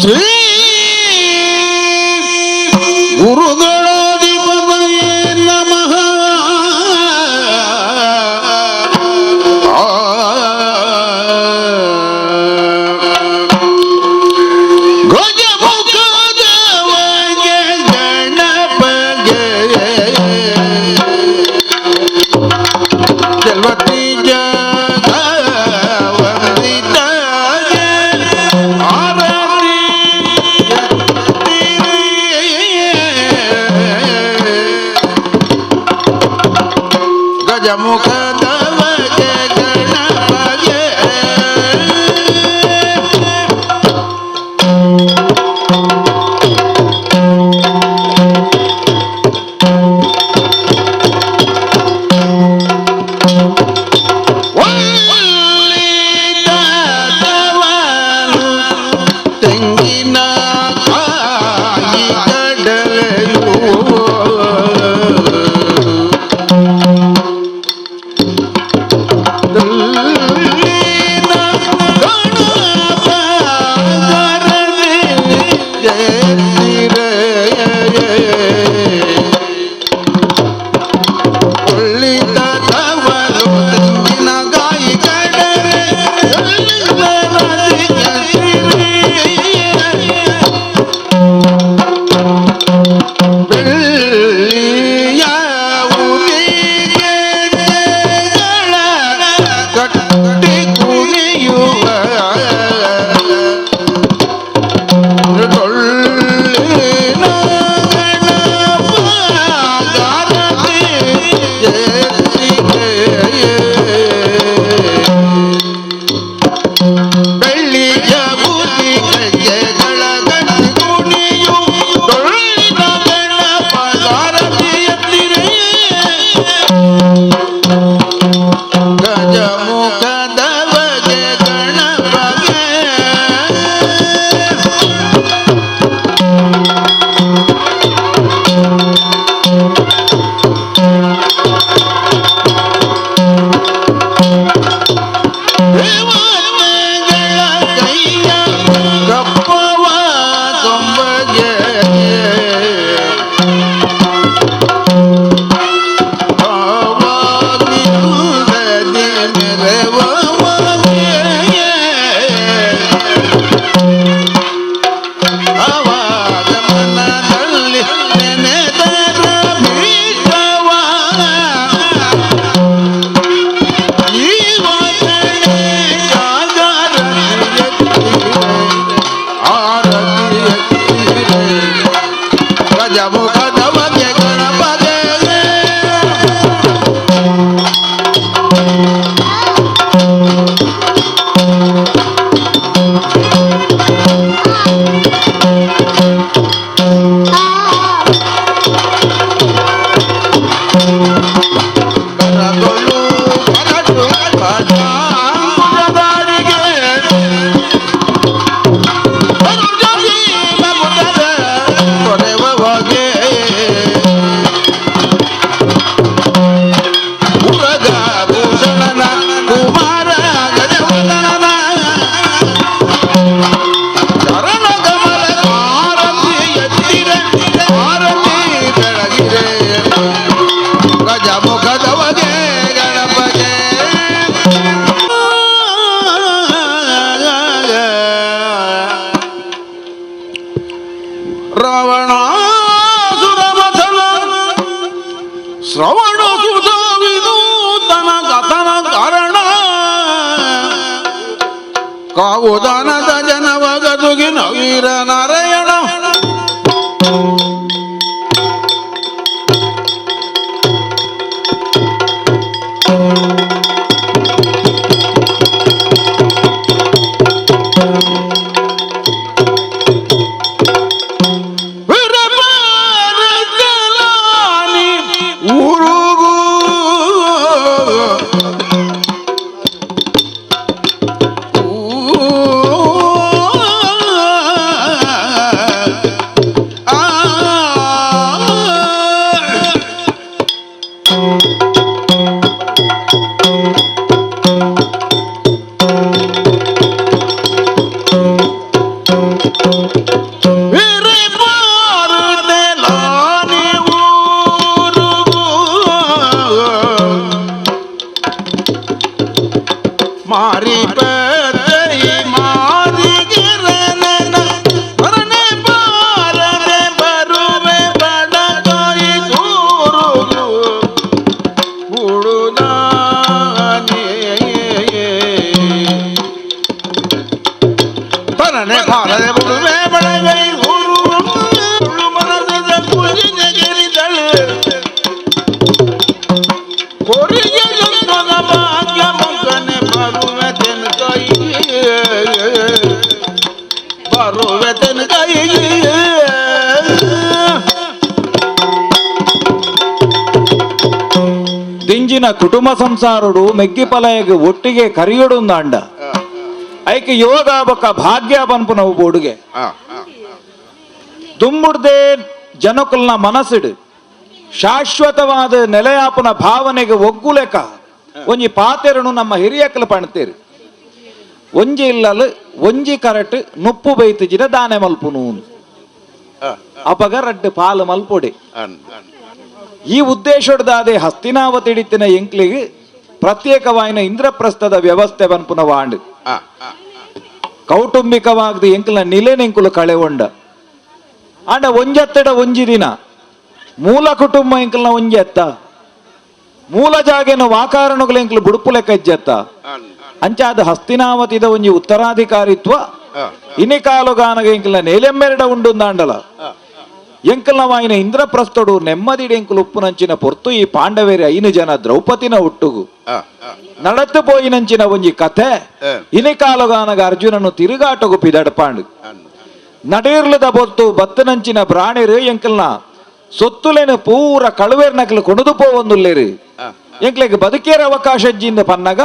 Shri ಗುರುಗಳಾಧಿಪತಯೇ ನಮಃ. ಗಜಮುಖದವಗೆ ಗಣಪಗೆ ಜಲ್ವತಿ ಜಗವಂದಿತಗೆ ಆರತಿ ಎತ್ತಿರಿ. ಗಜಮುಖದವಗೆ ಗಣಪಗೆ ಒಳ್ಳಿದವನು ತೆಂಗಿನ ಕಾಯಿ ಕಡಲೆಯು ದಲ್ಲಿನ ಗಣಪಗರದಿ ಎತ್ತಿರೆ. ಒಳ್ಳಿದವನು ತೆಂಗಿನಕಾಯಿ ಕಡಲೆ ಬೆಳ್ಳಿಯ ಉರಿಗೆಗಳ ಕಟ್ಟಿ ಕುಣಿಯುವ ಡೊಳ್ಳಿನ ಗಣಪಗಾರತಿ ಎತ್ತಿಗೆ. ಬೆಳ್ಳಿಯ ಬುದ್ಧಿ ಕಜ್ಜೆಗಳ ಗಟ್ಟಿ ಕುಣಿಯು ಡೊಳ್ಳಿನ ಗಣಪಗಾರತಿ ಎತ್ತಿರೆ. ಗಜಮುಖದವಗೆ ಗಣಪಗೆ ದೇವತೆಗಳ ಕೈಯ ಕಪ್ಪವ ಕೊಂಬಗೆ ಭಾವಾದಿರುಗದಿ ಮೆರವಗೆ. ಅವಾಗ ಮನದಲ್ಲಿ ನೆನೆದರ ಭೀಷ್ಟವ ಗಜಮುಖದವಗೆ ಗಣಪಗೆ ಕರದೊಳು ಕರಡು ಪದಾಂಬುಜದಾರಿಗೆ ಮರುಜೀವಮುದರ ತೊರೆವಗೆ ಉರಗ ಭೂಷಣನ ಕುಮಾರ ಗಜವದನನ ಚರಣ ಕಮಲ ಆರತಿ ಎತ್ತಿರೆ ಆರತಿ ಬೆಳಗಿರೆ ಗಜಮುಖದವಗೆ ಗಣಪಗೆ. ರಾವಣಾಸುರಮಥನ ಶ್ರವಣ ಸುತ ವಿನೂತನ ಕಥನ ಕಾರಣ ಕಾವುದಾನದ ಜನವಗದುಗಿನ ವೀರ ನಾರಾಯಣ ವೀರಪಾರಜಲಾನಿ ಉರುಗು ಆ ಮಾರಿ ಪೈ ಮಾರಿಗಿರನ ಭರಣೆ ಬಾರದೆ ಬರುವೆ ಬಡಕಾಯಿ ದೂರು ಬುಡುದಾನೆ ತನನೆ ಬಾರದೆ ಬರುವೆ ಬಡಗೈ ಊರು ಮನದ ಕುಜಿನಗಿರಿದಳು ಕೊರಿಗೆ ಭಾಗ್ಯ ಮಗನೆ ಬರುವೆ ತೆನಕೈ ಬರುವೆ ತೆನಕೈ. ದಿಂಜಿನ ಕುಟುಂಬ ಸಂಸಾರುಡು ಮೆಗ್ಗಿಪಲಯಗೆ ಒಟ್ಟಿಗೆ ಕರಿಯೊಡುಂದಾಂಡ ಐಕೆ ಯೋಗ ಬೊಕ್ಕ ಭಾಗ್ಯ ಪನ್ಪುನವು ಬೋಡುಗೆ ದುಂಬುಡ್ದೆ ಜನಕುಲ್ನ ಮನಸ್ಸಿಡು ಶಾಶ್ವತವಾದ ನೆಲೆಯಾಪನ ಭಾವನೆಗೆ ಒಗ್ಗುಲೆಕ ಒಂಜಿ ಪಾತೆರನು ನಮ್ಮ ಹಿರಿಯಕಲು ಪಣ್ತೇರು. ಒಂಜಿ ಇಲ್ಲಲು ಒಂಜಿ ಕರಟ್ ನುಪ್ಪು ಬೈತುಜಿನ ದಾನೆ ಮಲ್ಪುನು ಅಪಗ ರಡ್ಡು ಪಾಲು ಮಲ್ಪೊಡೆ. ಈ ಉದ್ದೇಶದಾದೆ ಹಸ್ತಿನಾವತಿ ಹಿಡಿತಿನ ಎಂಕ್ಲಿಗೆ ಪ್ರತ್ಯೇಕವಾಯಿನ ಇಂದ್ರಪ್ರಸ್ಥದ ವ್ಯವಸ್ಥೆ ಪನ್ಪುನ ವಾಂಡ್ ಕೌಟುಂಬಿಕವಾಗದು ಎಂಕ್ಲ ನಿಲೆನೆಂಕುಲು ಕಳೆವೊಂಡ ಆಂಡ ಒಂಜತ್ತಡ ಒಂಜಿ ದಿನ ಮೂಲ ಕುಟುಂಬ ಎಂಕಲ್ನ ಒಂಜಿ ಎತ್ತ ಮೂಲ ಜಾಗೆನ ವಾಕಾರಣಗಳು ಎಂಕ್ಲು ಬುಡುಪು ಲೆಕ್ಕ ಇಜ್ಜೆತ್ತ ಅಂಚಾದ ಹಸ್ತಿನಾವತಿದ ಒಂಜಿ ಉತ್ತರಾಧಿಕಾರಿತ್ವ ಇನಿ ಕಾಲುಗಾನಗ ಎಂಕಲ್ನ ನೇಲೆಮ್ಮೆರಡ ಉಂಡುಂದಾಂಡಲ ಎಂಕಲ್ನ ವಾಯಿನ ಇಂದ್ರಪ್ರಸ್ಥಡು ನೆಮ್ಮದಿಡಿ ಎಂಕುಲು ಉಪ್ಪುನಂಚಿನ ಪೊರ್ತು ಈ ಪಾಂಡವೇರಿ ಐನು ಜನ ದ್ರೌಪದಿನ ಒಟ್ಟುಗು ನಡತು ಪೋಯಿನಂಚಿನ ಒಂಜಿ ಕಥೆ ಇನಿ ಕಾಲುಗಾನಗ ಅರ್ಜುನನು ತಿರುಗಾಟಗು ಪಿದಡ್ಪಾಂಡು ನಡೀರ್ಲದ ಬೊತ್ತು ಬತ್ತನಂಚಿನ ಬ್ರಾಣಿರು ಎಂಕಲ್ನ ಸೊತ್ತುಲೇನು ಪೂರ ಕಳುವೇರ್ ನಕಲು ಕೊಣದು ಪೋವೊಂದುಲ್ಲೇರು ಎಂಕ್ಲೆಗ್ ಬದುಕೇರ ಅವಕಾಶ ಜಿಂದ ಪನ್ನಗ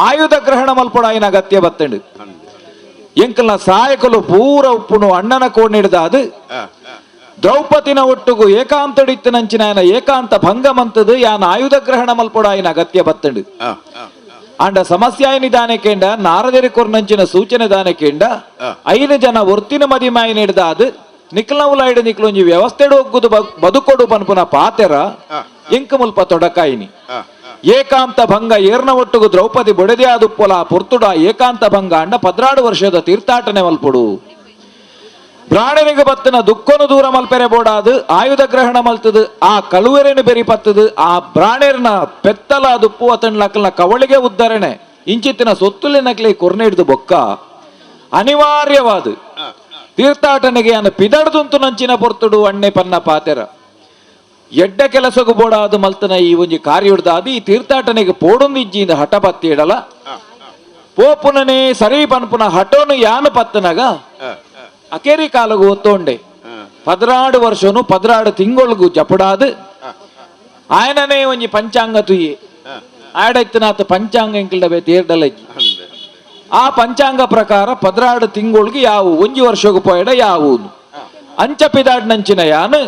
ಆಯುಧ ಗ್ರಹಣ ಮಲ್ಪೊಡಾಯಿನ ಅಗತ್ಯ ಬತ್ತಂಡು ಎಂಕಲ್ನ ಸಾಯಕಲು ಪೂರ ಉಪ್ಪುನು ಅಣ್ಣನ ಕೋಣಿಡ್ದ ಅದು ದ್ರೌಪದಿನ ಒಟ್ಟುಗು ಏಕಾಂತಡಿತ್ತನಂಚಿನ ಏಕಾಂತ ಭಂಗಮಂತದು ಯಾನ ಆಯುಧ ಗ್ರಹಣ ಮಲ್ಪೊಡಾಯಿನ ಅಗತ್ಯ ಬತ್ತಂಡು ಆಂಡ ಸಮಸ್ಯೆ ದಾನೆ ಕೇಂಡ ನಾರದರಿ ಕೊರ್ನಂಚಿನ ಸೂಚನೆ ದಾನೆ ಕೇಂಡ ಐದು ಜನ ಒರ್ತಿನ ಮದಿಮಾಯಿ ನೀಡ್ದ ಅದು ನಿಕ್ಲವುಲಾಯ್ಡು ನಿಕ್ಲೊಂಜಿ ವ್ಯವಸ್ಥೆಡು ಒಗ್ಗುದು ಬದುಕೊಡು ಪನ್ಪುನ ಪಾತೆರ ಇಂಕ ಮುಲ್ಪ ತೊಡಕಾಯಿನಿ ಏಕಾಂತ ಭಂಗ ಏರ್ನ ಒಟ್ಟುಗು ದ್ರೌಪದಿ ಬೊಡೆದೇ ಆದುಪ್ಪೊಲ ಪೊರ್ತುಡ ಏಕಾಂತ ಭಂಗ ಅಂಡ 14 ವರ್ಷದ ತೀರ್ಥಾಟನೆ ಮಲ್ಪೊಡು ಬ್ರಾಣನಿಗೆ ಬತ್ತನ ದುಃಖನು ದೂರ ಮಲ್ಪೆರೆ ಬೋಡಾದು ಆಯುಧ ಗ್ರಹಣ ಮಲ್ತದು ಆ ಕಳುವೆರೆನು ಬೆರಿ ಪತ್ತದು ಆ ಬ್ರಾಣೆರ್ನ ಪೆತ್ತಲ ದುಪ್ಪು ಅತಣ್ಲಕ್ಕಲ್ನ ಕವಳಿಗೆ ಉದ್ದರಣೆ ಇಂಚಿತ್ತಿನ ಸೊತ್ತುಲೆ ನಕ್ಲಿ ಕೊರ್ನೆ ಹಿಡಿದು ಬೊಕ್ಕ ಅನಿವಾರ್ಯವಾದ ತೀರ್ಥಾಟನೆಗೆ ಅನ್ನ ಪಿದಡ್ದುಂತು ನಂಚಿನ ಪೊರ್ತುಡು ಅಣ್ಣೆ ಪನ್ನ ಪಾತೆರ ಎಡ್ಡ ಕೆಲಸಗು ಬೋಡಾದು ಮಲ್ತನ ಈ ಒಂಜಿ ಕಾರ್ಯುಡ್ದಾದು ಈ ತೀರ್ಥಾಟನೆಗೆ ಪೋಡೊಂದು ಇಜ್ಜಿಂದ ಹಠ ಪತ್ತಿ ಇಡಲ ಪೋಪುನನೇ ಸರಿ ಪನ್ಪುನ ಹಠೋನು ಯಾನು ಪತ್ತನಗ ಅಕೇರಿ ಕಾಲಗು ಒತ್ತೋಂಡೆ 14 ವರ್ಷನು 14 ತಿಂಗೊಳ್ಗು ಜಪಡಾದು ಆಯನನೇ ಒಂಜಿ ಪಂಚಾಂಗ ತುಯ್ಯೆ ಆಡೈತನಾಥ ಪಂಚಾಂಗ ಎಂಕಲ್ಡಬೆ ತೇರ್ಡಲಜ್ಜಿ ಆ ಪಂಚಾಂಗ ಪ್ರಕಾರ 14 ತಿಂಗೊಳ್ಗೆ ಯಾವು ಒಂಜಿ ವರ್ಷಗು ಪೋಯಡ ಯಾವು ಅಂಚ ಪಿದಾಡ್ನಂಚಿನ ಯಾನು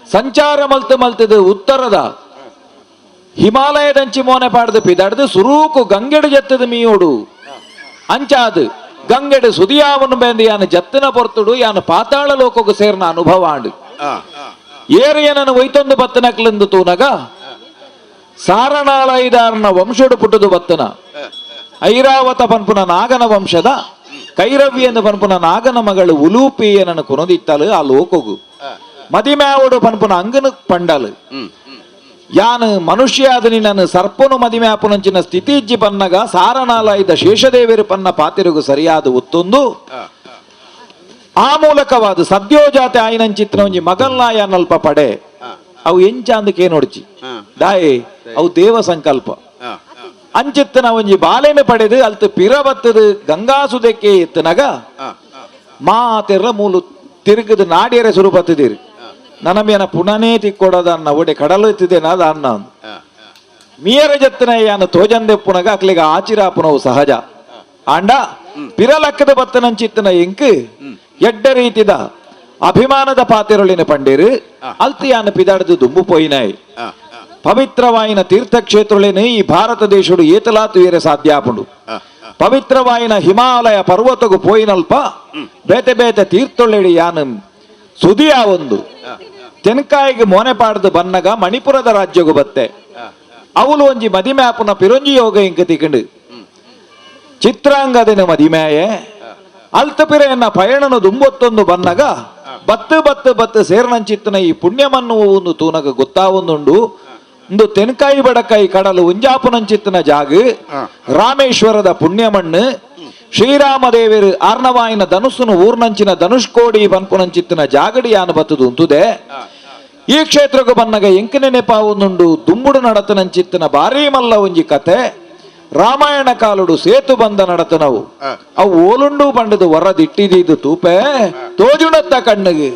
ಸಂಚಾರ ಮಲ್ತು ಮಲ್ತದು ಉತ್ತರದ ಹಿಮಾಲಯದಂಚಿ ಮೋನೆ ಪಾಡ್ದು ಪಿದಾಡ್ದು ಸುರೂಕು ಗಂಗೆಡು ಜತ್ತದ ಮೀಯೋಡು ಅಂಚಾದು ಗಂಗೆಡು ಸುದಿಯಾವನು ಬೇಂದು ಯಾನು ಜತ್ತಿನ ಪೊರ್ತುಡು ಯಾನು ಪಾತಾಳ ಲೋಕకు ಸೇರ್ನ ಅನುಭವ ಆಂಡು ಏರಿಯನನ್ನು ಒಯ್ತೊಂದು ಬತ್ತನಕ್ಲೆಂದು ತೂನಗ ಸಾರಣಾಳ ಐದಾರನ ವಂಶಡು ಪುಟ್ಟುದು ಬತ್ತನ ಐರಾವತ ಪನ್ಪುನ ನಾಗನ ವಂಶದ ಕೈರವ್ಯ ಎಂದು ಪನ್ಪುನ ನಾಗನ ಮಗಳು ಉಲೂಪಿಯನನ್ನು ಕುನದಿತ್ತಲು ಆ ಲೋಕಗು ಮದಿಮ್ಯಾವಡು ಪನ್ಪುನ ಅಂಗನು ಪಂಡಲು ಯಾನು ಮನುಷ್ಯ ನಿನ್ನನ್ನು ಸರ್ಪನು ಮದಿಮ್ಯಾಪುನಂಚಿನ ಸ್ಥಿತಿ ಇಜ್ಜಿ ಪನ್ನಗ ಸಾರನಾಲ ಇದ್ದ ಶೇಷದೇವರು ಪನ್ನ ಪಾತಿರುಗು ಸರಿಯಾದ ಒತ್ತೊಂದು ಆ ಮೂಲಕವಾದ ಸದ್ಯೋಜಾತೆ ಆಯಿನಂಚಿತ್ರ ಒಂಜಿ ಮಗಲ್ನಾಯ ನಲ್ಪ ಪಡೆ ಅವು ಎಂಚಾಂದಕ್ಕೆ ನೋಡ್ಚಿ ದಾಯೆ ಅವು ದೇವ ಸಂಕಲ್ಪ ಅಂಚಿತ್ತನ ಒಂಜಿ ಬಾಲೆನ ಪಡೆದು ಅಲ್ತು ಪಿರ ಬತ್ತದು ಗಂಗಾಸುದಕ್ಕೆ ಎತ್ತನಗ ಮಾತೆರ್ರ ಮೂಲು ತಿರುಗದು ನಾಡಿಯರೆ ಸುರು ಬತ್ತಿದಿರಿ ನನಮೇನ ಪುಣನೇ ತಿಕ್ಕೊಡದ ಅನ್ನ ಒಡೆ ಕಡಲು ಎತ್ತಿದೇನ ಅದ ಅನ್ನ ಮೀಯರ ಜತ್ತನ ಯಾನ ತೋಜಂದೆ ಪುನಗ ಅಕ್ಲಿಗ ಆಚಿರಾಪುನವು ಸಹಜ ಆಂಡ ಪಿರಲಕ್ಕದ ಬತ್ತನಂಚಿತ್ತನ ಎಂಕ್ ಎಡ್ಡ ರೀತಿದ ಅಭಿಮಾನದ ಪಾತಿರೊಳಿನ ಪಂಡೇರು ಅಲ್ತಿಯಾನ ಪಿದಾಡ್ದು ದುಂಬು ಪೋಯಿನಾಯ್ ಪವಿತ್ರವಾಯಿನ ತೀರ್ಥಕ್ಷೇತ್ರಲೇನೆ ಈ ಭಾರತ ದೇಶಡು ಏತಲಾತು ಏರೆ ಸಾಧ್ಯಾಪುಂಡು ಪವಿತ್ರವಾಯಿನ ಹಿಮಾಲಯ ಪರ್ವತಗು ಪೋಯಿನಲ್ಪ ಬೇತೆ ಬೇತೆ ತೀರ್ಥೊಳ್ಳೆಡಿ ಯಾನು ಸುದಿಯ ಒಂದು ತೆನ್ಕಾಯಿಗೆ ಮೋನೆ ಪಾಡ್ದು ಬನ್ನಗ ಮಣಿಪುರದ ರಾಜ್ಯಗು ಬತ್ತೆ ಅವಳು ಒಂಜಿ ಮದಿಮ್ಯಾಪುನ ಪಿರೊಂಜಿ ಯೋಗ ಇಂಕ ತಿಕ್ಕಂಡು ಚಿತ್ರಾಂಗದಿನ ಮದಿಮೆಯೇ ಅಲ್ತಪಿರೆಯನ್ನ ಪಯಣನು ದುಂಬೊತ್ತೊಂದು ಬನ್ನಗ ಬತ್ತು ಬತ್ತು ಬತ್ತು ಸೇರ್ನಂಚಿತ್ತನ ಈ ಪುಣ್ಯಮನ್ನು ಒಂದು ತೂನಗ ಗೊತ್ತಾವೊಂದುಂಡು. ಒಂದು ತೆನ್ಕಾಯಿ ಬಡಕಾಯಿ ಕಡಲು ಉಂಜಾಪುನಂಚಿತ್ತನ ಜಾಗು ರಾಮೇಶ್ವರದ ಪುಣ್ಯಮಣ್ಣು. ಶ್ರೀರಾಮದೇವರು ಆರ್ಣವಾಯಿನ ಧನುಸ್ಸುನು ಊರ್ನಂಚಿನ ಧನುಷ್ಕೋಡಿ ಬನ್ಪುನಂಚಿತ್ತನ ಜಾಗಡಿ ಯಾನು ಬತ್ತದು ಉಂತುದೆ. ಈ ಕ್ಷೇತ್ರಕ್ಕೆ ಬನ್ನಗ ಎಂಕನೆ ನೆಪಾವೊಂದುಂಡು ದುಂಬುಡು ನಡತನಂಚಿತ್ತನ ಭಾರೀ ಮಲ್ಲ ಒಂಜಿ ಕತೆ. ರಾಮಾಯಣ ಕಾಲುಡು ಸೇತು ಬಂದ ನಡತನವು ಅವು ಓಲುಂಡು ಬಂಡದು ಹೊರದಿಟ್ಟಿದ್ದು ತೂಪೆ ತೋಜುಣತ್ತ ಕಣ್ಣಿಗೆ.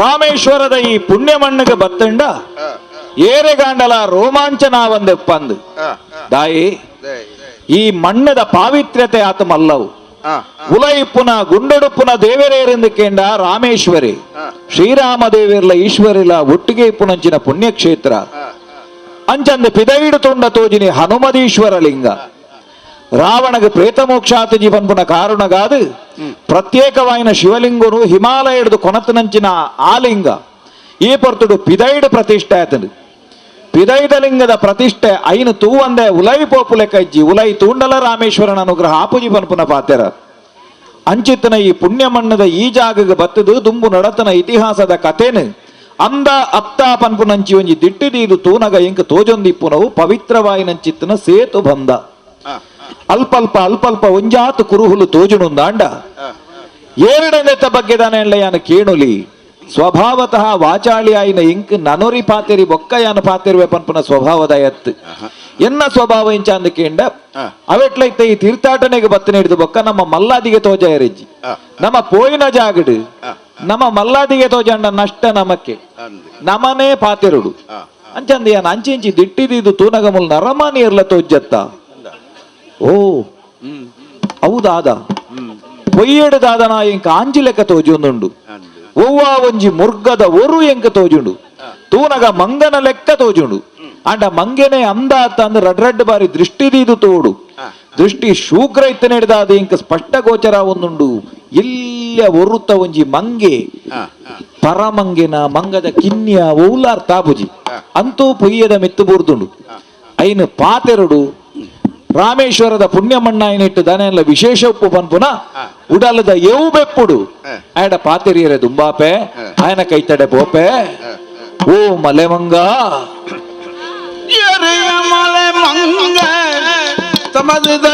ರಾಮೇಶ್ವರದ ಈ ಪುಣ್ಯಮಣ್ಣಿಗೆ ಬತ್ತಂಡ ಏರೆಗಾಂಡಲ ರೋಮಾಂಚನ ಒಂದೆಪ್ಪಂದು ದಾಯಿ ಈ ಮಣ್ಣದ ಪಾವಿತ್ರ್ಯತೆ ಆತ ಮಲ್ಲವು. ಉಲಯಿಪ್ಪುನ ಗುಂಡೊಡುಪ್ಪುನ ದೇವರೇರೆಂದು ಕೇಂಡ ರಾಮೇಶ್ವರಿ ಶ್ರೀರಾಮ ದೇವಿರ್ಲ ಈಶ್ವರಿಲ ಒಟ್ಟಿಗೆ ಇಪ್ಪುನಂಚಿನ ಪುಣ್ಯಕ್ಷೇತ್ರ. ಅಂಚಂದ ಪಿದೈಡು ತುಂಡ ತೋಜಿನಿ ಹನುಮದೀಶ್ವರ ಲಿಂಗ. ರಾವಣಗೆ ಪ್ರೇತಮೋಕ್ಷಾತಜಿ ಪನ್ಪುನ ಕಾರುಣಗಾದು ಪ್ರತ್ಯೇಕವಾಯಿನ ಶಿವಲಿಂಗುನು ಹಿಮಾಲಯಡ್ದು ಕೊನತನಂಚಿನ ಆಲಿಂಗ ಈ ಪೊರ್ತುಡು ಪಿದೈಡು ಪ್ರತಿಷ್ಠೆ ಆತನು. ಪಿದೈದ ಲಿಂಗದ ಪ್ರತಿಷ್ಠೆ ಐನು ತೂವಂದೆ ಉಲೈ ಪೋಪುಲೆ ಕಜ್ಜಿ ಉಲೈ ತೂಂಡಲ ರಾಮೇಶ್ವರನ ಅನುಗ್ರಹ ಆಪುಜಿ ಪನ್ಪುನ ಪಾತೆರ. ಅಂಚಿತನ ಈ ಪುಣ್ಯಮಣ್ಣದ ಈ ಜಾಗಗೆ ಬತ್ತದು ದುಂಬು ನಡತನ ಇತಿಹಾಸದ ಕಥೆನು ಅಂದ ಅಪ್ತ ಪನ್ಪುನಂಚಿ ಒಂಜಿ ದಿಟ್ಟಿದೀದು ತೂನಗ ಇಂಕ ತೋಜೊಂದಿಪ್ಪುನವು ಪವಿತ್ರವಾಯಿನಂಚಿತ್ತನ ಸೇತು ಬಂದ. ಅಲ್ಪಲ್ಪ ಅಲ್ಪಲ್ಪ ಒಂಜಾತು ಕುರುಹುಲು ತೋಜುನುಂದಾಂಡ ಏರಡನೆತ್ತ ಬಗ್ಗೆ ದಾನೆ ಯಾನ ಕೇಣುಲಿ. ಸ್ವಭಾವತಃ ವಾಚಾಳಿ ಆಯಿನ ಇಂಕ್ ನನೊರಿ ಪಾತೆರಿ ಬೊಕ್ಕ ಯಾನ ಪಾತೆರುವೆ ಪನ್ಪುನ ಸ್ವಭಾವದ ಎತ್ತು ಎನ್ನ ಸ್ವಭಾವ ಇಂಚ ಅಂದ ಕೇಂಡ ಅವೆಟ್ಲೈತೆ ಈ ತೀರ್ಥಾಟನೆಗೆ ಬತ್ತ ಹಿಡಿದು ಬೊಕ್ಕ ನಮ್ಮ ಮಲ್ಲಾದಿಗೆ ತೋಜಾಯರಿಜ್ಜಿ ನಮ್ಮ ಪೋಯಿನ ಜಾಗಡು ನಮ್ಮ ಮಲ್ಲಾದಿಗೆ ತೋಜಂಡ ನಷ್ಟ ನಮಕ್ಕೆ ನಮನೇ ಪಾತೆರುಡು ಅಂಚಂದ ಯಾನ ಅಂಚಿಂಚಿ ದಿಟ್ಟಿದಿದ್ದು ತೂನಗಮುಲ್ ನರಮಾನಿ ಇರ್ಲ ತೋಜತ್ತ. ಓ ಹೌದಾದ ಪೊಯ್ಯಡು ದಾದನ ಇಂಕ ಆಂಜಿ ಲೆಕ್ಕ ತೋಜೊಂದುಂಡು. ಒವ್ವ ಒಂಜಿ ಮುರ್ಗದ ಒರು ಎಂಕ ತೋಜುಂಡು ತೂನಗ ಮಂಗನ ಲೆಕ್ಕ ತೋಜುಂಡು. ಅಂಡ ಮಂಗೆನೆ ಅಂದ ಅಂದ್ರೆ ರಡ್ ರಡ್ ಬಾರಿ ದೃಷ್ಟಿ ದೀದು ತೋಡು ದೃಷ್ಟಿ ಶೂಗ್ರ ಇತ್ತ ಹಿಡ್ದಾದ ಇಂಕ ಸ್ಪಷ್ಟ ಗೋಚರ ಒಂದುಂಡು. ಇಲ್ಲ ಒರುತ್ತ ಒಂಜಿ ಮಂಗೆ ಪರಮಂಗೆನ ಮಂಗದ ಕಿನ್ಯ ಓಲಾರ್ ತಾಬುಜಿ ಅಂತೂ ಪೊಯ್ಯದ ಮೆತ್ತು ಬೂರ್ದುಂಡು. ಐನು ಪಾತೆರಡು ರಾಮೇಶ್ವರದ ಪುಣ್ಯಮಣ್ಣಾಯನಿಟ್ಟು ದನೆಲ್ಲ ವಿಶೇಷ ಉಪ್ಪು ಪನ್ಪುನ ಉಡಲದ ಎವು ಬೆಪ್ಪುಡು ಆಯಡ ಪಾತೆರಿಯರೆ ದುಂಬಾಪೆ ಆಯನ ಕೈತಡೆ ಪೋಪೆ. ಓ ಮಲೆಮಂಗ ಮಲೆ ಮಂಗ ತಮದ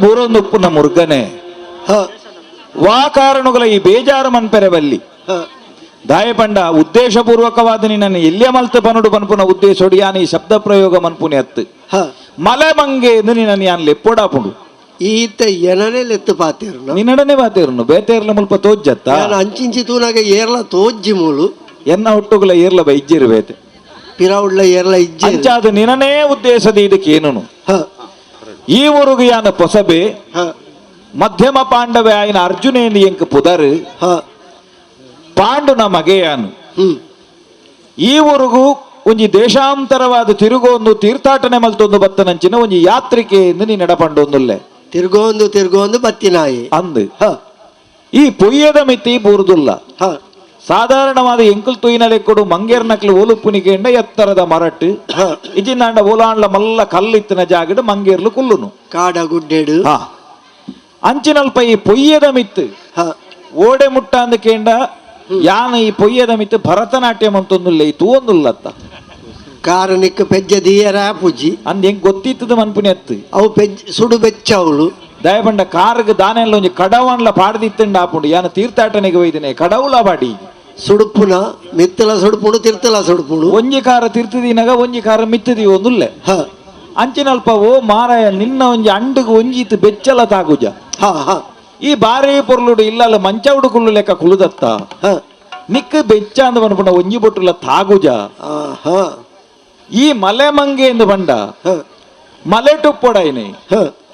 ಬೂರೊಂದುಪ್ಪುನ ಮುರ್ಗನೆ ವಾ ಕಾರಣಗಳ ಈ ಬೇಜಾರು ಮನ್ಪೆರೆ ಬಲ್ಲಿ ದಾಯಪಂಡ ಉದ್ದೇಶಪೂರ್ವಕವಾದ ನಿನ್ನನ್ನು ಎಲ್ಲಿಯ ಮಲ್ತ ಪನುಡು ಪನ್ಪುನ ಉದ್ದೇಶೋಡು ಯಾನ್ ಈ ಶಬ್ದ ಪ್ರಯೋಗ ಮನ್ಪುನಿ ಅತ್ತು ಮಲೆ ಮಂಗೆ ಎಂದು ನಿನ್ನನ್ನು ಯಾನ್ ಲೆಪ್ಪೊಡಾಪುಂಡು ಈತ ಏನನೇ ಲೆತ್ತು ಪಾತೇರ್ನ ನಿನ್ನಡನೆ ಬಾತೇರ್ನು ಬೇತೇರ್ಲ ಮುಲ್ಪ ತೋಜ್ಜತ್ತ ಯಾನ್ ಅಂಚಿಂಚಿ ತೂನಾಗ ಏರ್ಲ ತೋಜ್ಜಿ ಮೂಲು ಎನ್ನ ಹುಟ್ಟುಗಳ ಏರ್ಲ ಬೈಜ್ಜಿರು ಬೇತೆ ಪಿರಾವುಡ್ಲ ಏರ್ಲ ಇಜ್ಜಿ ಅಂಚಾದ ನಿನನೇ ಉದ್ದೇಶದ ಇದಕ್ಕೇನು ಈ ಊರುಗು ಯಾನ ಪೊಸಬೆ ಮಧ್ಯಮ ಪಾಂಡವೆ ಆಯ್ನ ಅರ್ಜುನೇಂದು ಎಂಕ್ ಪುದರು ಪಾಂಡುನ ಮಗೆಯಾನು ಈ ಊರುಗು ಒಂಜಿ ದೇಶಾಂತರವಾದ ತಿರುಗೊಂದು ತೀರ್ಥಾಟನೆ ಮಲ್ತೊಂದು ಬತ್ತನಂಚಿನ ಒಂಜಿ ಯಾತ್ರಿಕೆ ಎಂದು ನೀ ನಡಪಂಡೊಂದುಲ್ಲೆ ತಿರ್ಗೋಂದು ತಿರ್ಗೋಂದು ಬತ್ತಿನಾಯಿ ಅಂದು ಈ ಪೊಯ್ಯದ ಮಿತಿ ಬೂರ್ದುಲ್ಲ ಸಾಧಾರಣವಾದ ಎಂಕುಲ್ ತುಯಿನ ಲೆಕ್ಕಡು ಮಂಗೇರ್ನಕ್ಲು ಓಲುಪ್ಪುನಿಗೆಂಡ ಎತ್ತರದ ಮರಟ್ಟು ಇಜಿಂದಾಂಡ ಓಲಾಂಡ್ಲ ಮಲ್ಲ ಕಲ್ಲಿತ್ತಿನ ಜಾಗಡು ಮಂಗೇರ್ಲು ಕುಲ್ಲುನು ಕಾಡ ಗುಡ್ಡೆಡು ಅಂಚಿನಲ್ಪ ಈ ಪೊಯ್ಯದ ಮಿತ್ತು ಓಡೆ ಮುಟ್ಟ ಅಂದಕೇಂಡ ಯಾನ ಈ ಪೊಯ್ಯದ ಮಿತ್ತು ಭರತನಾಟ್ಯಂ ಅಂತೊಂದುಲ್ಲ ಈ ತೂವೊಂದುಲ್ಲತ್ತ ಕಾರಣಕ್ಕೆ ಪೆಜ್ಜ ದೀಯರ ಪೂಜಿ ಅಂದ್ ಹೆಂಗ್ ಗೊತ್ತಿತ್ತದ ಮನ್ಪುನಿ ಅತ್ತು ಅವು ಪೆಜ್ ಸುಡು ಬೆಚ್ಚವಳು ದಯಪಂಡ ಕಾರ್ಗ್ ದಾನೆಲ್ಲ ಒಂಜಿ ಕಡವನ್ಲ ಪಾಡ್ದಿತ್ತಂಡ ಆಪುಂಡು ಯಾನ ತೀರ್ಥಾಟನೆಗೆ ಒಯ್ದಿನಿ ಕಡವುಲ ಬಾಡಿ ಸುಡುಪುನ ಮಿತ್ತಲ ಸುಡುಪುಣು ತಿರ್ತಲ ಸುಡುಪುಣು ಒಂಜಿ ಕಾರ ತಿರ್ತದಿನಾಗ ಒಂಜಿ ಕಾರ ಮಿತ್ತದಿ ಒಂದುಲ್ಲೆ ಅಂಚಿನಲ್ಪ ಓ ಮಾರಾಯ ನಿನ್ನ ಒಂಜಿ ಅಂಡುಗು ಒಂಜಿ ಇತ್ತು ಬೆಚ್ಚಲ ತಾಗುಜ ಈ ಬಾರಿ ಪೊರ್ಲುಡು ಇಲ್ಲಲ್ಲ ಮಂಚ ಉಡುಕುಲ್ಲು ಲೆಕ್ಕ ಕುಲುದತ್ತ ನಿಕ್ಕ ಬೆಚ್ಚ ಅಂದ ಪನ್ಪುಂಡ ಒಂಜಿ ಬೊಟ್ಟುಲ ತಾಗುಜ ಈ ಮಲೆ ಮಂಗೆ ಎಂದು ಬಂಡ ಮಲೆ ಟುಪ್ಪೊಡೈನಿ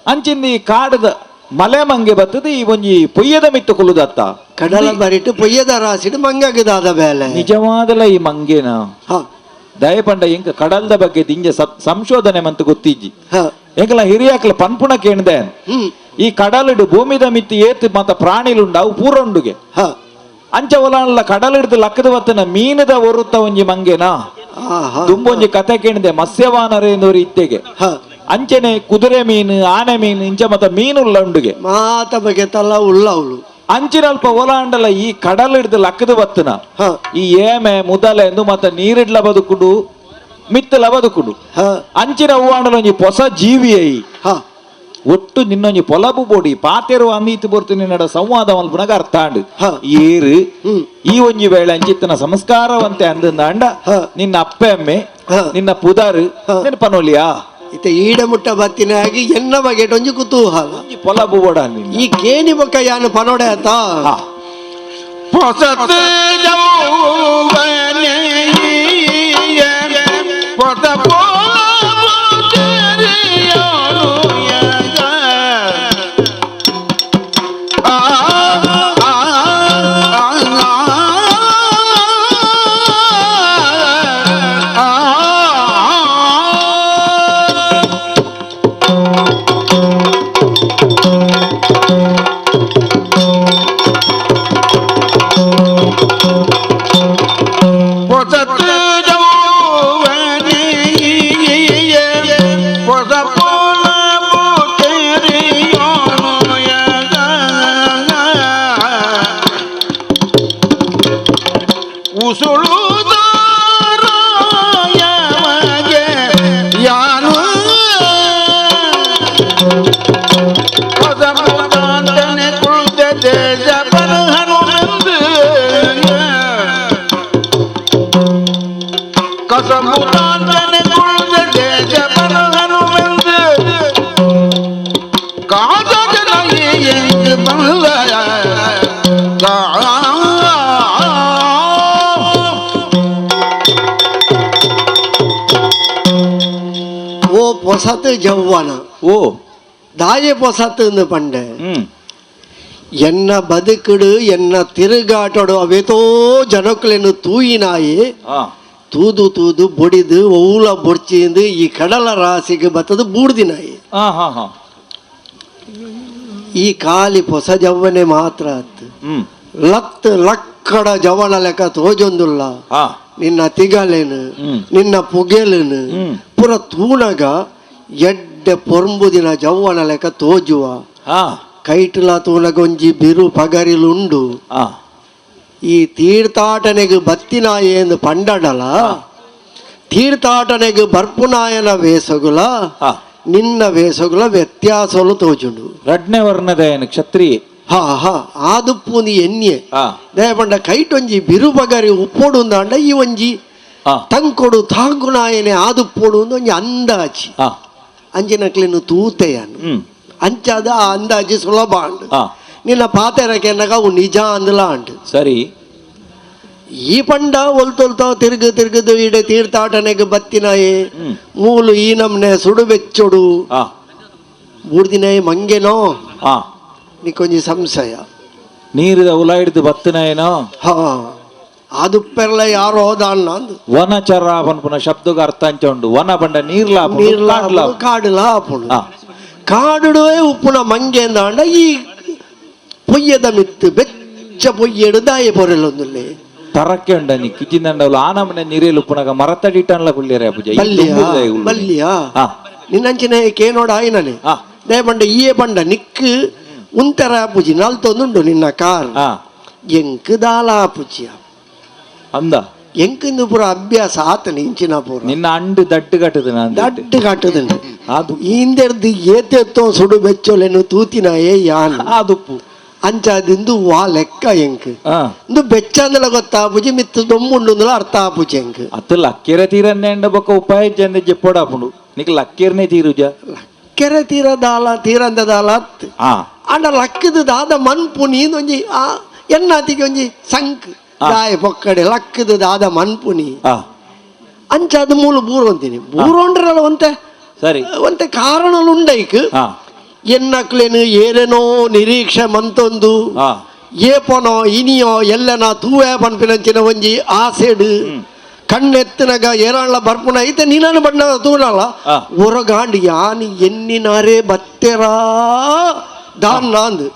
ಅಂಚಿಂದ ಈ ಕಾಡದ ಮಲೆ ಮಂಗೆ ಬತ್ತದ ಈ ಒಂಜಿ ಪೊಯ್ಯದ ಮಿತ್ತು ಕುಲುದತ್ತ ಕಡಲ ಬರಿಟ್ಟು ಪೊಯ್ಯದ ರಾಸಿಡು ಮಂಗಗದಾದ ಬೇಲೆ ನಿಜವಾದಲ ಈ ಮಂಗೇನ ದಯಪಂಡ ಎಂಕ ಕಡಲ್ದ ಬಗ್ಗೆ ದಿಂಜ ಸಂಶೋಧನೆ ಮಂತು ಗೊತ್ತಿಜ್ಜಿ ಎಂಕಲ ಹಿರಿಯಾಕ್ಲ ಪನ್ಪುಣ ಕೇಳ್ದೆ ಈ ಕಡಲಿಡು ಭೂಮಿದ ಮಿತ್ತು ಏತ್ ಮತ ಪ್ರಾಣಿಲುಂಡು ಅವು ಪೂರ ಉಂಡುಗೆ ಅಂಚ ಒಲಾನ್ಲ ಕಡಲಿಡ್ದು ಲಕ್ಕದ ಬತ್ತನ ಮೀನದ ಒರುತ್ತ ಒಂಜಿ ಮಂಗೆನಾ ದುಂಬೊಂಜಿ ಕತೆ ಕೇಳಿದೆ ಮತ್ಸ್ಯವಾನರೇಂದವರು ಇತ್ತೆಗೆ ಅಂಚನೆ ಕುದುರೆ ಮೀನು ಆನೆ ಮೀನು ಇಂಚ ಮತ ಮೀನುಲ್ಲ ಉಂಡುಗೆ ಮಾತ ಬಗ್ಗೆ ತಲ್ಲ ಉಳ್ಳವಳು ಅಂಚಿನಲ್ಪ ಓಲಾಂಡಲ ಈ ಕಡಲಿಡ್ದು ಲಕ್ಕದ ಬತ್ತನ ಈ ಏಮೆ ಮುದಲೆ ಎಂದು ಮತ ನೀರಿಡ್ಲ ಬದುಕುಡು ಮಿತ್ತಲ ಬದುಕುಡು ಅಂಚಿನ ಹೂವಾಂಡಲ ಒಂಜಿ ಹೊಸ ಜೀವಿ I ಒಟ್ಟು ನಿನ್ನೊಂಜಿ ಪೊಲಬು ಬೋಡಿ ಪಾತೆರು ಅಂದೀತು ಬೊರ್ತು ನಿನ್ನಡ ಸಂವಾದ ಮಲ್ಪುನಗ ಅರ್ಥ ಆಂಡ್ ಏರು ಈ ಒಂಜಿ ವೇಳೆ ಅಂಚಿತ್ತನ ಸಂಸ್ಕಾರವಂತೆ ಅಂದಂದಾಂಡ ನಿನ್ನ ಅಪ್ಪೆ ಅಮ್ಮೆ ನಿನ್ನ ಪುದಾರು ನಿನ್ನ ಪನೋಲಿಯಾ ಇತ್ತ ಈಡ ಮುಟ್ಟ ಬತ್ತಿನಾಗಿ ಎನ್ನ ಬಗೆಟ್ ಒಂಜಿ ಕುತೂಹಲ ಒಂಜಿ ಪೊಲಬು ಬೋಡ ನಿನ್ನ ಈ ಕೇಣಿ ಬೊಕ್ಕ ಯಾನು ಪನೋಡೆ ಆತ ಪೊಸತ್ ಜೌವನೆಯ ಪೊಸ ಆ ಆ ಆ ಪೊಸತ್ ಜೌವನೆಯ ಪೊಸ ಉಸುಳುದಾರಾಯಮಗೆ ಯಾನು ಪದಮುದಾಂತನೆ ಕುಳಿತ ದೇಶ ಬರಹನುಮೆಂದು ಕಸಮುದಾಂತನೆ ಕುಳಿತ ದೇಶ ಬರಹನುಮೆಂದು ಕಾದಜನ ಎಂದು ಬಲ್ಲ ಓ ಪೊಸತ್ ಜವ್ವನ ಓ ದಾಯೆ ಪೊಸತ್ ಎಂದು ಪಂಡೆ ಎನ್ನ ಬದುಕುಡು ಎನ್ನ ತಿರುಗಾಟಡು ಅವೇತೋ ಜನಕ್ಕಲೆನ್ನು ತೂಯಿನಾಯಿ ತೂದು ತೂದು ಬೊಡಿದು ಓಲ ಬೊಡ್ಚಿಂದು ಈ ಕಡಲ ರಾಸಿಗೆ ಬತ್ತದು ಬೂಡ್ದಿನಾಯಿ ಈ ಕಾಲಿ ಪೊಸ ಜವ್ವನೆ ಮಾತ್ರ ಅತ್ತು ಲತ್ ಲಕ್ಕಡ ಜವನ ಲೆಕ್ಕ ತೋಜೊಂದುಲ್ಲ ನಿನ್ನ ತಿಗಲೇನು ನಿನ್ನ ಪುಗೆಲೇನು ಪುರ ತೂನಗ ಎಡ್ಡೆ ಪೊರ್ಂಬುದಿನ ಜವ್ವನ ಲೆಕ್ಕ ತೋಜುವ ಕೈಟುಲ ತೂನಗ ಒಂಜಿ ಬಿರು ಪಗರಿಲುಂಡು ಈ ತೀರ್ಥಾಟನೆಗೆ ಬತ್ತಿನಾಯೆಂದು ಪಂಡಡಲ ತೀರ್ಥಾಟನೆಗೆ ಬರ್ಪುನಾಯನ ವೇಸಗುಲ ನಿನ್ನ ವೇಷಗಳ ವ್ಯತ್ಯಾಸಲು ತೋಜುಂಡು. ರಡ್ನೆ ವರ್ಣದಯನ ಕ್ಷತ್ರಿಯೆ. ಹಾ ಹಾ ಆದುಪ್ಪುಂದು ಎನ್ಯೆ. ದಯಪಂಡ ಕೈಟೊಂಜಿ ಬಿರುಬಗರಿ ಉಪ್ಪೊಡು ಅಂಡ ಈ ಒಂಜಿ ತಂಕೊಡು ತಾಂಗುನಾಯನೆ ಆದುಪ್ಪೊಡು ಒಂಜಿ ಅಂದಾಜಿ. ಅಂಚಿನಕ್ಲೆನು ತೂತೆಯನು ಅಂಚಾದ ಆ ಅಂದಾಜಿ ಸುಲಭ ಅಂಡು. ನಿನ್ನ ಪಾತೆರಕೆನ್ನಗ ಅವು ನಿಜ ಅಂದಲ ಅಂಡು. ಸರಿ. ಈ ಪಂಡ ಒಲ್ತೊಲ್ತ ತಿರುಗು ತಿರುಗುದು ಇಡೆ ತೀರ್ಥಾಟನೆಗೆ ಬತ್ತಿನಾಯೆ ಮೂಲು ಈ ನಮ್ನೆ ಸುಡು ಬೆಚ್ಚೊಡು ಬೂರ್ದಿನಾಯೆ ಮಂಗೆನೋ ನಿಕೊಂಜಿ ಸಂಶಯ. ನೀರಿದ ಉಲ ಹಿಡಿದು ಬತ್ತಿನಾಯನೋ. ಹಾ ಅದು ಪೆರ್ಲ ಯಾರೋ ಹೋದ ಅಂದು. ವನಚರ ಪನ್ಪುನ ಶಬ್ದಗ ಅರ್ಥ ಅಂಚ ಉಂಡು. ವನ ಪಂಡ ನೀರ್ಲ ನೀರ್ಲ ಕಾಡುಲ ಆಪುಂಡು. ಕಾಡುಡುವೆ ಉಪ್ಪುನ ಮಂಗೆ ಅಂದಾಂಡ ಈ ಪೊಯ್ಯದ ಮಿತ್ತು ಬೆಚ್ಚ ಪೊಯ್ಯಡು ದಾಯ ಪೊರೆಲೊಂದುಲ್ಲೆ. ತರಕ್ಕೆ ಉಂಡ ನೀ ಕಿಚಿಂದಂಡವಳು ಆ ನಮನೆ ನೀರೇಲು ಉಪ್ಪುನಗ ಮರತಡಿಟ್ಟನ್ಲ ಕುಳ್ಳಿಯರೆ ಪೂಜೆ. ಬಲ್ಲಿಯಾ ಬಲ್ಲಿಯಾ ನಿನ್ನಂಚಿನ ಕೇನೋಡ ಆಯ್ನನೆ they ಪಂಡ ಈಯೆ ಪಂಡ ನಿಕ್ಕು ಉಂತರ ಪೂಜಿ ನಲ್ತೊಂದುಂಡು ನಿನ್ನ ಕಾರ್ ಎಂಕ್ ದಾಲ ಪೂಜಿಯ ಅಂದ ಎಂಕಿಂದು ಪೂರ ಅಭ್ಯಾಸ ಆತನ ಇಂಚಿನ ಪೂರ ನಿನ್ನ ಅಂಡು ದಡ್ಡು ಕಟ್ಟುದು ನಾನು ದಡ್ಡು ಕಟ್ಟುದುಂಡು. ಅದು ಈಂದೆರ್ದು ಏತೆತ್ತೋ ಸುಡು ಬೆಚ್ಚೊಲೆನು ತೂತಿನಾಯೇ ಯಾನ್ ಆದುಪ್ಪು ಅಂಚಾದಿಂದು ವಾ ಲೆಕ್ಕ ಎಂಕ್ ಇಂದು ಬೆಚ್ಚಂದಲ ಗೊತ್ತಾಪುಜಿ ಮಿತ್ತು ದೊಮ್ಮುಂಡುಂದಲ ಅರ್ಥ ಆಪುಜಿ ಎಂಕ್. ಅತ್ತು ಲಕ್ಕೆರೆ ತೀರನ್ನೇ ಅಂಡ ಬೊಕ್ಕ ಉಪಾಯ ಜಂದ ಜೆಪ್ಪೋಡಾಪುಂಡು ನಿಕ್ ಲಕ್ಕೆರ್ನೆ ತೀರುಜ. ಲಕ್ಕೆರೆ ತೀರ ದಾಲ ತೀರಂದ ದಾಲ ಅತ್ತು ಆಂಡ ಲಕ್ಕದ ದಾದ ಮನ್ಪುನಿ ಒಂಜಿ ಆ ಎನ್ನಾತಿಗೆ ಒಂಜಿ ಸಂಕ್ ದಾಯ ಪೊಕ್ಕಡೆ ಲಕ್ಕದ ದಾದ ಮನ್ಪುನಿ ಅಂಚಾದ ಮೂಲು ಬೂರೊಂತೀನಿ ಬೂರೊಂಡ್ರಲ್ಲ ಒಂತೆ ಸರಿ ಒಂತೆ ಕಾರಣಲು ಉಂಡೈಕ್ ಎನ್ನಕ್ಲೇನು ಏನೇನೋ ನಿರೀಕ್ಷೆ ಮಂತೊಂದು ಏಪನೋ ಇನಿಯೋ ಎಲ್ಲನ ತೂವೆ ಪನ್ಪಿನಂಚಿನ ಒಂಜಿ ಆಸೆಡು ಕಣ್ಣೆತ್ತನಗ ಏರಾಳ್ಲ ಬರ್ಪುನ ಐತೆ ನೀನಾನು ಬಣ್ಣ ತೂನಲ್ಲ ಹೊರಗಾಂಡ್ ಯಾನ್ ಎನ್ನಿನಾರೇ ಬತ್ತೆರಾ ದಾನ್ ನಾಂದು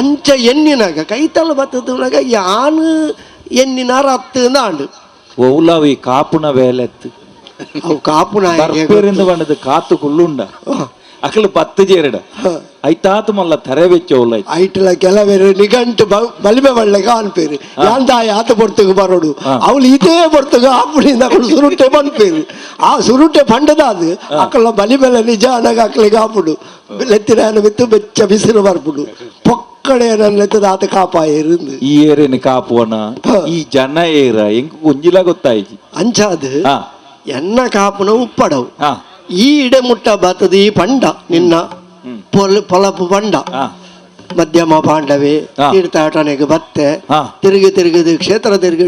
ಅಂಚ ಎನ್ನಿನಾಗ ಕೈತಲ್ಲ ಬತ್ತದನಾಗ ಯಾನು ಎನ್ನಿನಾರ ಅತ್ತು ಆಂಡು. ಓಲಾವಿ ಕಾಪುನ ಬೇಲೆತ್ತು ಅವು ಕಾಪುನ ಬರ್ಪೇರಿಂದ ಬಣ್ಣದ ಕಾತು ಕುಳ್ಳುಂಡ ಅಕಲು ಪತ್ತು ಜೇರಡ ಐತಾತು ಮಲ್ಲ ತರೆ ಬೆಚ್ಚ ಉಲ್ಲ. ಐಟ್ಲ ಕೆಲವರು ನಿಘಂಟು ಬಲಿಮೆ ಬಳ್ಳೆಗ ಅನ್ಪೇರು ಯಾಂದಾಯ ಆತ ಪೊರ್ತುಗು ಬರೋಡು ಅವಳು ಇದೇ ಪೊರ್ತುಗು ಆಪುಣಿಂದ ಅಕಲು ಸುರುಟೆ ಪನ್ಪೇರು ಆ ಸುರುಟೆ ಪಂಡದ ಅದು ಅಕಲ ಬಲಿಮೆಲ ನಿಜ ಅನಗ ಅಕ್ಲಿಗೆ ಆಪುಡು ಲೆತ್ತಿನ ಬಿತ್ತು ಬೆಚ್ಚ ಬಿಸಿಲು ಬರ್ಪುಡು ಪೊಕ್ಕಡೆ ಲೆತ್ತದ ಆತ ಕಾಪಾಯರು. ಈ ಏರೇನು ಕಾಪುವನ ಈ ಜನ ಏರ ಎಂಕ್ ಒಂಜಿಲ ಗೊತ್ತಾಯ್ತು. ಅಂಚಾದು ಎನ್ನ ಕಾಪುನ ಉಪ್ಪಡವು ಈ ಇಡೆ ಮುಟ್ಟ ಬತ್ತದ ಈ ಪಂಡ ನಿನ್ನ ಪೊಲಪು ಪಂಡ ಮಧ್ಯಮ ಪಾಂಡವೆ ತೀರ್ಥಾಟನೆಗೆ ಬತ್ತೆ ತಿರುಗಿ ತಿರುಗಿದು ಕ್ಷೇತ್ರ ತಿರುಗಿ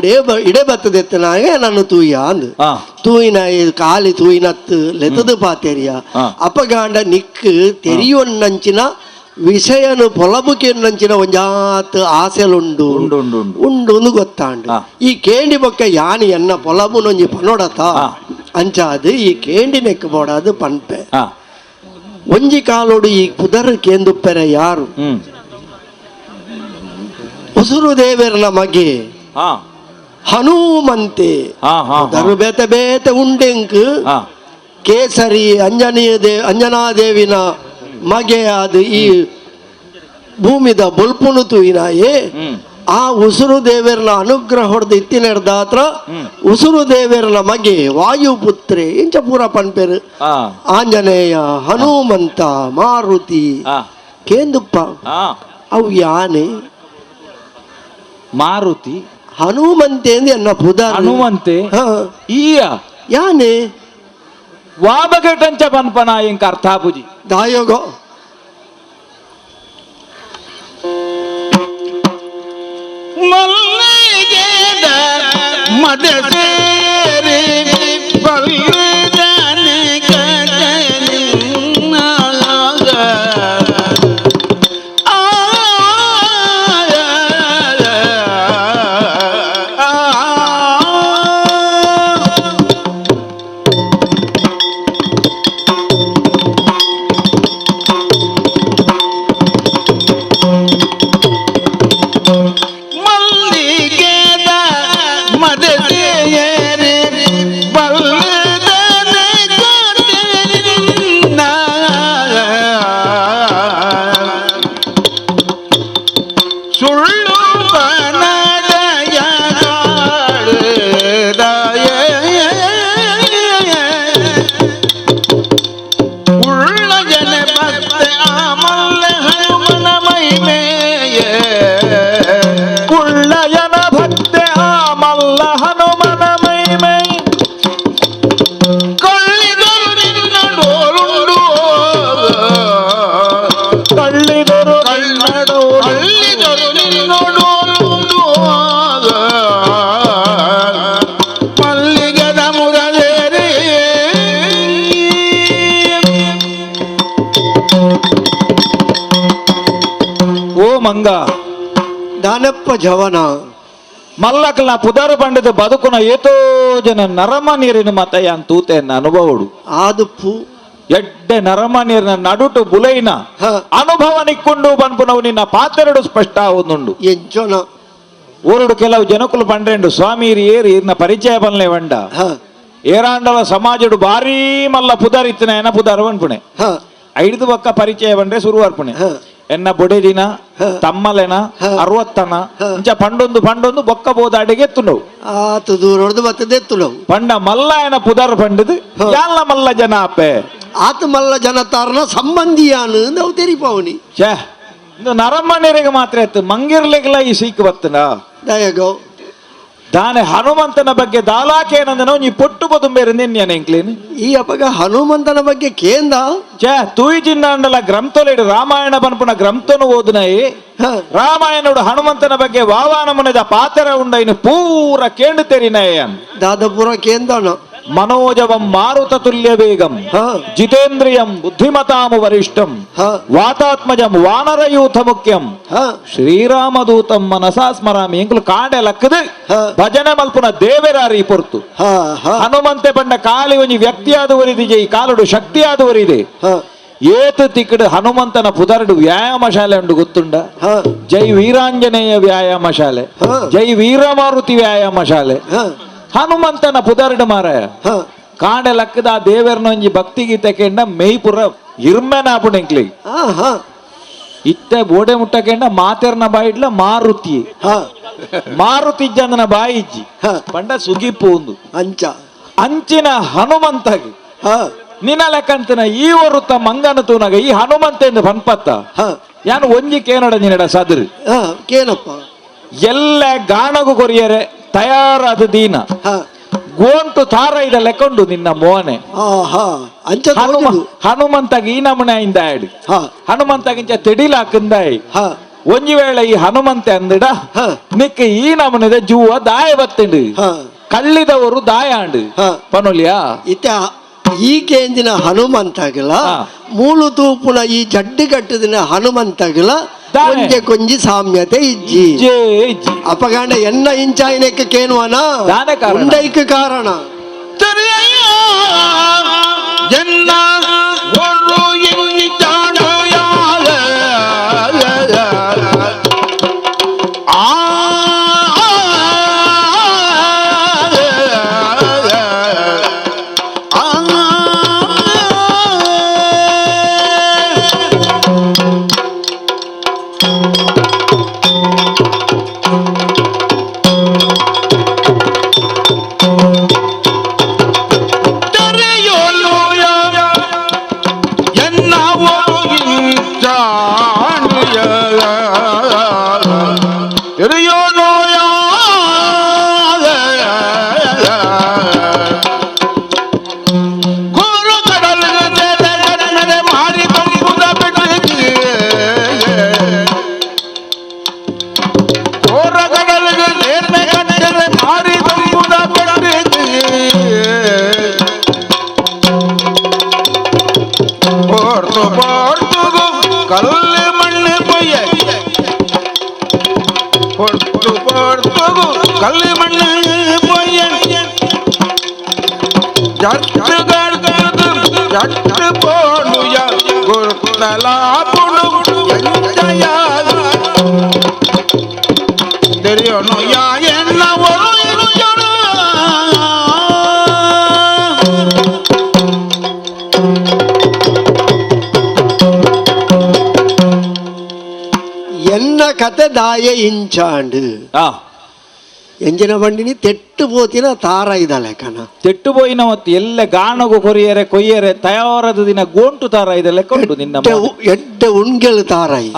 ಇಡೆ ಬತ್ತದೆತ್ತನಾಗೆ ನಾನು ತೂಯ ಅಂದು ತೂಯಿನ ಕಾಲಿ ತೂಯಿನತ್ತು ಲೆತ್ತದು ಪಾತೆರಿಯ ಅಪಗಾಂಡ ನಿಕ್ಕು ತೆರಿಯೊನ್ನಂಚಿನ ವಿಷಯನು ಪೊಲಬುಕೆನ್ನಂಚಿನ ಒಂಜಾತ್ ಆಸೆಲುಂಡು ಉಂಡು ಉಂದು ಗೊತ್ತಾಂಡು. ಈ ಕೇಂಡಿ ಬೊಕ್ಕ ಯಾನಿ ಎನ್ನ ಪೊಲಬುನೊಂಜಿ ಪನೊಡತ ಅಂಚಾದು ಈ ಕೇಂಡಿ ನೆಕ್ ಬೋಡಾದು ಪನ್ಪೆ ಒಂಜಿ ಕಾಲೋಡು ಈ ಪುದರ್ ಕೇಂದುಪ್ಪೆರೆ ಯಾರು ಉಸುರು ದೇವರನ ಮಗೆ ಹನುಮಂತೆ ಪುದರು ಬೇತೆ ಬೇತೆ ಉಂಡೆಂಕ್ ಕೇಸರಿ ಅಂಜನೀಯ ದೇವ್ ಅಂಜನಾದೇವಿನ ಮಗೆ ಅದು ಈ ಭೂಮಿದ ಬೊಲ್ಪುನು ತೂಯಿನಾಯೇ ಆ ಉಸುರು ದೇವರನ ಅನುಗ್ರಹ ಹೊಡೆದು ಇತ್ತಿನೆಡ್ದಾತ್ರ ಉಸುರು ದೇವರನ ಮಗೆ ವಾಯುಪುತ್ರೆ ಇಂಚ ಪೂರ ಪನ್ಪೇರು ಆಂಜನೇಯ ಹನುಮಂತ ಮಾರುತಿ ಕೇಂದುಪ್ಪ ಅವು ಯಾನೆ ಮಾರುತಿ ಹನುಮಂತೆ ಎನ್ನ ಪುದ ಹನುಮಂತೆ ಈಯ ಯಾನೆ ವಾಬಗೆಟಂಚ ಪನ್ಪನ ಇಂಕ ಅರ್ಥಾಪುಜಿ ದಾಯೋಗೋ ಮಲ್ಲಿಗೆದ ಮದಸೇರಿ ಬಲ್ಲದನೆ ಕಟನಿನ್ನಾಗ ಆ ಮಲ್ಲಿಗೆದ ಮದಸೇರಿ ಮಲ್ಲ ಹನುಮನ ಮೈ ಮೈ ಕಳ್ಳಿದರು ನಿನ್ನ ಡೋಲುಂಡು ಕಳ್ಳಿದರು ನಿನ್ನಡೋಲು ಕಳ್ಳಿದರು ನಿನ್ನ ಡೋಲುಂಡು ಮಲ್ಲಿಗೆದ ಮುರಲೇರಿ ಓ ಮಂಗ ದಾನಪ್ಪ ಜವನ ಮಲ್ಲಕಲ ಪುದರು ಬಂಡದ ಬದುಕುನ ಏತೋ ಜನ ನರಮ ನೀರಿನ ಮತಯ ತೂತೆನ್ನ ಅನುಭವಡು ಆದುಪ್ಪು ಎಡ್ಡೆ ನರಮ ನೀರಿನ ನಡುಟು ಬುಲೈನ ಅನುಭವ ನಿಕ್ಕೊಂಡು ಬನ್ಪುನವು ನಿನ್ನ ಪಾತೆರಡು ಸ್ಪಷ್ಟ ಆವುದುಂಡು ಎಂಚೋನ ಊರುಡು ಕೆಲವು ಜನಕುಲು ಪಂಡ್ರೆಂಡು ಸ್ವಾಮಿ ಏರಿ ಇರ್ನ ಪರಿಚಯ ಬನ್ಲೆ ವಂಡ ಏರಾಂಡಲ ಸಮಾಜಡು ಭಾರೀ ಮಲ್ಲ ಪುದರ್ ಇತ್ತಿನ ಎನ ಪುದರ್ ಪನ್ಪುಣೆ ಐದು ಪಕ್ಕ ಪರಿಚಯ ಬಂದ್ರೆ ಸುರುವರ್ಪುಣೆ ಎನ್ನ ಬೊಡೆದಿನ ತಮ್ಮಲೆನ ಅರವತ್ತನ ಇಂಚ ಪಂಡೊಂದು ಪಂಡೊಂದು ಬೊಕ್ಕ ಬೋದ ಅಡಿಗೆ ಎತ್ತುಂಡವು ಆತು ದೂರ ಬತ್ತದ ಎತ್ತುಂಡವು ಪಂಡ ಮಲ್ಲ ಎನ ಪುದರ್ ಪಂಡದು ಯಾಲ್ಲ ಮಲ್ಲ ಜನ ಅಪ್ಪೆ ಆತ ಮಲ್ಲ ಜನ ತಾರನ ಸಂಬಂಧಿಯಾನು ಅವು ತೆರಿಪವನಿ ಛೇ ಇಂದು ನರಮ್ಮನೇರಿಗೆ ಮಾತ್ರ ಎತ್ತು ಮಂಗಿರ್ಲಿಗೆಲ್ಲ ಈ ಸೀಕ್ ಬತ್ತನ ದಯಗೋ ದಾನೆ ಹನುಮಂತನ ಬಗ್ಗೆ ದಾಲಾಕೇನಂದನೋ ನೀ ಪೊಟ್ಟು ಬದುಂಬೇರು ನಿನ್ನೆ ಎಂಕ್ಲೇನು ಈ ಅಪಗ ಹನುಮಂತನ ಬಗ್ಗೆ ಕೇಂದ ಛೇ ತೂಯಿ ಚಿನ್ನಾಂಡಲ ಗ್ರಂಥೊಲೆಡು ರಾಮಾಯಣ ಬನ್ಪುನ ಗ್ರಂಥನು ಓದುನಯಿ ರಾಮಾಯಣುಡು ಹನುಮಂತನ ಬಗ್ಗೆ ವಾವಾನಮುನದ ಪಾತ್ರ ಉಂಡೈನು ಪೂರ ಕೇಂಡು ತೆರಿನಯನ್ ದಾದಪುರ ಕೇಂದನ మనోజవం మారుతతుల్య వేగం జితేంద్రియం బుద్ధిమతాము వరిష్టం వాతాత్మజం వానరయూథ ముఖ్యం ಶ್ರೀರಾಮದೂತಂ ಮನಸಾ ಸ್ಮರಾಮಿ ಎಂಕುಲು ಕಾಂಡೆ ಲಕ್ಕದು ಭಜನೆ ಮಲ್ಪುನ ದೇವೆರಾರಿ ಪೊರ್ತು ಹನುಮಂತೆ ಬಂಡ ಕಾಲಿ ಒಂಜಿ ವ್ಯಕ್ತಿಯಾದವರಿದೆ ಈ ಕಾಲುಡು ಶಕ್ತಿಯಾದವರಿದೆ ಏತು ತಿಕ್ಕಡು ಹನುಮಂತನ ಪುದರಡು ವ್ಯಾಯಾಮ ಶಾಲೆ ಉಂಡು ಗೊತ್ತುಂಡ ಜೈ ವೀರಾಂಜನೇಯ ವ್ಯಾಯಾಮ ಶಾಲೆ ಜೈ ವೀರಮಾರುತಿ ವ್ಯಾಯಾಮ ಶಾಲೆ ಹನುಮಂತನ ಪುದರಡು ಮಾರಾಯ ಕಾಂಡೆ ಲಕ್ಕದ ಆ ದೇವರನೊಂಜಿ ಭಕ್ತಿ ಗೀತೆ ಕೆಂಡ ಮೇಯ್ಪುರ ಇರ್ಮೆನ ಆಪುಣೆಂಕ್ಲಿ ಇತ್ತೆ ಬೋಡೆ ಮುಟ್ಟಕೆಂಡ ಮಾತೆರ್ನ ಬಾಯಿಡ್ಲ ಮಾರುತಿ ಮಾರುತಿ ಇಜ್ಜಂದನ ಬಾಯಿ ಇಜ್ಜಿ ಪಂಡ ಸುಗಿಪ್ಪು ಒಂದು ಅಂಚ ಅಂಚಿನ ಹನುಮಂತಗೆ ನಿನ್ನ ಲೆಕ್ಕಂತನ ಈ ಒರುತ್ತ ಮಂಗನ ತೂನಗ ಈ ಹನುಮಂತ ಎಂದು ಪನ್ಪತ್ತ ಯಾನು ಒಂಜಿ ಕೇನಡ ನಿನ್ನಡ ಸದ್ರು ಕೇನಪ್ಪ ಎಲ್ಲ ಗಾಣಗು ಕೊರಿಯರೆ ತಯಾರಾದ ದೀನ ಗೋಂಟು ತಾರ ಇದ ಲೆಕ್ಕೊಂಡು ನಿನ್ನ ಮೋನೆ ಹನುಮಂತಗೆ ಈ ನಮೂನೆ ಇಂದ ಆಡು ಹನುಮಂತಗಿಂಚ ತೆಡಿಲಾಕಂದಾಯಿ ಒಂಜಿ ವೇಳೆ ಈ ಹನುಮಂತೆ ಅಂದಿಡ ನಿಕ್ಕ ಈ ನಮೂನೆದ ಜೂವ ದಾಯ ಬತ್ತಂಡು ಕಳ್ಳಿದವರು ದಾಯಾಂಡು ಪನೊಲಿಯಾ ಇತ್ತ ಈ ಕೇಂದಿನ ಹನುಮಂತಗಲ ಮೂಲು ತೂಪುನ ಈ ಜಡ್ಡು ಕಟ್ಟದಿನ ಹನುಮಂತಗಲ ಒಂಜೆ ಕೊಂಜಿ ಸಾಮ್ಯತೆ ಇಜ್ಜಿ ಅಪಗಾಂಡ ಎನ್ನ ಇಂಚಾಯಿನಕ್ಕೆ ಕೇನುವನ ಉಂಡೈಕ ಕಾರಣ ಎನ್ನ ஒரு ಕಲ್ಲು ಮಣ್ಣು ಪೊಯ್ಯ பொட்டு பொறுத்து கல்லு மண்ணு பொய்ய ஜட்டு கடுத்து ஜட்டு போடுயா குருத்தலா புடு தெரியணும் யா என்ன ஒரு ಎನ್ನ ಕತೆ ದಾಯ ಇಂಚಾಂಡು ಎಂಜಿನ ಬಂಡಿನಿ ತೆಟ್ಟು ಪೋತಿನ ತಾರ ಇದ್ದಾಳೆ ಕಣ ತೆಟ್ಟು ಪೋಯಿನ ಹೊತ್ತು ಎಲ್ಲ ಗಾಣಗು ಕೊರಿಯರೆ ಕೊಯ್ಯರೆ ತಯಾರದ ದಿನ ಗೋಂಟು ತಾರ ಇದೆಲ್ಲ ಕೊಂಡು ನಿನ್ನ ಎಡ್ಡೆ ಉಣ್ಗೆಲು ತಾರಾಯಿ.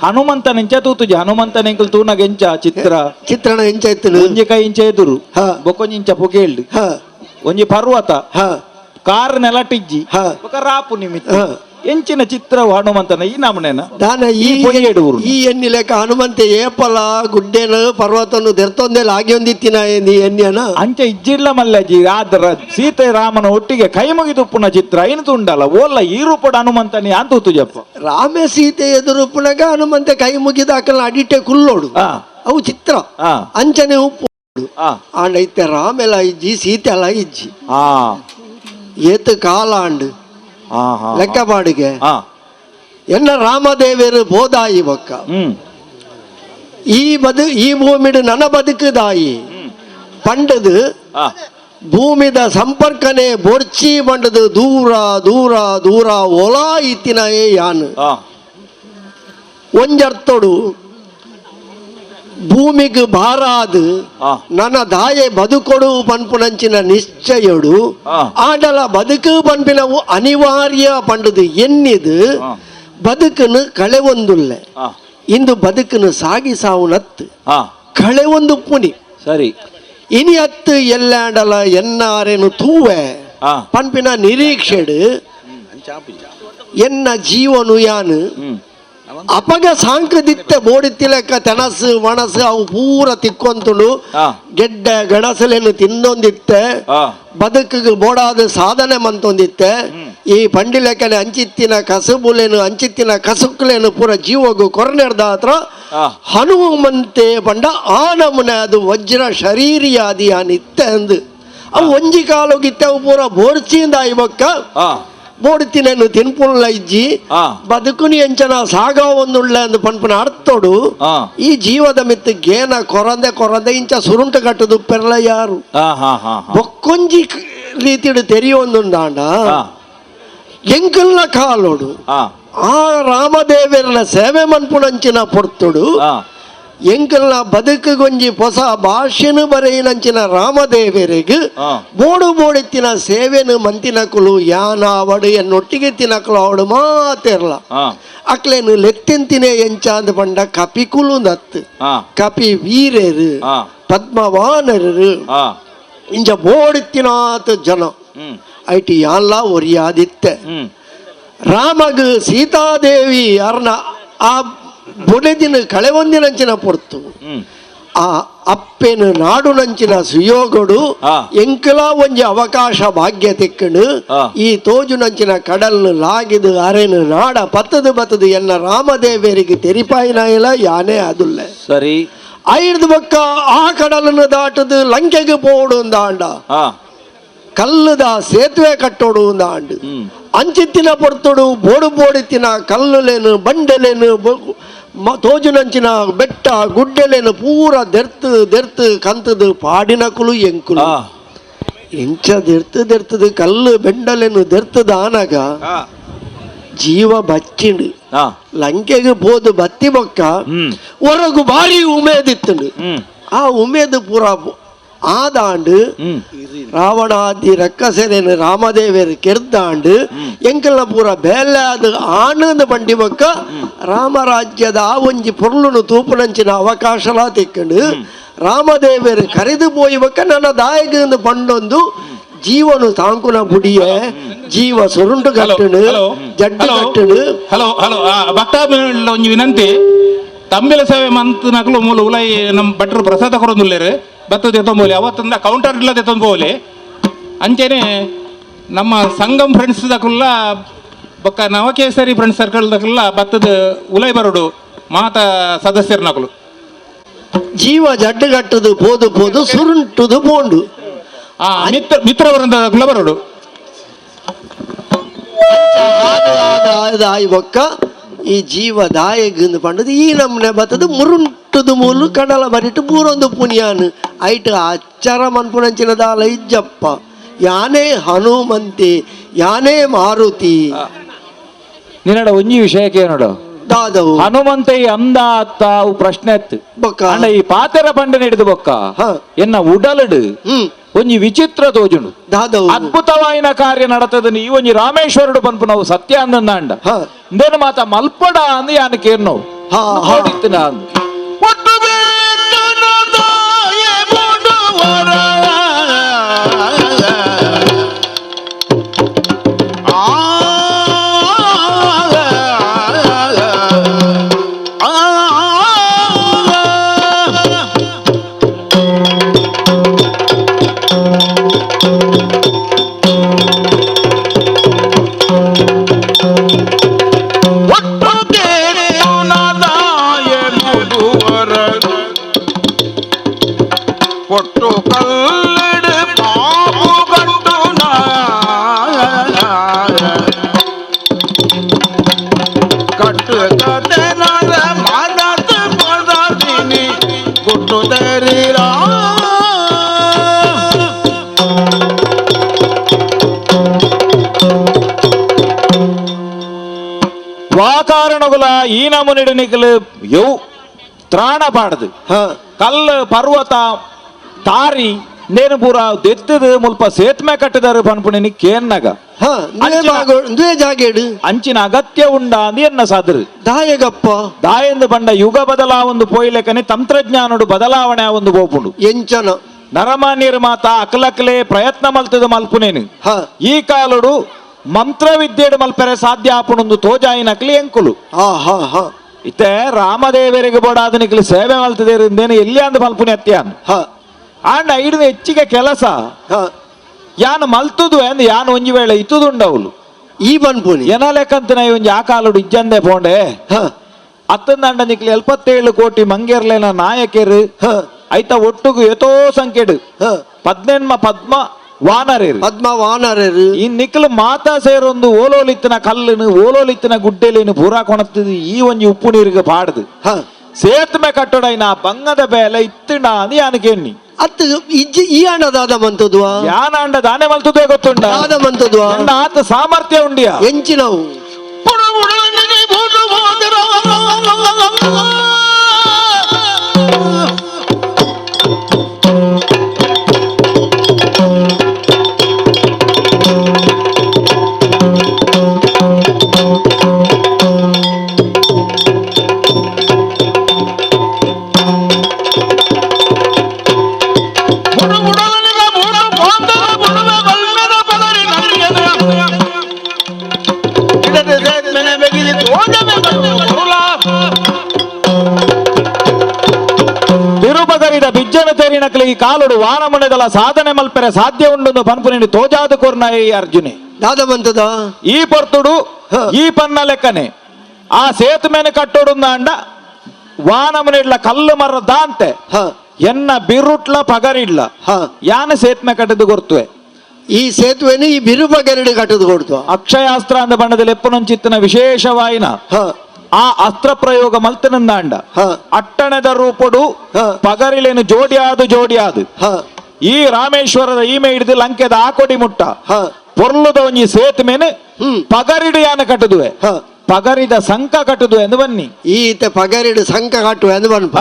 ಹನುಮಂತನೆಂಚ ತೂತುಜಿ ಹನುಮಂತನೆಂಕುಲು ತೂನಗ ಎಂಚ ಚಿತ್ರ ಚಿತ್ರಣ ಎಂಚ ಇತ್ತು ಒಂಜಿ ಕೈ ಇಂಚ ಎದುರು ಬೊಕ್ಕೊಂಜಿಂಚ ಪುಗೇಳ್ಡು ಒಂಜಿ ಪರ್ವತ ಕಾರ್ ನೆಲಟಿಜ್ಜಿ ಬೊಕ ರಾಪು ನಿಮಿತ್ತ ಎಂಚಿನ ಚಿತ್ರ ಹನುಮಂತನ ಈ ನಮನೇನ ದಾನ ಈ ಈ ಎಣ್ಣಿ ಲೆಕ್ಕ ಹನುಮಂತೆ ಏಪಲ ಗುಡ್ಡೇನು ಪರ್ವತನು ದೆರ್ತೊಂದೆಲ್ಲ ಆಗಿ ಒಂದಿತ್ತಿನ ಎಣ್ಣಿಯನ ಅಂಚೆ ಇಜ್ಜಿಲ್ಲ ಮಲ್ಲಜಿ ಆದ್ರ ಸೀತೆ ರಾಮನ ಒಟ್ಟಿಗೆ ಕೈ ಮುಗಿದುಪ್ಪುನ ಚಿತ್ರ ಏನು ತುಂಡಲ್ಲ ಓಲ್ಲ ಈ ರೂಪದ ಹನುಮಂತನಿ ಅಂತ ಜಪ್ಪ ರಾಮೆ ಸೀತೆ ಎದುರುಪ್ಪುನಗ ಹನುಮಂತೆ ಕೈ ಮುಗಿದ ಅಕಲ್ನ ಅಡಿಟೆ ಕುಲ್ಲೋಡು ಅವು ಚಿತ್ರ ಅಂಚನೆ ಉಪ್ಪು ಆಂಡ ಇತ್ತೆ ರಾಮೆಲ ಇಜ್ಜಿ ಸೀತೆ ಅಲ್ಲ ಇಜ್ಜಿ ಏತು ಕಾಲ ಆಂಡು ಲೆಕ್ಕ ಬಾಡಿಗೆ ಎನ್ನ ರಾಮದೇವರು ಬೋದಾಯಿ ಬೊಕ್ಕ ಈ ಬದು ಈ ಭೂಮಿಡು ನನ್ನ ಬದುಕುದಾಯಿ ಪಂಡದು ಭೂಮಿದ ಸಂಪರ್ಕನೆ ಬೊರ್ಚಿ ಬಂಡದು ದೂರ ದೂರ ದೂರ ಒಲಾ ಇತ್ತಿನಯೇ ಯಾನು ಒಂಜರ್ತೊಡು ಭೂಮಿಗೆ ಭಾರಾದು ನನ್ನ ದಾಯೆ ಬದುಕೊಡು ಪನ್ಪುನಂಚಿನ ನಿಶ್ಚಯಡು ಆಡಲ ಬದುಕು ಪನ್ಪಿನವು ಅನಿವಾರ್ಯ ಪಂಡದು ಎನ್ನಿದು ಬದುಕನ್ನು ಕಳೆ ಒಂದುಲ್ಲೆ ಇಂದು ಬದುಕನ್ನು ಸಾಗಿ ಸಾವು ನತ್ತು ಕಳೆ ಒಂದು ಪುನಿ ಸರಿ ಇನಿ ಅತ್ತು ಎಲ್ಲಾಂಡಲ ಎನ್ನಾರೇನು ತೂವೆ ಪನ್ಪಿನ ನಿರೀಕ್ಷೆಡು ಎನ್ನ ಜೀವನು ಯಾನು ಅಪಗ ಸಾಂಕದಿತ್ತ ಬೋಡಿತ್ತಿಲೆಕ್ಕ ತೆಣಸು ಮಣಸು ಅವು ಪೂರ ತಿಕ್ಕೊಂತುಂಡು ಗೆಡ್ಡೆ ಗಣಸಲೇನು ತಿಂದೊಂದಿತ್ತೆ ಬದುಕಿಗೆ ಬೋಡಾದ ಸಾಧನೆ ಮಂತೊಂದಿತ್ತೆ ಈ ಪಂಡಿಲೆಕ್ಕನೆ ಅಂಚಿತ್ತಿನ ಕಸುಬುಲೇನು ಅಂಚಿತ್ತಿನ ಕಸುಕುಲೇನು ಪೂರ ಜೀವಗು ಕೊರನೆರ್ದ ಹತ್ರ ಹನುಮಂತೆ ಪಂಡ ಆ ನಮೂನೆ ಅದು ವಜ್ರ ಶರೀರಿಯಾದಿ ಇತ್ತೆ ಅಂದು ಅವು ಒಂಜಿ ಕಾಲೋಗಿತ್ತೆ ಅವು ಪೂರ ಬೋರ್ಚಿಂದ ಇವಕ್ಕ ಬೋಡಿತಿನೇನು ತಿನ್ಪುಲ್ಲ ಇಜ್ಜಿ ಬದುಕುನಿ ಎಂಚನ ಸಾಗ ಒಂದುಳ್ಳ ಅಂದು ಪನ್ಪುನ ಅರ್ಥೋಡು ಈ ಜೀವದ ಮಿತ್ತು ಗೇನ ಕೊರಂದೆ ಕೊರಂದೆ ಇಂಚ ಸುರುಂಟು ಕಟ್ಟುದು ಪೆರ್ಲ ಯಾರು ಬೊಕ್ಕೊಂಜಿ ರೀತಿಡು ತೆರಿಯೊಂದುಂಡಾಂಡ ಎಂಕಲ್ನ ಕಾಲೋಡು ಆ ರಾಮದೇವರನ ಸೇವೆ ಮನ್ಪುನಂಚಿನ ಪೊರ್ತುಡು ಎಂಕಲ್ನ ಬದುಕುಗೊಂಜಿ ಹೊಸ ಭಾಷೆನು ಬರೆಯಿನಂಚಿನ ರಾಮದೇವರಿಗೆ ಬೋಡು ಬೋಡಿತ್ತಿನ ಸೇವೆನು ಮಂತಿನಕುಲು ಯಾನಾವಡು ಎನ್ನೊಟ್ಟಿಗೆ ತಿನಕುಲು ಅವಡು ಮಾತಿರ್ಲ ಅಕ್ಲೇನು ಲೆತ್ತೆಂತಿನೇ ಎಂಚಾಂದ್ ಪಂಡ ಕಪಿಕುಲು ನತ್ತು ಕಪಿ ವೀರರು ಪದ್ಮವಾನರು ಇಂಚ ಬೋಡಿತ್ತಿನಾತ ಜನ IT ಯಾನ್ಲ ಒರಿಯಾದಿತ್ತೆ ರಾಮಗ್ ಸೀತಾದೇವಿ ಅರ್ನ ಆ ಬೊಡೆದಿನ ಕಳೆವೊಂದಿನಂಚಿನ ಪೊರ್ತು ಆ ಅಪ್ಪೆನು ನಾಡುನಂಚಿನ ಸುಯೋಗಡು ಎಂಕಲ ಒಂಜಿ ಅವಕಾಶ ಭಾಗ್ಯ ತಿಕ್ಕಣು ಈ ತೋಜುನಂಚಿನ ಕಡಲ್ನು ಲಾಗಿದು ಅರೆನು ನಾಡ ಪತ್ತದು ಬತ್ತದು ಎನ್ನ ರಾಮದೇವರಿಗೆ ತೆರಿಪಾಯಿನಾಯಿಲ ಯಾನೇ ಅದುಲ್ಲ ಸರಿ ಐದು ಬಕ್ಕ ಆ ಕಡಲನ್ನು ದಾಟದು ಲಂಕೆಗೆ ಪೋಡು ಅಂದಾಂಡ ಕಲ್ಲುದ ಸೇತುವೆ ಕಟ್ಟೋಡು ಅಂದಾಂಡು ಅಂಚಿತ್ತಿನ ಪೊರ್ತುಡು ಬೋಡು ಬೋಡಿತ್ತಿನ ಕಲ್ಲುಲೇನು ಬಂಡೆಲೇನು ತೋಜುನಂಚಿನ ಬೆಟ್ಟ ಗುಡ್ಡೆಲೇನು ಪೂರ ದೆರ್ತು ದೆರ್ತು ಕಂತದು ಪಾಡಿನಕುಲು ಎಂಕುಲು ಎಂಚ ದೆರ್ತು ದೆರ್ತದು ಕಲ್ಲು ಬೆಂಡಲೇನು ದೆರ್ತದ ಆನಗ ಜೀವ ಬಚ್ಚಿಂಡು ಲಂಕೆಗೆ ಪೋದು ಬತ್ತಿ ಬೊಕ್ಕ ಹೊರಗು ಭಾರಿ ಉಮೇದಿತ್ತುಂಡು ಆ ಉಮೇದು ಪೂರ ಆದಾಂಡು ರಾವಣಾದಿ ರಕ್ಕಸೆನೇನು ರಾಮದೇವರು ಕೆರ್ದಾಂಡು ಎಂಕಲ್ನ ಪೂರ ಬೇಲಾದ ಆನಂದ ಬಂಡಿ ಬೊಕ್ಕ ರಾಮರಾಜ್ಯದ ಆ ಒಂಜಿ ಪೊರ್ಲುನು ತೂಪುನಂಚಿನ ಅವಕಾಶಲ ತಿಕ್ಕಂಡು ರಾಮದೇವರು ಕರೆದು ಪೋಯಿ ಬೊಕ್ಕ ನನ್ನ ದಾಯಕಂದು ಪಂಡೊಂದು ಜೀವನು ತಾಂಕುನ ಬುಡಿಯ ಜೀವ ಸುರುಂಡು ಕಟ್ಟುನು ಜಡ್ಡು ಕಟ್ಟುನು. ಹಲೋ ಹಲೋ ಭಕ್ತ ಒಂಜಿ ವಿನಂತಿ ತಂಬಿಲ ಸೇವೆ ಮಂತ್ ನಕಲು ಮೂಲ ಉಲೈ ನಮ್ಮ ಭಟ್ರು ಪ್ರಸಾದ ಕೊರೊಂದುಲ್ಲೇರು ಬತ್ತದ ಎತ್ತೊಂಬೋಲಿ ಅವತ್ತಂದ ಕೌಂಟರ್ ಇಲ್ಲದೆ ಎತ್ತೊಂಬೋಲಿ ಅಂಚೆನೆ ನಮ್ಮ ಸಂಗಮ್ ಫ್ರೆಂಡ್ಸ್ ದಕುಲ್ಲ ಬೊಕ್ಕ ನವಕೇಸರಿ ಫ್ರೆಂಡ್ಸ್ ಸರ್ಕಲ್ ದಕುಲ್ಲ ಬತ್ತದ ಉಲೈ ಬರೋಡು ಮಾತ ಸದಸ್ಯರ ನಕಲು ಜೀವ ಜಡ್ಡು ಕಟ್ಟುದು ಪೋದು ಪೋದು ಸುರುಂಟುದು ಪೋಂಡು ಮಿತ್ರ ಮಿತ್ರವರಂದ ಬರೋಡು ಆಯಿ ಬೊಕ್ಕ ಈ ಜೀವ ದಾಯಗಂದು ಪಂಡದು ಈ ನಮ್ಮನೆ ಬತ್ತದು ಮುರುಂಟುದು ಮೂಲು ಕಡಲ ಬರಿಟ್ಟು ಪೂರೊಂದು ಪುನಿಯಾನು ಐಟ್ ಅಚ್ಚರ ಮನ್ಪುನಂಚಿನ ದಾಲ ಇಜ್ಜಪ್ಪ ಯಾನೇ ಹನುಮಂತಿ ಯಾನೇ ಮಾರುತಿ ನಿನ್ನಡ ಒಂಜಿ ವಿಷಯಕ್ಕೆ ನೋಡು ದಾದವು ಹನುಮಂತೈ ಅಂದ ಅತ್ತ ಅವು ಪ್ರಶ್ನೆ ಅತ್ತು ಬೊಕ್ಕ ಅಂಡ ಈ ಪಾತೆರ ಬಂಡೆ ಹಿಡಿದು ಬೊಕ್ಕ ಎನ್ನ ಉಡಲಡು ಒಂಜಿ ವಿಚಿತ್ರ ತೋಜುಂಡು ದಾದವು ಅದ್ಭುತವಾಯಿನ ಕಾರ್ಯ ನಡತದ ಈ ಒಂಜಿ ರಾಮೇಶ್ವರುಡು ಪನ್ಪು ನಾವು ಸತ್ಯ ಅಂದಂದಾಂಡ ಇಂದೇನು ಮಾತ ಮಲ್ಪಡ ಅಂದ್ ಯಾನ್ ಕೇರ್ನವು. ವಾಕಾರಣಗುಲ ಈ ನಮೂನಿಡು ನಿಕಲು ಯೌ ತ್ರಾಣ ಪಾಡದು ಕಲ್ಲು ಪರ್ವತ ತಾರಿ ನೇನು ಪೂರ ದೆತ್ತದು ಮುಲ್ಪ ಸೇತುವೆ ಕಟ್ಟಿದಾರು ಪನ್ಪುಣಿನಿ ಕೇನ್ನಗ ಅಂಚಿನ ಅಗತ್ಯ ಉಂಡ ಅಂದು ಎನ್ನ ಸಾದರು ದಾಯಗಪ್ಪ ದಾಯೆಂದು ಬಂಡ ಯುಗ ಬದಲಾವೊಂದು ಪೋಯ್ಲೆಕನೆ ತಂತ್ರಜ್ಞಾನಡು ಬದಲಾವಣೆ ಒಂದು ಪೋಪುಂಡು ಎಂಚನ ನರಮಾನ್ಯರು ಮಾತ ಅಕಲಕಲೆ ಪ್ರಯತ್ನ ಮಲ್ತದ ಮಲ್ಪುನೇನು ಈ ಕಾಲುಡು ಮಂತ್ರವಿದ್ಯೆಡು ಮಲ್ಪೆರೆ ಸಾಧ್ಯ ಆಪುಣೊಂದು ತೋಜಾಯಿನಕ್ಲಿ ಎಂಕುಲು ಇತ್ತೆ ರಾಮದೇವರಿಗೆ ಬೋಡಾದ ನಿಕ್ಲಿ ಸೇವೆ ಮಲ್ತದೇರಿಂದೇನು ಎಲ್ಲಿ ಅಂದ ಮಲ್ಪುನಿ ಅತ್ಯಾನ್ ಆಂಡ ಐಡಿನ ಹೆಚ್ಚಿಗೆ ಕೆಲಸ ಯಾನು ಮಲ್ತುದು ಅಂದ್ ಯಾನು ಒಂಜಿ ವೇಳೆ ಇತ್ತುದುಂಡವಳು ಈ ಬನ್ಪುನಿ ಎನಲೆಕ್ಕಂತ ಒಂಜಿ ಆ ಕಾಲುಡು ಇಜ್ಜಂದೆ ಪೋಂಡೆ ಅತ್ತಂದಂಡ ನಿಕ್ಲಿ 77 ಕೋಟಿ ಮಂಗೇರ್ಲೇನ ನಾಯಕರು ಐತ ಒಟ್ಟುಗು ಎತೋ ಸಂಖ್ಯೆಡು ಪದ್ನೆನ್ಮ ಪದ್ಮ ವಾನರೇರು ಪದ್ಮ ವಾನರೇರು ಈ ನಿಕ್ಲು ಮಾತಾ ಸೇರೊಂದು ಓಲೋಲಿತ್ತಿನ ಕಲ್ಲುನು ಓಲೋಲಿತ್ತಿನ ಗುಡ್ಡೆಲೇನು ಪೂರಾ ಕೊಣತ್ತದು ಈ ಒಂಜಿ ಉಪ್ಪು ನೀರಿಗೆ ಪಾಡ್ದು ಸೇತುವೆ ಕಟ್ಟಡೈನ ಬಂಗದ ಬೇಲೆ ಇತ್ತಿನ ಅಂದ್ ಯಾನಕೇಣ್ಣಿ ಅತ್ತು ಇಜ್ಜಿ ಈ ಅಂಡ ದಾದ ಮಂತದುವಾ ಯಾನಾಂಡ ದಾನೆ ಮಲ್ತುದೇ ಗೊತ್ತುಂಡ ದಾದ ಮಂತದುವಾ ಆತ ಸಾಮರ್ಥ್ಯ ಉಂಡಿಯ ಎಂಚಿನವು ತಿರುಪಗರಿದ ಬಿಜ್ಜನ ತೇರಿನಕ್ಲಿ ಈ ಕಾಲುಡು ವಾನಮುನೆದಲ ಸಾಧನೆ ಮಲ್ಪೆರೆ ಸಾಧ್ಯ ಉಂಡು ಪನ್ಪುನಿಂಡಿ ತೋಜಾದ ಕೊರ್ನ ಈ ಅರ್ಜುನೆ ದಾದ ಬಂತದ ಈ ಪೊರ್ತುಡು ಈ ಪನ್ನ ಲೆಕ್ಕನೆ ಆ ಸೇತುಮೆನ ಕಟ್ಟೋಡುಂದಾಂಡ ವಾನಮುನಿಡ್ಲ ಕಲ್ಲು ಮರ ದಾಂತೆ ಎನ್ನ ಬಿರುಟ್ಲ ಪಗರಿಡ್ಲ ಯಾನ ಸೇತುವೆ ಕಟ್ಟದು ಗೊರ್ತುವೆ ಈ ಸೇತುವೆನು ಈ ಬಿರು ಪಗರಿಡು ಕಟ್ಟದು ಕೊಡ್ತು ಅಕ್ಷಯಾಸ್ತ್ರ ಅಂದ ಬಣ್ಣದಲ್ಲಿ ಎಪ್ಪನೊಂಚಿತ್ತಿನ ವಿಶೇಷವಾಯಿನ ಆ ಅಸ್ತ್ರ ಪ್ರಯೋಗ ಮಲ್ತನಂದಾಂಡ ಅಟ್ಟಣದ ರೂಪಡು ಪಗರಿಲೇನು ಜೋಡಿಯಾದು ಜೋಡಿಯಾದು ಈ ರಾಮೇಶ್ವರದ ಈಮೆ ಹಿಡಿದು ಲಂಕೆದ ಆಕೊಡಿ ಮುಟ್ಟ ಪೊರ್ಲುದ ಒಂಜಿ ಸೇತುಮೆನು ಪಗರಿಡು ಯಾನ ಕಟ್ಟದುವೆ ಪಗರಿದ ಸಂಕ ಕಟ್ಟುದು ಎಂದು ಬನ್ನಿ ಈತ ಪಗರಿಡು ಸಂಕ ಕಟ್ಟುವೆ ಎಂದು ಬನ್ಪ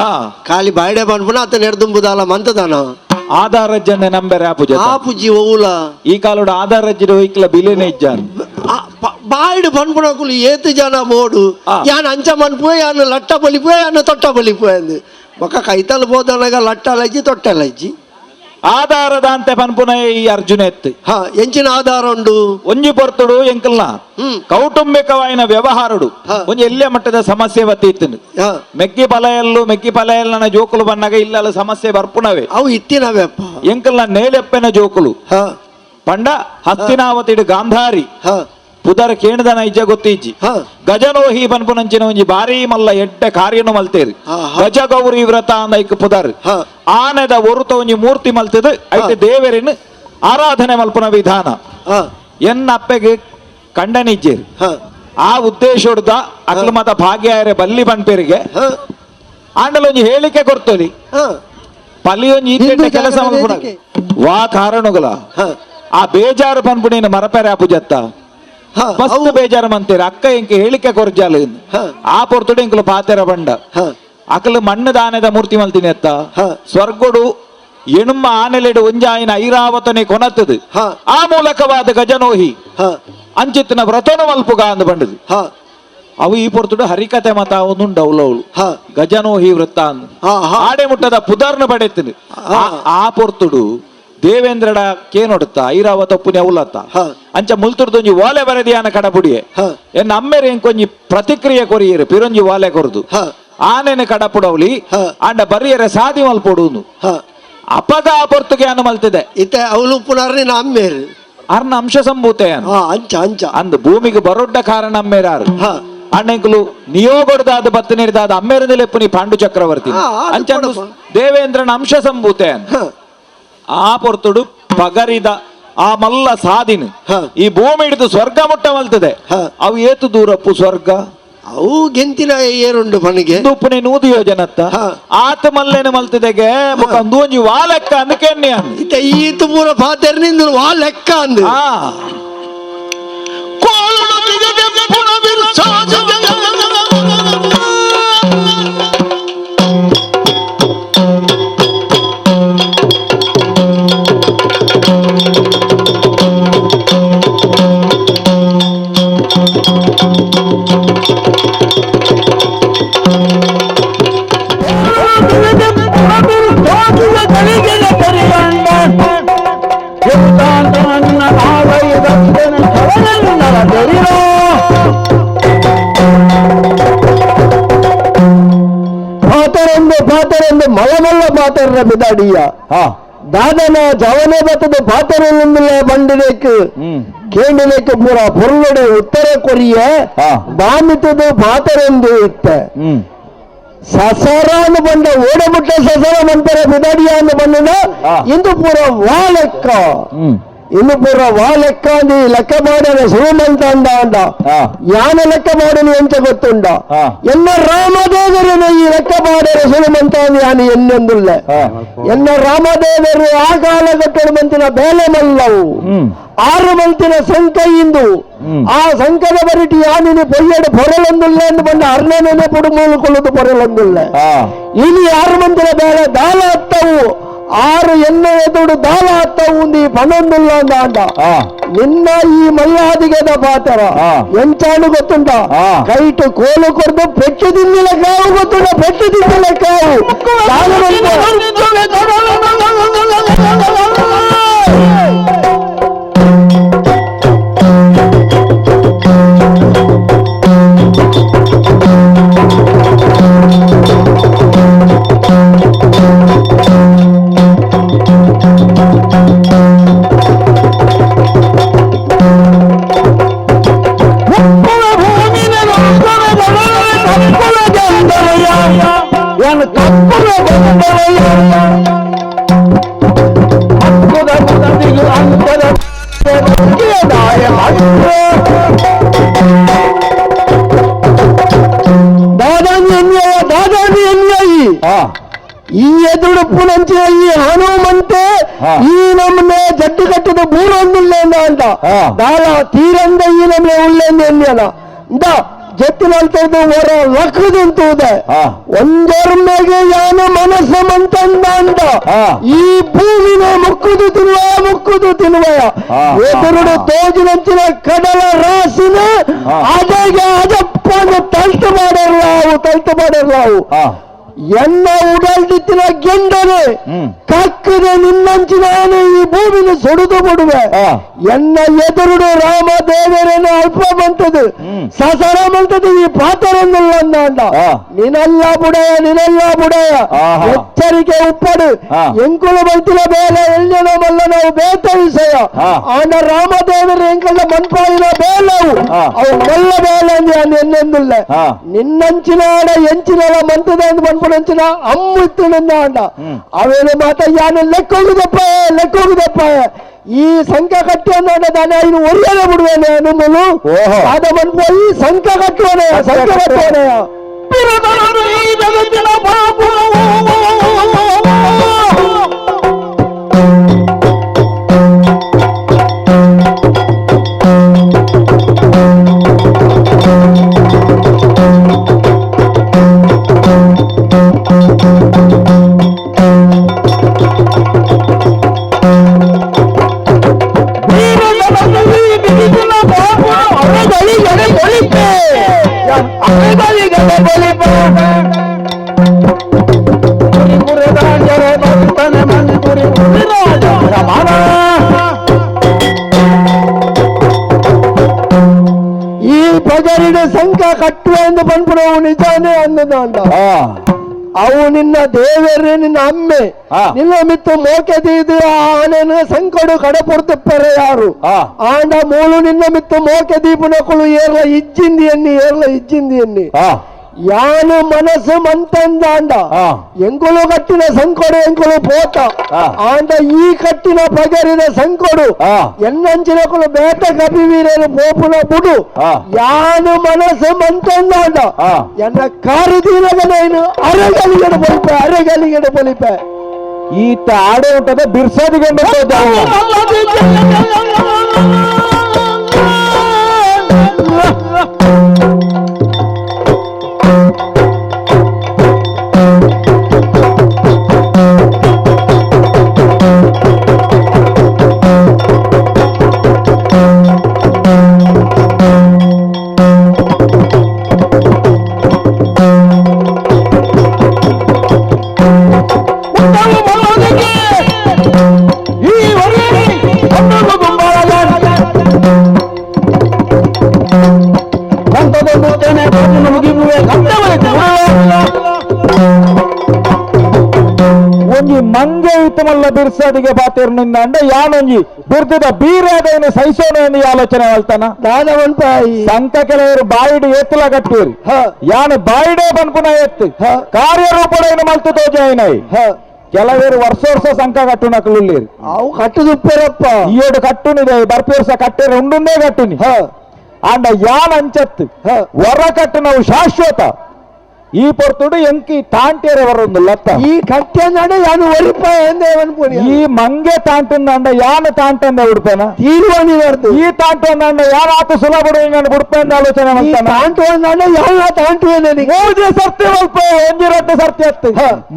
ಖಾಲಿ ಬಾಯ್ಡೆ ಬನ್ಪುನ ಆತ ನೆಡ್ದುಂಬುದಾಲ ಮಂತದಾನ ಆಧಾರಜ್ಜನ್ನೆ ನಂಬೆರೆ ಆಪುಜ ಆಪುಜಿ ಓವುಲ ಈ ಕಾಲೋಡು ಆಧಾರಜ್ಜಿಡ ಒಯ್ಕ್ಲ ಬಿಲೆನೆ ಇಜ್ಜಾನ್ ಬಾಯ್ಡು ಪನ್ಪುನಕುಲು ಏತು ಜನ ಬೋಡು ಯಾನ್ ಅಂಚ ಮನ್ಪುವೆ ಯಾನ್ ಲಟ್ಟ ಬಲಿಪುವೆ ಯಾನ್ ತೊಟ್ಟ ಬಲಿಪುವೆ ಅಂದು ಬೊಕ್ಕ ಕೈತಲ್ ಬೋದನಗ ಲಟ್ಟಲಜ್ಜಿ ತೊಟ್ಟಲಜ್ಜಿ ಆಧಾರದಾಂತೆ ಪನ್ಪುನ ಈ ಅರ್ಜುನ ಎತ್ತು ಎಂಚಿನ ಆಧಾರ ಉಂಡು ಒಂಜಿ ಪೊರ್ತುಡು ಎಂಕಲ್ನ ಕೌಟುಂಬಿಕವಾಯಿನ ವ್ಯವಹಾರಡು ಒಂಜಿ ಎಲ್ಲಿಯ ಮಟ್ಟದ ಸಮಸ್ಯೆ ಬತ್ತಿ ಮೆಕ್ಕಿ ಪಲಯಲ್ಲು ಮೆಕ್ಕಿ ಪಲಯಲ್ಲ ಜೋಕುಲು ಬನ್ನಾಗ ಇಲ್ಲ ಸಮಸ್ಯೆ ಬರ್ಪುನವೇ ಅವು ಇತ್ತಿನವೆಪ್ಪ ಎಂಕಲ್ನ ನೇಲೆಪ್ಪೆನ ಜೋಕುಲು ಪಂಡ ಹಸ್ತಿನಾವತಿಡು ಗಾಂಧಾರಿ ಪುದರ್ ಕೇಣದನ ಇಜ್ಜ ಗೊತ್ತಿಜ್ಜಿ ಗಜನೋಹಿ ಪನ್ಪುನಂಚಿನ ಒಂಜಿ ಬಾರಿ ಮಲ್ಲ ಎಡ್ಡೆ ಕಾರ್ಯನು ಮಲ್ತೇರಿ ಗಜ ಗೌರಿ ವ್ರತ ಅಂದ ಐಕ್ ಪುದರ್ ಆನೆದ ಒರುತ ಒಂಜಿ ಮೂರ್ತಿ ಮಲ್ತದ ಐತೆ ದೇವರಿನ ಆರಾಧನೆ ಮಲ್ಪುನ ವಿಧಾನ ಎನ್ನ ಅಪ್ಪೆಗೆ ಕಂಡನಿಜ್ಜೇರಿ ಆ ಉದ್ದೇಶದ ಅಕ್ಲ ಮತ ಭಾಗ್ಯ ಬಲ್ಲಿ ಪನ್ಪೇರಿಗೆ ಆಂಡಲ ಒಂಜಿ ಹೇಳಿಕೆ ಕೊರ್ತೋಲಿ ಪಲ್ಲಿ ಒಂಜಿ ಈತೆಡ್ಡೆ ಕೆಲಸ ಮಲ್ಪುನ ವಾ ಕಾರಣಗಳ ಆ ಬೇಜಾರು ಪನ್ಪುಣಿನ ಮರಪೆರೆ ಆಪುಜತ್ತ ಮಸ್ತ್ ಬೇಜಾರು ಮಂತೀರ ಅಕ್ಕ ಇಂಕ ಹೇಳಿಕೆ ಕೊರ್ಜಾಲ ಆ ಪೊರ್ತುಡು ಇಂಕಲು ಪಾತೆರ ಬಂಡ ಅಕಲು ಮಣ್ಣು ದಾನದ ಮೂರ್ತಿ ಮಲ್ತೀನಿ ಅತ್ತ ಸ್ವರ್ಗಡು ಎಣುಮ್ಮ ಆನೆಲೆಡು ಒಂಜಾಯಿನ ಐರಾವತನೆ ಕೊನತ್ತದು ಆ ಮೂಲಕವಾದ ಗಜನೋಹಿ ಅಂಚಿತ್ತಿನ ವ್ರತನು ಮಲ್ಪುಗ ಅಂದು ಬಂಡದು. ಅವು ಈ ಪೊರ್ತುಡು ಹರಿಕತೆ ಮತ ಒಂದುಂಡು ಅವಲವಳು ಗಜನೋಹಿ ವೃತ್ತ ಆಡೆ ಮುಟ್ಟದ ಪುದರ್ನ ಪಡೆತೀನಿ ಆ ಪೊರ್ತುಡು ದೇವೇಂದ್ರಡ ಕೇನೊಡುತ್ತ ಐರಾವತ ಪುಣ್ಯ ಉಲ್ಲತ್ತ ಅಂಚ ಮುಲ್ತುರ್ದೊಂಜಿ ಓಲೆ ಬರದಿಯಾನ ಕಡಪುಡಿಯೆ ಎನ್ನ ಅಮ್ಮೇರೆ ಎಂಕೊಂಜಿ ಪ್ರತಿಕ್ರಿಯೆ ಕೊರಿಯರು ಪಿರೊಂಜಿ ಓಲೆ ಕೊರದು ಆನೆನ ಕಡಪುಡವಲಿ ಅಂಡ ಬರಿಯರೆ ಸಾದಿ ಮಲ್ಪೊಡುನು ಅಪಗ ಆ ಪೊರ್ತುಗೆ ಅನು ಮಲ್ತಿದೆ ಇತ್ತೆ ಅವಳು ಪುನರ್ನಿ ಅಮ್ಮೇರು ಅರ್ನ ಅಂಶ ಸಂಭೂತೆ ಅಂಚ ಅಂಚ ಅಂದ್ ಭೂಮಿಗೆ ಬರೊಡ್ಡ ಕಾರಣ ಅಮ್ಮೇರಾರು ಅಣ್ಣಂಕುಲು ನಿಯೋಗೊಡ್ದಾದ ಬತ್ತು ನೀರ್ದಾದ ಅಮ್ಮೇರಂದಿಲೆಪ್ಪು ಪಾಂಡು ಚಕ್ರವರ್ತಿ ಅಂಚ ದೇವೇಂದ್ರನ ಅಂಶ ಸಂಭೂತೆ ಆ ಪೊರ್ತುಡು ಪಗರಿದ ಆ ಮಲ್ಲ ಸಾದಿನ ಈ ಭೂಮಿ ಹಿಡಿದು ಸ್ವರ್ಗ ಮುಟ್ಟ ಮಲ್ತದೆ ಅವು ಏತು ದೂರಪ್ಪು ಸ್ವರ್ಗ ಅವು ಗೆಂತಿನ ಏರುಂಡು ಮನೆಗೆ ಉಪ್ಪುನೆ ನೂದು ಯೋಜನತ್ತ ಆತ ಮಲ್ಲೇನ ಮಲ್ತದೆಗೆ ಒಂಜಿ ವಾ ಲೆಕ್ಕ ಅಂದ್ ಇತ್ತ ಈತು ಪೂರ ಪಾತೆರ್ ನಿಂದು ವಾ ಲೆಕ್ಕ ಅಂದು ಪಾತರೆಂದು ಮಲಮಲ್ಲ ಪಾತರ್ನ ಬಿದಾಡಿಯ ದಾದನ ಜವನೆ ಬತ್ತದ ಪಾತರೆಂದಿಲ್ಲ ಬಂಡಿನೇಕ್ ಕೇಂಡಿನೇಕ್ ಪೂರ ಪೊರ್ಲುಡೆ ಉತ್ತರ ಕೊರಿಯ ಬಾಮಿತದ ಪಾತರೆಂದು ಇತ್ತ ಸಸರಾನು ಬಂದ ಓಡಬಿಟ್ಟ ಸಸರ ಮಂತರ ಬಿದಾಡಿಯ ಅಂದು ಬಂದ ಇಂದು ಪೂರ ವಾಲೆಕ್ಕ ಇನ್ನು ಪೂರ ವಾ ಲೆಕ್ಕ ಅಂದು ಈ ಲೆಕ್ಕ ಮಾಡನ ಸುರುಮಂತ ಅಂದ ಅಂದ ಯಾನ ಲೆಕ್ಕ ಮಾಡನು ಎಂಚ ಗೊತ್ತುಂಡ ಎನ್ನ ರಾಮದೇವರನು ಈ ಲೆಕ್ಕ ಮಾಡರ ಸುರುಮಂತ ಅಂದ ಯಾನು ಎನ್ನೆಂದುಲ್ಲ ಎನ್ನ ರಾಮದೇವರು ಆ ಕಾಲಘಟ್ಟದ ಮಂತಿನ ಬೇಲೆ ಮಲ್ಲವು ಆರು ಮಂತಿನ ಸಂಕ ಇಂದು ಆ ಸಂಕದ ಬರಿಟಿ ಯಾನಿನಿ ಪೊಯ್ಯಡು ಪೊರಲೊಂದುಲ್ಲ ಎಂದು ಬಂದ ಅರ್ಣನೇ ಪೊಡು ಮೂಲಕೊಳ್ಳುದು ಪೊರಲೊಂದುಲ್ಲ ಇನಿ ಆರು ಮಂತಿನ ಬೇಲೆ ದಾಲ ಅತ್ತವು ಆರು ಎಣ್ಣೆ ಎದುಡು ದಾಲ ಅತ್ತವು ಈ ಪನೊಂದುಲ್ಲ ಅಂದ ಅಂದ ನಿನ್ನ ಈ ಮಲ್ಲಾದಿಗೆದ ಪಾತರ ಎಂಚಾನು ಗೊತ್ತುಂಟ ಕೈಟು ಕೋಲು ಕೊರ್ದು ಪೆಟ್ಟು ತಿಂದಿಲ್ಲ ಕಾವು ಗೊತ್ತುಂಟ ಪೆಟ್ಟು ತಿಂದಿಲ್ಲ ಕಾವು ಈ ಎದುರುಪ್ಪುನಂಚಿನ ಈ ಹನುಮಂತೆ ಈ ನಮ್ಮನೆ ಜಡ್ಡು ಕಟ್ಟದ ಬೂರೊಂದಿಲ್ಲ ಅಂತ ದಾಲ ತೀರಂದ ಈ ನಮ್ಮನೆ ಉಳ್ಳೆಂದು ಎನ್ನಿಯನ ಇಂದ ಜತ್ತಿನಲ್ತದ್ದು ಹೊರ ಲಕ್ಕದಂತುದೆ ಒಂದೊರ್ಮೆಗೆ ಯಾನ ಮನಸ್ಸು ಮಂತಂದ ಅಂದ ಈ ಭೂಮಿನ ಮುಕ್ಕುದು ತಿನ್ನುವ ಮುಕ್ಕುದು ತಿನ್ನುವ ಎದುರುಡು ತೋಜಿನಂಚಿನ ಕಡಲ ರಾಸಿನ ಅಜಗೆ ಅಜಪ್ಪನ ತಲ್ತು ಮಾಡಿರ್ಲಾವು ತಲ್ತು ಮಾಡಿರ್ಲಾವು ಎನ್ನ ಉಡಲ್ದಿತ್ತಿನ ಗೆಂಡನೆ ಕಕ್ಕದೆ ನಿನ್ನಂಚಿನಾನು ಈ ಭೂಮಿನ ಸೊಡುದು ಬಿಡುವೆ ಎನ್ನ ಎದುರುಡು ರಾಮ ದೇವರನ್ನು ಅಲ್ಪ ಬಂತದು ಸಸರ ಬಂತದು ಈ ಪಾತರೊಂದಿಲ್ಲ ಅಂದ ನಿನಲ್ಲ ಬುಡಯ ನಿನಲ್ಲ ಬುಡಯ ಎಚ್ಚರಿಕೆ ಉಪ್ಪಡು ಎಂಕುಲು ಬಂತಿನ ಬೇಲೆ ಎಲ್ಲಿನ ಮಲ್ಲ ನಾವು ಬೇತ ವಿಷಯ ಆನ ರಾಮದೇವರು ಎಂಕಲ್ಲ ಮನ್ಪಾಯಿನ ಬೇಲವು ಅವು ಮಲ್ಲ ಬೇಲೆ ಅಂದ ಎನ್ನೆಂದಿಲ್ಲ ನಿನ್ನಂಚಿನಾಡ ಎಂಚಿನಲ ಮಂತದ ಅಂದ್ ಮನ್ಪುನಂಚಿನ ಅಮ್ಮುತ್ತಿನ ಅಂಡ ಅವೇನು ಮಾತ ಯಾನು ಲೆಕ್ಕೋಗುದಪ್ಪ ಲೆಕ್ಕೋಗುದಪ್ಪ ಈ ಸಂಘ ಕಟ್ಟಿ ಅಂದ ದಾನೆ ಇನ್ನು ಒರಿಯದೆ ಬಿಡುವೇನೆ ನಿಮ್ಮನು ಆದ ಮನ್ಪೋಯಿ ಸಂಘ ಕಟ್ಟುವನೆ ಸಂಘ ಕಟ್ಟುವನೆ ಈ ಪಗರಿನ ಸಂಕ ಕಟ್ಟುವ ಎಂದು ಪನ್ಪುನವು ನಿಜಾನೇ ಅಂದದಾಂಡ. ಅವು ನಿನ್ನ ದೇವರೇ, ನಿನ್ನ ಅಮ್ಮೆ ನಿನ್ನ ಮಿತ್ತು ಮೋಕೆ ದೀದು ಆನೆನು ಸಂಕಡು ಕಡಪುಡ್ತಿಪ್ಪರೆ ಯಾರು. ಆಂಡ ಮೂಲು ನಿನ್ನ ಮಿತ್ತು ಮೋಕೆ ದೀಪುನಕುಲು ಏರ್ಲ ಇಜ್ಜಿಂದಿ ಎನ್ನಿ, ಏರ್ಲ ಇಜ್ಜಿಂದಿ ಎನ್ನಿ. ಯಾನು ಮನಸ್ಸು ಮಂತಂದಾಂಡ ಎಂಕುಲು ಕಟ್ಟಿನ ಸಂಕೊಡು ಎಂಕುಲು ಪೋತ. ಆಂಡ ಈ ಕಟ್ಟಿನ ಪಗರಿನ ಸಂಕೊಡು ಎನ್ನಂಚಿನಕುಲು ಬೇಟ ಕಪಿವೀರರು ಪೋಪುನ ಬುಡು. ಯಾನು ಮನಸ್ಸು ಮಂತಂದಾಂಡ ಎನ್ನ ಕಾರು ದೀನಗನೇನು ಅರೆಗಲಿಗಡೆ ಪೊಲಿಪೆ, ಅರೆಗಲಿಗಡೆ ಪೊಲಿಪೆ. ಈತ ಆಡೆ ಉಂಟದ ಬಿರ್ಸೋದಿಗೆ. ಒಂಜಿ ಮಂಗೆ ಉತ್ತಮಲ್ಲ ಬಿರ್ಸಾದಿಗೆ ಬಾತೇರ್ನಿಂದ ಅಂಡ ಯಾನೊಂಜಿ ಬಿರ್ದದ ಬೀರಾದೈನ ಸೈಸೋಣ ಎಂದು ಆಲೋಚನೆ ಹೇಳ್ತಾನ. ದಾದ ಒನ್ಪಾಯಿ ಸಂಕ ಕೆಲವರು ಬಾಯಿಡು ಎತ್ತುಲ ಕಟ್ಟುವರು. ಯಾನು ಬಾಯಿಡೇ ಬನ್ಪುನ ಎತ್ತು ಕಾರ್ಯರೂಪಡೈನ ಮಲ್ತು ತೋಜಾಯಿನೈ. ಕೆಲವರು ವರ್ಷ ವರ್ಷ ಸಂಕ ಕಟ್ಟುನಕುಲು. ಅವು ಕಟ್ಟುದುಪ್ಪರಪ್ಪ. ಈಯೋಡು ಕಟ್ಟುನಿದೆ, ಬರ್ಪಿ ವರ್ಷ ಕಟ್ಟೇರೆ ಉಂಡುಂದೇ ಕಟ್ಟುನಿ. ಆಂಡ ಯಾನ್ ಅಂಚತ್ತು ಹೊರ ಕಟ್ಟು ನಾವು ಶಾಶ್ವತ. ಈ ಪೊರ್ತುಡು ಎಂಕಿ ತಾಂಟೇರೆ ಬರೊಂದು ಲತ್ತ. ಈ ಕಟ್ಟೆಂದಾಂಡ ಯಾನು ಒರಿಪ ಎಂದೇ ಅನ್ಪುನಿ. ಈ ಮಂಗೆ ತಾಂಟುಂದಾಂಡ ಯಾನು ತಾಂಟಂದ ಉಡುಪೇನ ತೀರ್ವಾನಿ ಬರ್ದು. ಈ ತಾಂಟು ಅಂದಾಂಡ ಯಾರು ಆತ ಸುಲಭ ಹಿಂಗಂಡು ಬುಡ್ಪೆ ಅಂದ ಆಲೋಚನೆ ಈ ಮಾಡ್ತಾನ. ತಾಂಟು ಅಂದಾಂಡ ಯಾವ ತಾಂಟು ನನಗೆ. ಮೂಜಿ ಸರ್ತಿ ಒಲ್ಪ ಒಂಜಿ ರಡ್ಡು ಸರ್ತಿ ಅತ್ತು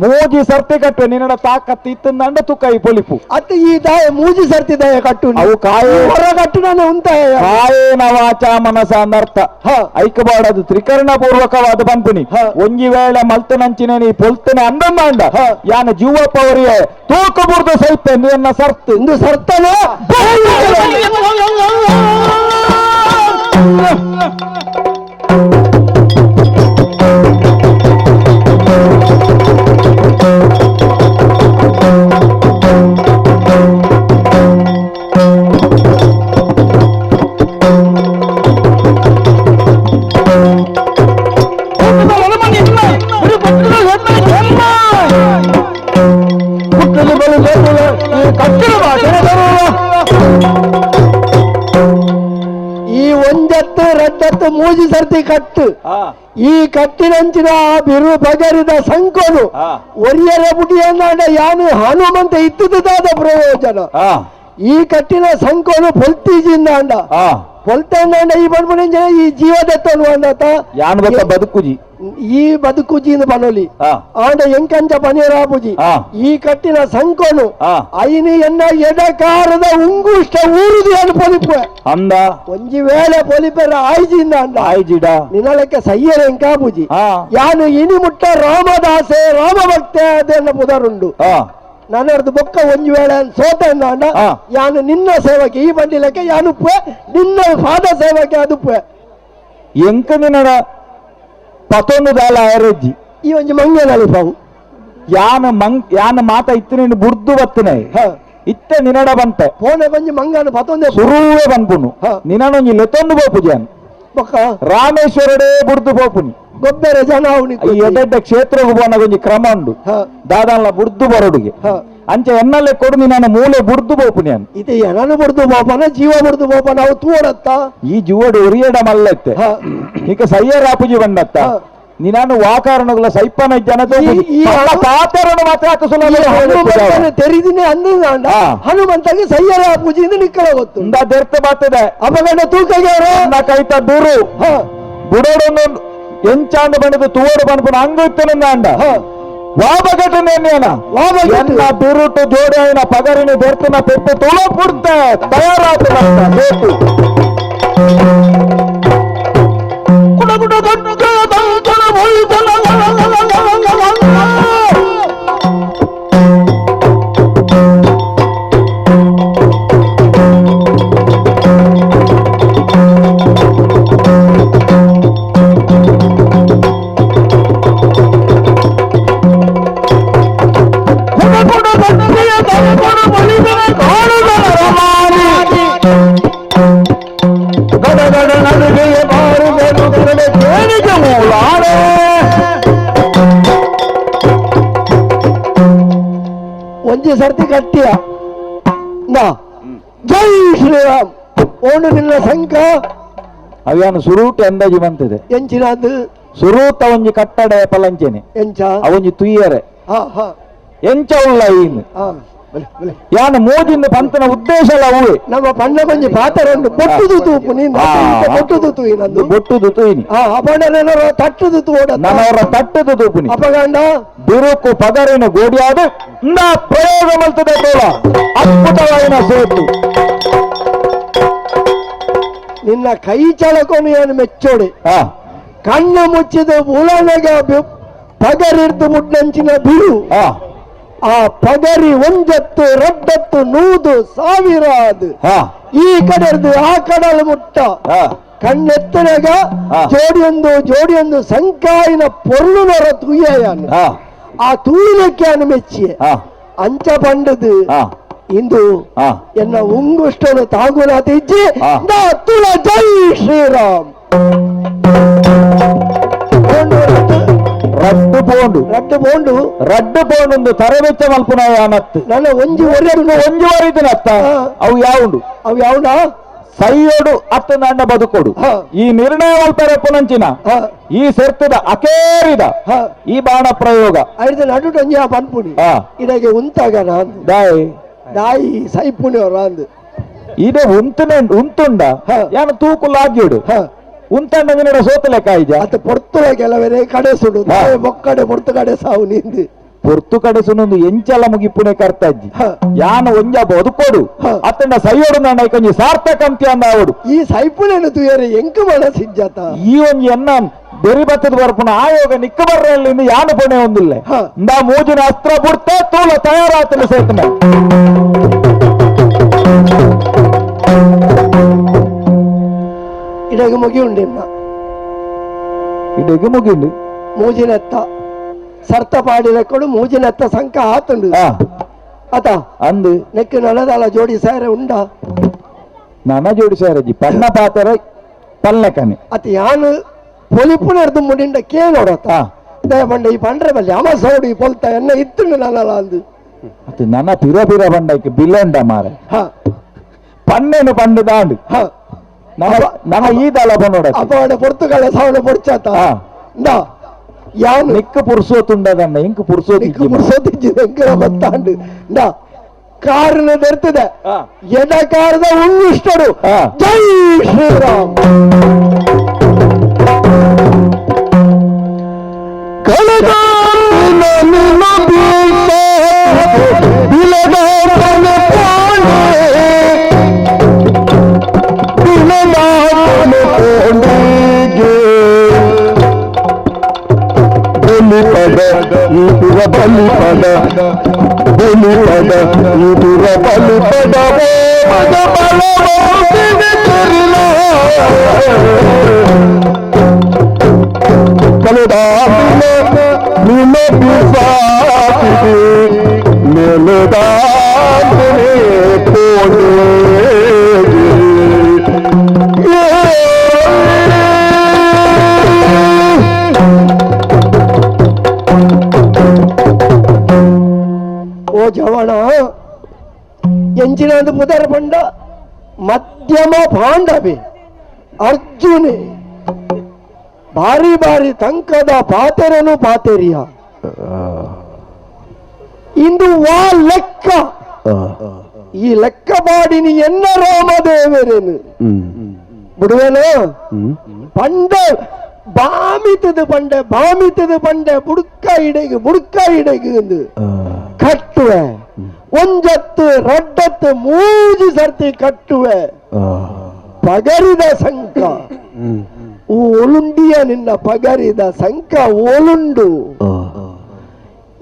ಮೂಜಿ ಸರ್ತಿ ಕಟ್ಟು ನಿನ್ನಡ ತಾಕತ್ತು ಇತ್ತಂದಾಂಡ ತುಕ್ಕ ಈ ಪೊಲಿಪು. ಅತ್ತ ಈ ದಾಯ ಮೂಜಿ ಸರ್ತಿ ದಾಯ ಕಟ್ಟು. ಅವು ಕಾಯೇ ಹೊರ ಕಟ್ಟು ನಾನು ಉಂತಾಯ. ಕಾಯೇನ ವಾಚ ಮನಸ ಅಂದರ್ಥ ಐಕಬಾಡದು ತ್ರಿಕರಣ ಪೂರ್ವಕವಾದ ಪಂಪುನಿ. ಒಂಜಿ ವೇಳೆ ಮಲ್ತನಂಚಿನ ನೀ ಪೊಲ್ತನೆ ಅಂದಂದಾಂಡ ಯಾನ ಜೀವಪ್ಪ ಅವರಿಗೆ ತೂಕ ಬುರ್ದು ಸೈತೆ ಎನ್ನ ಸರ್ತು. ಇಂದು ಸರ್ತನ. ಈ ಒಂದತ್ತು ರಡ್ಡತ್ತು ಮೂಜಿ ಸರ್ತಿ ಕಟ್ಟು. ಈ ಕಟ್ಟಿನಂಚಿನ ಆ ಬಿರು ಬಗರಿದ ಸಂಕೋನು ಒರಿಯರ ಬುಡಿಯನ್ನಾಡ ಯಾನು ಹನುಮಂತ ಇತ್ತದಾದ ಪ್ರಯೋಜನ. ಈ ಕಟ್ಟಿನ ಸಂಕೋನು ಪೊಲ್ತೀಜಿಂದ ಅಂಡ ಪೊಲ್ತಂಡ ಈ ಬಂದ್ಬಿಡಿಂಚ ಈ ಜೀವದತ್ತನು ಅಂದತ. ಯಾನ್ ಬತ್ತ ಬದುಕುಜಿ. ಈ ಬದುಕುಜಿಂದ ಬನೊಲಿ ಆಂಡ ಎಂಕಂಚ ಪನೀರಾಪುಜಿ. ಈ ಕಟ್ಟಿನ ಸಂಕೋನು ಐನಿ ಎನ್ನ ಎಡಕಾರದ ಉಂಗುಷ್ಟ ಊರುದು ಏನು ಪೊಲಿಪುವೆ. ಅಂದ ಒಂಜಿ ವೇಳೆ ಪೊಲಿಪೆರ ಆಯ್ಜಿಂದ ಅಂಡ ಆಯ್ಜಿಡ ನಿನಲಕ್ಕೆ ಸಯ್ಯರ ಎಂಕಾಪುಜಿ. ಯಾನು ಇನಿ ಮುಟ್ಟ ರಾಮದಾಸೆ ರಾಮ ಭಕ್ತೆ ಅದೆಲ್ಲ ಪುದರುಂಡು. ನನ್ನರ್ದು ಬೊಕ್ಕ ಒಂಜಿ ವೇಳೆ ಸೋತ ಅಂಡ ಯಾನು ನಿನ್ನ ಸೇವಕೆ ಈ ಬಂಡಿಲಕ್ಕೆ ಯಾನುಪ್ಪೆ ನಿನ್ನ ಪಾದ ಸೇವಕೆ ಅದುಪ್ಪೆ. ಎಂಕ ನಿನ್ನಡ ಪತೊಂದು ದಾಲ ಆಯರೆಜ್ಜಿ. ಈ ಒಂಜಿ ಮಂಗೇನಲ್ಲಿ ಪಾವು. ಯಾನ ಮಂಗ್ ಯಾನ ಮಾತ ಇತ್ತು ನೀನು ಬುಡ್ದು ಬತ್ತನೆ ಇತ್ತೆ ನಿನಡ ಬಂತೆ. ಪೋನೆ ಒಂಜಿ ಮಂಗನ ಪತೊಂದೆ ಸುರುವೆ ಬನ್ಪುನು ನಿನನೊಂಜಿ ಲೆತ್ತೊಂದು ಬೋಪುಜಿ ಬೊಕ್ಕ ರಾಮೇಶ್ವರಡೇ ಬುಡ್ದು ಪೋಪುನಿ. ಗೊಬ್ಬರ ಜನ ಈ ಎಡ್ಡೆಡ್ಡ ಕ್ಷೇತ್ರಗೂ ಪೋನಾಗ ಒಂಜಿ ಕ್ರಮ ಉಂಡು ದಾದಾನ್ಲ ಬುಡ್ದು ಬರೋಡುಗೆ. ಅಂಚೆ ಎನ್ನಲ್ಲೇ ಕೊಡು ನಿನ್ನ ಮೂಲೆ ಬುಡ್ದು ಪೋಪುನಿ ಅನ್. ಇದು ಎನನು ಬುಡ್ದು ಬೋಪನ ಜೀವ ಬುಡ್ದು ಬೋಪನ ಅವು ತೂಡತ್ತ. ಈ ಜೀವಡು ಉರಿಯಡ ಮಲ್ಲತ್ತೆ ಈಗ ಸಯ್ಯರಾಪುಜಿ ಬಂದತ್ತ ನಿನಾನು ವಾಕಾರಣಗಳ ಸೈಪನ ಜನ ಪಾತರನ್ನು ಮಾತ್ರ ಆತ ಸುಲಭ ತೆರಿದಿನಿ ಅಂದ ಹನುಮಂತಗೆ ಸಯ್ಯರ ಪೂಜೆಯಿಂದ ನಿಕ್ಕಳ ಗೊತ್ತು. ಇಂದ ದೆರ್ತ ಬರ್ತದೆ ಅಪಗಂಡ ತೂಕಗೆ ಕೈತ ದೂರು ಬುಡೋಡೊಂದು ಎಂಚಾಂದ ಬಣ್ಣದ ತುವಡು ಬನ್ಪುನ ಅಂಗು ಇತ್ತನಂದ ಅಂಡ ವಾಬಗಟ್ಟನೇನ ವಾಬಗಟ್ಟು. ಎನ್ನ ಬಿರುಟು ಜೋಡಿ అయిన ಪಗರಿని ದೆರ್ತನ ಪೆಟ್ಟು ತುಳು ಪುಡ್ತ ತಯಾರಾತ ಬೇಕು. ಒಂಜಿ ಸರ್ತಿ ಕಟ್ಟಿಯ ನಾ ಜೈ ಶ್ರೀರಾಮ್ ಓಣು ನಿನ್ನ ಸಂಕ ಅವ್ಯಾನು ಸುರೂಟ ಅಂದಾಜು ಬಂತಿದೆ ಎಂಚಿನಾದ್ ಸುರೂತ ಒಂಜಿ ಕಟ್ಟಡ ಪಲಂಚೆನೆ ಎಂಚ ಅವೊಂಜಿ ತುಯ್ಯರೆ ಹಾ ಹಾ ಎಂಚ ಉಲ್ಲ ಈನ್ ಹಾ ಬಲೆ ಬಲೆ ಯಾನ ಮೋಜಿಂದ ಪಂತನ ಉದ್ದೇಶ ಅಲ್ಲ ಅವೇ ನಮ್ಮ ಪಣ್ಣ ಕೊಂಜಿ ಪಾತ್ರ ಉಂಟು ಬೊಟ್ಟುದು ತೂಪು ನೀನು ಬೊಟ್ಟುದು ತೂಯಿ ನಂದು ಬೊಟ್ಟುದು ತೂಯಿನಿ ಆ ಅಪಂಡನೇನೋ ತಟ್ಟುದು ತೂಡ ನನ್ನವರ ತಟ್ಟುದು ತೂಪುನಿ ಅಪಗಂಡ ಬಿರುಕು ಪಗರಿನ ಗೋಡಿಯಾದ ಇಂದ ಪ್ರಯೋಗ ಮಲ್ತದೆ ತೋಳ ಅದ್ಭುತವಾಯಿನ ಸೇತು ನಿನ್ನ ಕೈ ಚಳಕೊನು ಏನು ಮೆಚ್ಚೋಡಿ ಆ ಕಣ್ಣು ಮುಚ್ಚಿದ ಉಳನಗ ಪಗರಿರ್ದು ಮುಡ್ನಂಚಿನ ಬಿರು ಆ ಆ ಪಗರಿ ಒಂಜತ್ತು ರಡ್ಡತ್ತು ನೂದು ಸಾವಿರ ಅದು ಆ ಈ ಕಡೆರ್ದು ಆ ಕಡಲು ಮುಟ್ಟ ಆ ಕಣ್ಣೆತ್ತನಗ ಆ. ಜೋಡಿಯೊಂದು ಜೋಡಿಯೊಂದು ಸಂಕಾಯಿನ ಪೊರ್ಲುನರ ತೂಯನು ಆ ಆ ತೂಯಿನಕ್ಕೆ ಅನು ಮೆಚ್ಚಿಯೆ ಆ ಅಂಚ ಪಂಡದು ಆ ಇಂದು ಆ ಎನ್ನ ಉಂಗುಷ್ಟನು ತಾಗುನಾಥ ಇಜ್ಜಿ ಆ. ನಾ ತುಳ ಜೈ ಶ್ರೀರಾಮ್ ಪೋಂಡು ರಡ್ಡು ರಡ್ಡು ಪೋಂಡು ರಡ್ಡು ಪೋಂಡು ರಡ್ಡು ಪೋಂಡು ತರಬೆಚ್ಚ ಮಲ್ಪುನ ಯಾನತ್ತು ನನ್ನ ಒಂಜಿ ಒರೆದು ಒಂಜಿ ವರಿದಿನತ್ತ ಆ. ಅವು ಯಾವುಂಡು ಅವು ಯಾವನ ಸೈಯೋಡು ಅತ್ತ ನನ್ನ ಬದುಕೋಡು ಹಾ. ಈ ನಿರ್ಣಯ ಮಲ್ಪರೆ ಪುನಂಚಿನ ಹಾ. ಈ ಸೆರ್ತದ ಅಕೇರಿದ ಹಾ. ಈ ಬಾಣ ಪ್ರಯೋಗ ಐದು ನಡು ಒಂಜಿ ಆ ಪನ್ಪುನಿ ಆ. ಇಡಗೆ ಉಂತಾಗ ನಾಂದು ದಾಯಿ ದಾಯಿ ಸೈಪುನಿ ಅವರ ಅಂದು ಇದೇ ಉಂತನೆ ಉಂತುಂಡ ಹಾ. ಯಾನ ತೂಕುಲಾಗಿಡು ಹಾ. ಉಂತಂಡ ನಿನ್ನಡ ಸೋತಲೆ ಕಾಯ್ಜ ಅತ್ತ ಪೊರ್ತುಲ ಕೆಲವರೇ ಕಡೆ ಸುಡು ಹಾ. ಬೊಕ್ಕಡೆ ಪೊರ್ತು ಕಡೆ ಸಾವು ನಿಂದು ಪೊರ್ತು ಕಡೆ ಸುನೊಂದು ಎಂಚಲ ಮುಗಿಪುಣೆ ಕರ್ತಜ್ಜಿ ಹಾ. ಯಾನ ಒಂಜ ಬದುಕೋಡು ಹಾ. ಅತ್ತಂಡ ಸೈಯೋಡು ನನ್ನ ಕೊಂಜಿ ಸಾರ್ಥಕ ಅಂತ್ಯ ಅಂದ ಆವಡು ಈ ಸೈಪುನೇನು ತುಯರೆ ಎಂಕು ಮನಸ್ಸಿಜ್ಜಾತ ಈ ಒಂಜಿ ಎನ್ನ ಬೆರಿ ಬತ್ತದ ಬರ್ಪುನ ಆಯೋಗ ನಿಕ್ಕ ಬರ್ರಲ್ಲಿ ಯಾನು ಪುಣೆ ಒಂದಿಲ್ಲ ಹಾ. ಇಂದ ಮೂಜಿನ ಅಸ್ತ್ರ ಬುಡ್ತೆ ತೂಲ ತಯಾರಾತನ ಸೇತನ ಇಡಗೆ ಮುಗಿ ಉಂಡಿನ್ನ ಇಡಗೆ ಮುಗಿಂಡು ಮೂಜಿನೆತ್ತ ಸರ್ತ ಪಾಡಿನ ಕೊಡು ಮೂಜಿನೆತ್ತ ಸಂಕ ಆತುಂಡು ಆ ಅತ ಅಂದು ನೆಕ್ಕು ನನದಲ ಜೋಡಿ ಸೇರೆ ಉಂಡ ನನ ಜೋಡಿ ಸೇರಜಿ ಪನ್ನ ಪಾತರ ಪಲ್ಲೆಕನೆ ಅತ ಯಾನು ಪೊಲಿಪುನರ್ದು ಮುಡಿಂಡ ಕೇಳೋಡತ ಆ ದಯಪಂಡ ಈ ಪಂಡ್ರೆ ಬಲ್ಲಿ ಅಮ ಸೌಡಿ ಪೊಲ್ತ ಎನ್ನ ಇತ್ತುಂಡು ನನಲ ಅಂದು ಅದು ನನ್ನ ಪಿರ ಪಿರ ಬಂಡಕ್ಕೆ ಬಿಲ್ಲಂಡ ಮಾರೆ ಹ ಪನ್ನೇನು ಪಂಡು ದಾಂಡು ಹ ನನ ನನ ಈ ದಳ ಬನ್ನೋಡ ಅಪವಾಡ ಪೊರ್ತುಗಳ ಸಾವಣ ಪೊರ್ಚಾತ ಆ. ಇಂದ ಯಾನು ನಿಕ್ಕ ಪುರ್ಸೋತುಂಡದಣ್ಣ ಇಂಕ್ ಪುರ್ಸೋತು ನಿಕ್ಕು ಪುರ್ಸೋತಿಜ್ಜಿ ಎಂಕಲ ಬತ್ತಾಂಡು ಇಂದ ಕಾರಣ ದರ್ತದೆ ಆ. ಎಡ ಕಾರದ ಉಂಗುಷ್ಟರು ಆ. ಜೈ ಶ್ರೀರಾಮ್ ಬಲಿಪದ ಬಲಿಪದ ಬಲಿಪದ ಬಲಿಪದ ಓ ಜವಣ ಎಂಚಿನಂದು ಪುದರ್ ಪಂಡ ಮಧ್ಯಮ ಪಾಂಡವೆ ಅರ್ಜುನೆ ಬಾರಿ ಬಾರಿ ತಂಕದ ಪಾತೆರನು ಪಾತೆರಿಯ ಇಂದು ವಾ ಲೆಕ್ಕ ಈ ಲೆಕ್ಕ ಬಾಡಿನಿ ಎನ್ನ ರಾಮದೇವರೇನು ಬಿಡುವೆನು ಪಂಡೆ ಬಾಮಿತದು ಪಂಡೆ ಬಾಮಿತದು ಪಂಡೆ ಬುಡ್ಕ ಇಡೆಗು ಬುಡ್ಕ ಇಡೆಗು ಎಂದು ಕಟ್ಟುವೆ ಒಂಜತ್ತು ರಡ್ಡತ್ತು ಮೂಜಿ ಸರ್ತಿ ಕಟ್ಟುವೆ ಪಗರಿದ ಸಂಕ ಓಲುಂಡಿಯ ನಿನ್ನ ಪಗರಿದ ಸಂಕ ಓಲುಂಡು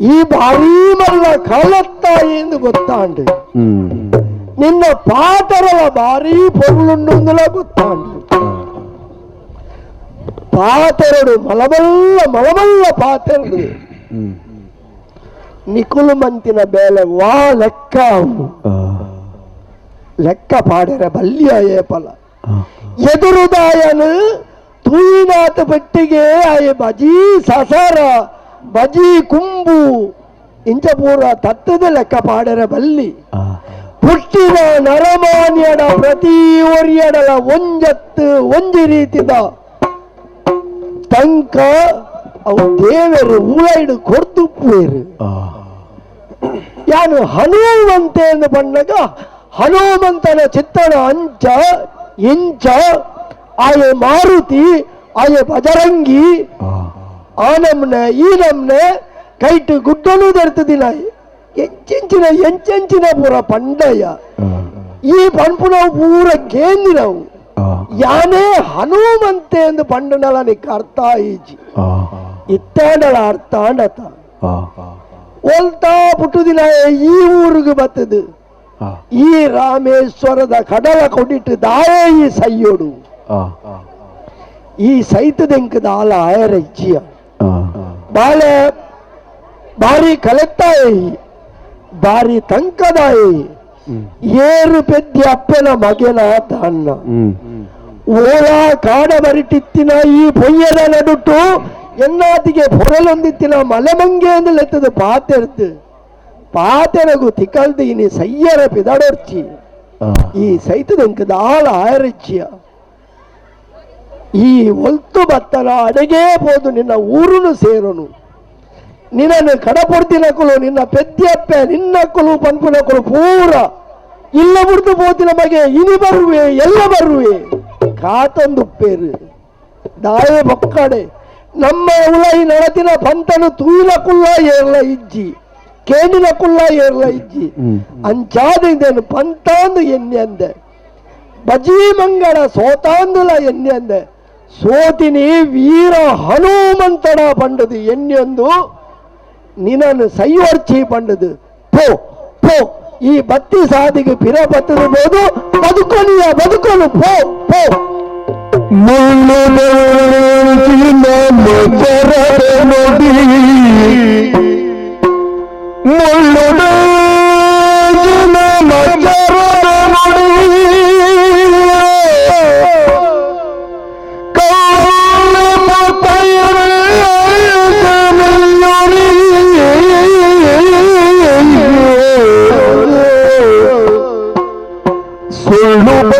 ಈ ಭಾರೀ ಮಲ್ಲ ಕಳತ್ತಾಯಿ ಎಂದು ಗೊತ್ತಾಂಡು ನಿನ್ನ ಪಾತರವ ಭಾರೀ ಪೊರುಳುಂಡು ಗೊತ್ತಾಂಡು ಪಾತೆರಡು ಮಲಮಲ್ಲ ಮಲಮಲ್ಲ ಪಾತೆರಡು ನಿಕುಲು ಮಂತಿನ ಬೇಲೆ ವಾ ಲೆಕ್ಕ ಅವು ಲೆಕ್ಕ ಪಾಡೆರ ಬಲ್ಲಿಯ ಏಪಲ ಎದುರುದಾಯನು ತೂಯಿನಾಥ ಪೆಟ್ಟಿಗೆ ಆಯೆ ಬಜೀ ಸಸರ ಬಜೀ ಕುಂಬು ಇಂಚ ಪೂರ ತತ್ತದ ಲೆಕ್ಕ ಪಾಡರ ಬಲ್ಲಿ ಪುಟ್ಟಿನ ನರಮಾನ್ಯಡ ಪ್ರತಿ ಒರಿಯಡಲ ಒಂಜತ್ತು ಒಂಜಿ ರೀತಿದ ತಂಕ ಅವು ದೇವರು ಉಳೈಡು ಕೊರ್ದುಪ್ಪೇರು. ಯಾನು ಹನುಮಂತೆ ಎಂದು ಬಂದಾಗ ಹನುಮಂತನ ಚಿತ್ತನ ಅಂಚ ಇಂಚ ಆಯೆ ಮಾರುತಿ ಆಯೆ ಬಜರಂಗಿ ಆ ನಮ್ನೆ ಈ ನಮ್ನೆ ಕೈಟು ಗುಡ್ಡನು ದರ್ತದಿನ ಎಂಚೆಂಚಿನ ಎಂಚೆಂಚಿನ ಪೂರ ಪಂಡಯ್ಯ ಈ ಪನ್ಪುನವು ಪೂರ ಕೇಂದಿನವು ಯಾನೇ ಹನುಮಂತೆ ಎಂದು ಪಂಡನಲ ನಿಕ್ಕ ಅರ್ಥ ಈಜಿ ಇತ್ತಾಂಡಲ ಅರ್ಥ ಅಂಡತ ಒಲ್ತಾ ಪುಟ್ಟುದಿನ ಈ ಊರಿಗೆ ಬತ್ತದು ಈ ರಾಮೇಶ್ವರದ ಕಡಲ ಕೊಡಿಟ್ಟು ದಾಯೇ ಈ ಸೈಯೋಡು ಈ ಸೈತದೆಂಕದ ಆಲ ಆಯರ ಇಚ್ಚಿಯ ಬಾಳೆ ಬಾರಿ ಕಲೆತ್ತಾಯಿ ಬಾರಿ ತಂಕದಾಯಿ ಏರು ಪೆದ್ದಿ ಅಪ್ಪನ ಮಗೆನ ತಾನ್ನ ಓಲಾ ಕಾಡ ಬರಿಟಿತ್ತಿನ ಈ ಪೊಯ್ಯದ ನಡುಟು ಎನ್ನಾತಿಗೆ ಪೊರಲೊಂದಿತ್ತಿನ ಮಲೆಮಂಗೆ ಎಂದು ಲೆತ್ತದು ಪಾತೆರ್ದು ಪಾತೆರಗು ತಿಕಲ್ದು ಇನಿ ಸಯ್ಯರ ಪಿದಡೊರ್ಚಿ ಈ ಸೈತದೆಂಕದ ಆಲ ಆಯರಿಚ್ಚಿಯ ಈ ಒಲ್ತು ಬತ್ತನ ಅಡಗೇ ಪೋದು ನಿನ್ನ ಊರುನು ಸೇರುನು ನಿನ್ನನ್ನು ಕಡಪೊಡ್ತಿನಕುಲು ನಿನ್ನ ಪೆದ್ಯಪ್ಪೆ ನಿನ್ನಕ್ಕುಲು ಪನ್ಪುನಕುಲು ಪೂರ ಇಲ್ಲ ಬುಡ್ದು ಪೋತಿನ ಮಗೆ ಇನಿ ಬರುವೆ ಎಲ್ಲ ಬರುವೆ ಕಾತಂದುಪ್ಪೇರು ದಾಯೆ ಬೊಕ್ಕಡೆ ನಮ್ಮ ಉಲೈ ನಡತಿನ ಪಂತನು ತೂಯಿನ ಕುಲ್ಲ ಏರ್ಲ ಇಜ್ಜಿ ಕೇಣಿನ ಕುಲ್ಲ ಏರ್ಲ ಇಜ್ಜಿ ಅಂಚಾದ ಇದನ್ನು ಪಂತಾಂದು ಎನ್ನೆ ಅಂದೆ ಬಜೀ ಮಂಗಳ ಸೋತಾಂದುಲ ಎನ್ನೆ ಅಂದೆ ಸೋತಿನಿ ವೀರ ಹನುಮಂತಡ ಪಂಡದು ಎಣ್ಣೆಂದು ನಿನ್ನನ್ನು ಸೈಯೋರ್ಚಿ ಪಂಡದು ಪೋ ಪೋ ಈ ಬತ್ತಿ ಸಾದಿಗೆ ಪಿರ ಬತ್ತದ ಬೋದು ಬದುಕೊಲಿಯ ಬದುಕೊಲು ಪೋ ಪೋ ಮುಳ್ಳು ನುಡಿ ಮುಳ್ಳು ನುಡಿ ಸುಳ್ಳು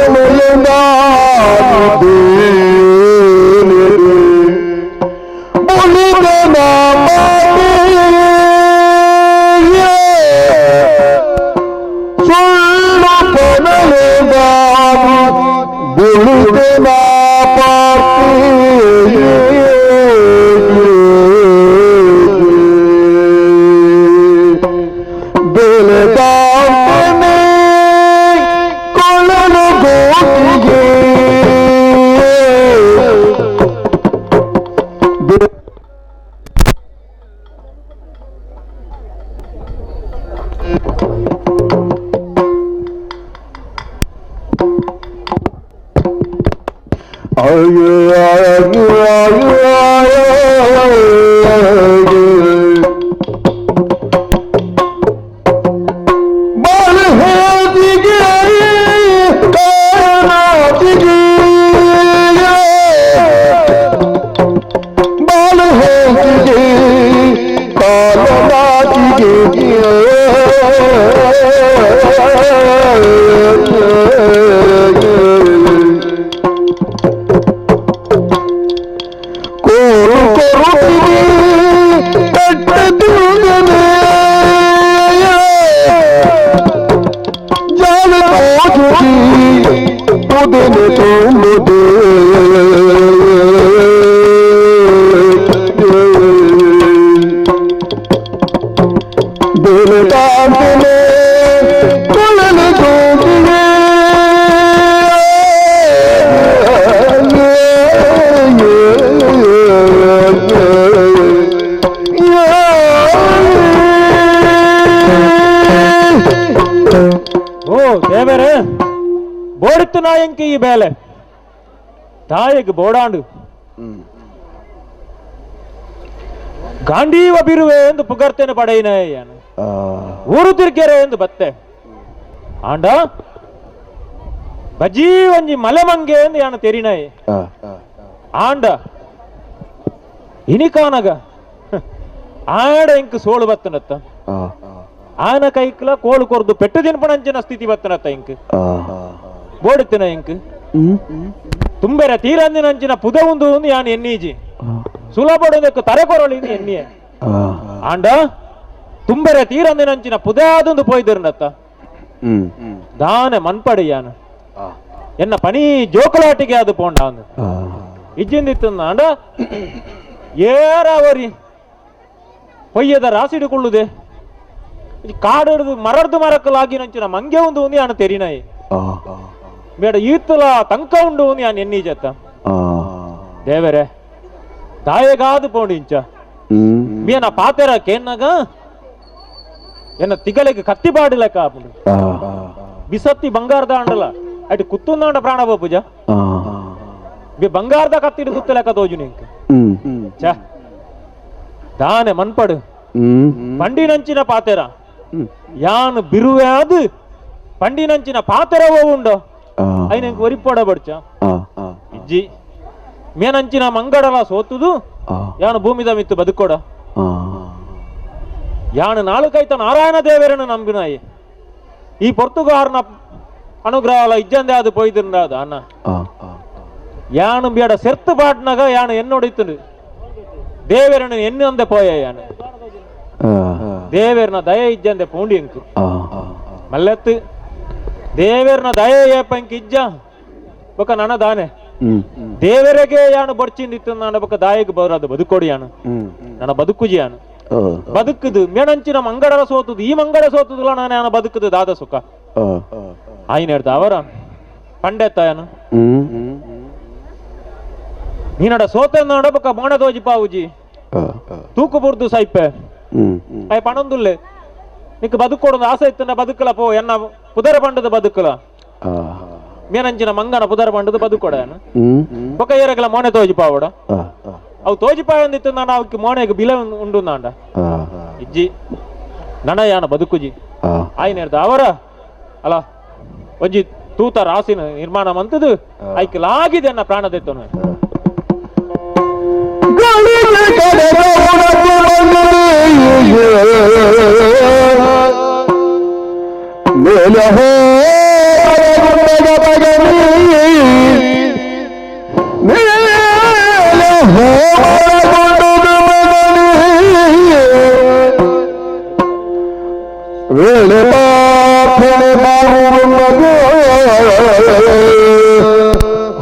ಓ ದೇವರೇ, ಬೋಡಿತ್ತು ನಾಯಂಕಿ ಈ ಬೇಲೆ ತಾಯಿಗೆ ಬೋಡಾಂಡು ಗಾಂಡೀವ ಬಿರುವೆ ಎಂದು ಪುಗರ್ತೇನೆ ಪಡೆಯಿನ ಊರು ತಿರ್ಗೆರೆ ಎಂದು ಬತ್ತೆ ಆಂಡ ಬಜೀ ಒಂಜಿ ಮಲೆಮಂಗೆ ಎಂದು ಯಾನ ತೆರಿನೈ ಆಂಡ ಇನಿಕಾನಗ ಆಡ ಎಂಕ್ ಸೋಳು ಬತ್ತನತ್ತ. ಆನ ಕೈಕ್ಲ ಕೋಳು ಕೊರ್ದು ಪೆಟ್ಟು ದಿನಪಣಂಚಿನ ಸ್ಥಿತಿ ಬತ್ತನತ್ತ ಇಂಕ್ ಬೋಡುತ್ತಿನ ಇಂಕ್ ತುಂಬೆರ ತೀರಂದಿನಂಚಿನ ಪುದ ಉಂದು ಯಾನ್ ಎನ್ನೀಜಿ ಸುಲಭಡೋದಕ್ಕೆ ತರೆ ಕೊರಳಿ ಎನ್ನಿಯೆ ಆಂಡ ತುಂಬೆರ ತೀರಂದಿನಂಚಿನ ಪುದಾದೊಂದು ಪೋಯ್ದಿರ್ನತ್ತ ದಾನೆ ಮನ್ಪಡಿ ಯಾನು ಎನ್ನ ಪನಿ ಜೋಕಲಾಟಿಗೆ ಅದು ಪೋಂಡ ಅಂದು ಇಜ್ಜಿಂದಿತ್ತು ಅಂಡ ಏರಾವರಿ ಪೊಯ್ಯದ ರಾಸಿಡುಕೊಳ್ಳುದೆ ಕಾಡಿಡ್ದು ಮರಡ್ದು ಮರಕ್ಕಲಾಗಿ ನಂಚಿನ ಮಂಗೆ ಒಂದು ಒಂದು ಯಾನು ತೆರಿನಾಯಿ ಬೇಡ ಈತಲ ತಂಕ ಉಂಡು ಒಂದು ಯಾನು ಎನ್ನೀಜತ್ತ ದೇವರೇ ದಾಯಗಾದು ಪೋಂಡು ಇಂಚ ಮೀನ ಪಾತೆರ ಕೇನ್ನಾಗ ಎನ್ನ ತಿಗಲೆಗೆ ಕತ್ತಿ ಬಾಡಿಲಕ್ಕ ಆಪುಂಡು ಬಿಸತ್ತಿ ಬಂಗಾರದ ಅಂಡಲ ಅటు ಕುತ್ತುಂದಾಂಡ ಪ್ರಾಣ ಬಾಪುಜ ಬಿ ಬಂಗಾರದ ಕತ್ತಿಡು ಕುತ್ತಲೆಕ್ಕ ತೋಜು ನಿಂಕ್ ಛ ದಾನೆ ಮನ್ಪಡು ಪಂಡಿನಂಚಿನ ಪಾತೆರ ಯಾನು ಬಿರುವೆ ಅದು ಪಂಡಿನಂಚಿನ ಪಾತೆರವೋ ಉಂಡು ಐನ ಒರಿಪೋಡ ಬಡ್ಚ ಇಜ್ಜಿ ಮೇನಂಚಿನ ಮಂಗಡಲ ಸೋತುದು ಯಾನು ಭೂಮಿದ ಮಿತ್ತು ಬದುಕೋಡ ಯಾನು ನಾಳುಕೈತ ನಾರಾಯಣ ದೇವರನ್ನು ನಂಬಿನಾಯಿ ಈ ಪೊರ್ತುಗಾರನ ಅನುಗ್ರಹ ಇಜ್ಜಂದೆ ಅದು ಪೊಯ್ದಿರಂದ ಅದು ಅಣ್ಣ ಯಾನು ಬೇಡ ಸೆರ್ತು ಪಾಟ್ನಾಗ ಯಾನು ಎನ್ನೊಡಿತು ದೇವರನ್ನು ಎನ್ನಂದೆ ಪೋಯ ಯಾನು ದೇವರನ ದಯ ಇಜ್ಜಂದೆ ಪೂಂಡಿ ಎಂಕು ಮಲ್ಲೆತ್ತು ದೇವರನ ದಯ ಏಪಂಕ್ ಇಜ್ಜ ಬೊಕ ನನ ದಾನೆ ದೇವರಿಗೆ ಯಾನು ಬೊಡ್ಚಿಂದಿತ್ತು ನಾನು ಬೊಕ ದಾಯಿಗೆ ಬರೋದು ಬದುಕೋಡಿ ಯಾನು ನನ್ನ ಬದುಕುಜಿ ಯಾನು ಬದುಕುದು ಮೇಣಂಚಿನ ಮಂಗಡರ ಸೋತುದು ಈ ಮಂಗಡ ಸೋತುದುಲ ನಾನು ಯಾನ ಬದುಕುದು ದಾದ ಸುಖ ಆಯ್ನ ಹೇಳ್ದ ಅವರ ಪಂಡೆತ್ತ ಯಾನು ನೀನಡ ಸೋತ ನೋಡ ಬೊಕ ಮೋಣ ದೋಜಿ ಪಾವುಜಿ ತೂಕು ಬುರ್ದು ಸೈಪೆ ಆಯ್ ಪಣೊಂದುಲ್ಲೆ ನಿಕ್ ಬದುಕೋಡು ಆಸೆ ಇತ್ತಂಡ ಬದುಕಲ ಪೋ ಎನ್ನ ಪುದರ ಬಂಡದ ಬದುಕಲ ಮೇನಂಚಿನ ಮಂಗನ ಪುದರ ಬಂಡದ ಬದುಕೋಡ ಬೊಕ ಏರಗಲ ಮೋನೆ ತೋಜಿ ಪಾವಡ ಅವು ತೋಜಿಪಾಯಂದಿತ್ತು ನಾನು ಅವಕ್ಕೆ ಮೋನೆಗೆ ಬಿಲೆ ಉಂಡು ನಾಂಡ ಇಜ್ಜಿ ನನ ಯಾನ ಬದುಕುಜಿ ಆಯ್ನ ಹೇಳ್ದ ಅವರ ಅಲ್ಲ ಒಂಜಿ ತೂತ ರಾಸಿನ ನಿರ್ಮಾಣ ಮಂತದು ಐಕ್ ಲಾಗಿದೆ ಅನ್ನ ಪ್ರಾಣದೆತ್ತನು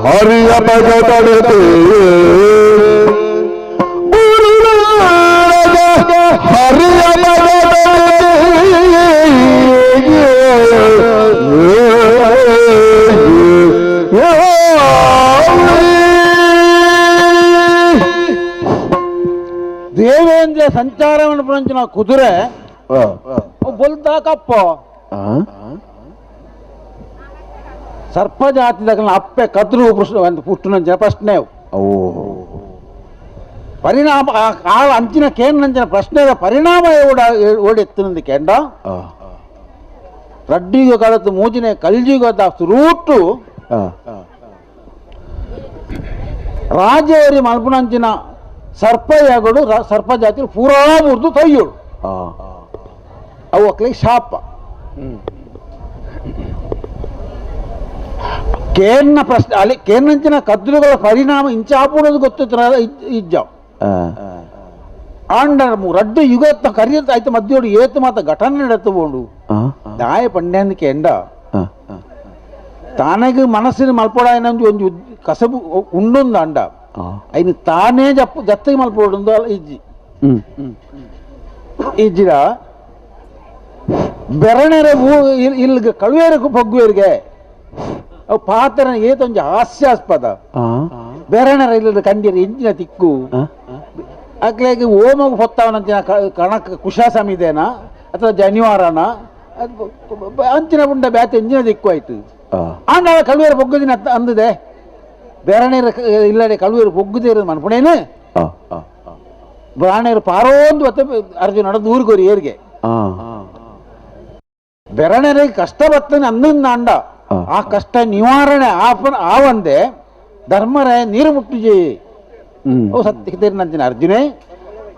ಹರಿಯ ಪಗತಡತೆ ಹರಿಯ ದೇವೇಂದ್ರ ಸಂಚಾರವನ್ನು ಪುನಂಚಿನ ಕುದುರೆ ಬೊಲ್ತ ಕಪ್ಪ ಸರ್ಪ ಜಾತಿದ ಅಪ್ಪೆ ಕದ್ರು ಪುಟ್ಟುನಂಚಿನ ಪ್ರಶ್ನೆ ಪರಿಣಾಮ ಆ ಅಂಚಿನ ಕೇನಂಚಿನ ಪ್ರಶ್ನೆದ ಪರಿಣಾಮ ಓಡೆತ್ತಿನಂದು ಕೆಂಡ ರಡ್ಡಿಗೂ ಕಡತು ಮೂಜಿನೆ ಕಲ್ಜಿಗೂ ರೂಟು ರಾಜೇರಿ ಮಲ್ಪುನಂಚಿನ ಸರ್ಪ ಯಾಗಡು ಸರ್ಪ ಜಾತಿ ಪೂರಾ ಮುರಿದು ತೊಯ್ಯೋಡು ಅವು ಅಕ್ಲಿಗೆ ಶಾಪ. ಕೇನ್ನ ಪ್ರಶ್ನೆ ಅಲ್ಲಿ ಕೇನ್ನಂಚಿನ ಕದ್ಲುಗಳ ಪರಿಣಾಮ ಇಂಚಾಪುಡೋದು ಗೊತ್ತಿತ್ತು ಇಜ್ಜ ಆಂಡ ರಡ್ಡು ಯುಗತ್ತ ಕರಿಯತ್ತ ಆಯ್ತು ಮಧ್ಯೋಡು ಏತು ಮಾತ ಘಟನೆ ನಡೆತ್ತಬೋಂಡು ದಾಯ ಪಂಡ್ಯಾಂದಕ್ಕೆ ಎಂಡ ತಾನೆಗೆ ಮನಸ್ಸಿನ ಮಲ್ಪೊಡಾಯನಂಜು ಒಂಜಿ ಕಸಬು ಉಂಡೊಂದು ಅಂಡ ಐನು ತಾನೇ ಜಪ್ಪು ಜತ್ತಿಗೆ ಮಲ್ಪೊಡೊಂದು ಇಜ್ಜಿ ಇಜ್ಜಿಡ ಬೆರಣೆರೆ ಇಲ್ಲಿಗೆ ಕಳುವೇರು ಬೊಗ್ಗುವೇರಿಗೆ ಅವು ಪಾತ್ರ ಏತೊಂಜಿ ಹಾಸ್ಯಾಸ್ಪದ ಬೆರಣೆರ ಇಲ್ಲದ ಕಂಡಿರ ಇಂಜಿನ ತಿಕ್ಕು ಅಕ್ಲೆಗೆ ಓಮಗು ಹೊತ್ತವನಂಚಿನ ಕಣಕ್ ಕುಶ ಸಮಿದೇನ ಅಥವಾ ಜನಿವಾರನ ಅಂಚಿನ ಉಂಡ ಬ್ಯಾತೆ ಇಂಜಿನ ದಿಕ್ಕು ಆಯ್ತು. ಆಂಡ ಕಳುವೇರು ಬೊಗ್ಗುದಿನ ಅಂದಿದೆ ಬೆರಣೆರ ಇಲ್ಲಡೆ ಕಳುವೇರು ಬೊಗ್ಗುದೇ ಇರೋದು ಮನ್ಪುಣೇನು ಬ್ರಾಣೇರು ಪಾರೋಂದು ಮತ್ತೆ ಅರ್ಜುನ ದೂರ್ಗೋರಿ ಏರಿಗೆ ಬೆರಣೆರಿಗೆ ಕಷ್ಟ ಬತ್ತನೆ ಅಂದ ಆ ಕಷ್ಟ ನಿವಾರಣೆ ಆವಂದೆ ಧರ್ಮರಾಯ ನೀರು ಮುಟ್ಟುಜಿ. ಓ ಸತ್ಯ ನಂತಿನ ಅರ್ಜುನೆ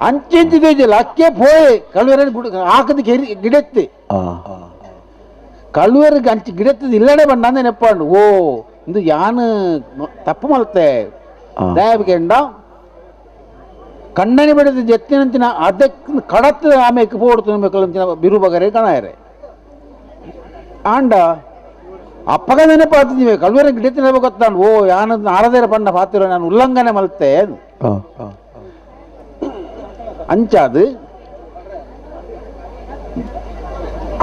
ಅಂಚಿಂಚಿದೆ ಲಕ್ಕೆ ಪೋಯೆ ಕಳುವೆರ ಹಾಕದ ಗಿಡತ್ತೆ ಕಳುವೆರ್ಗೆ ಅಂಚಿ ಗಿಡತ್ತದ ಇಲ್ಲಡೆ ಬಂಡ ನೆನಪಾಂಡು ಓ ಇಂದು ಯಾನು ತಪ್ಪು ಮಲ್ತೆ ದಯವಿಕೆಂಡ ಕಣ್ಣನಿ ಬಡಿದ ಜತ್ತಿನಂಚಿನ ಅದಕ್ಕೆ ಕಡತ್ತ ಆಮೇಲೆ ಪೋಡ್ತು ಅಂಚಿನ ಬಿರು ಬಗರೆ ಕಣಾಯರೆ ಆಂಡ ಅಪ್ಪಗ ನೆನಪಾತಿದ್ದೀವಿ ಕಳುವೆರ ಗಿಡತ್ತಿನ ಗೊತ್ತಾನು ಓ ಯಾನ ನಾರದೇರ ಪಂಡ ಪಾತಿರೋ ನಾನು ಉಲ್ಲಂಘನೆ ಮಲ್ತೆ ಅಂಚಾದು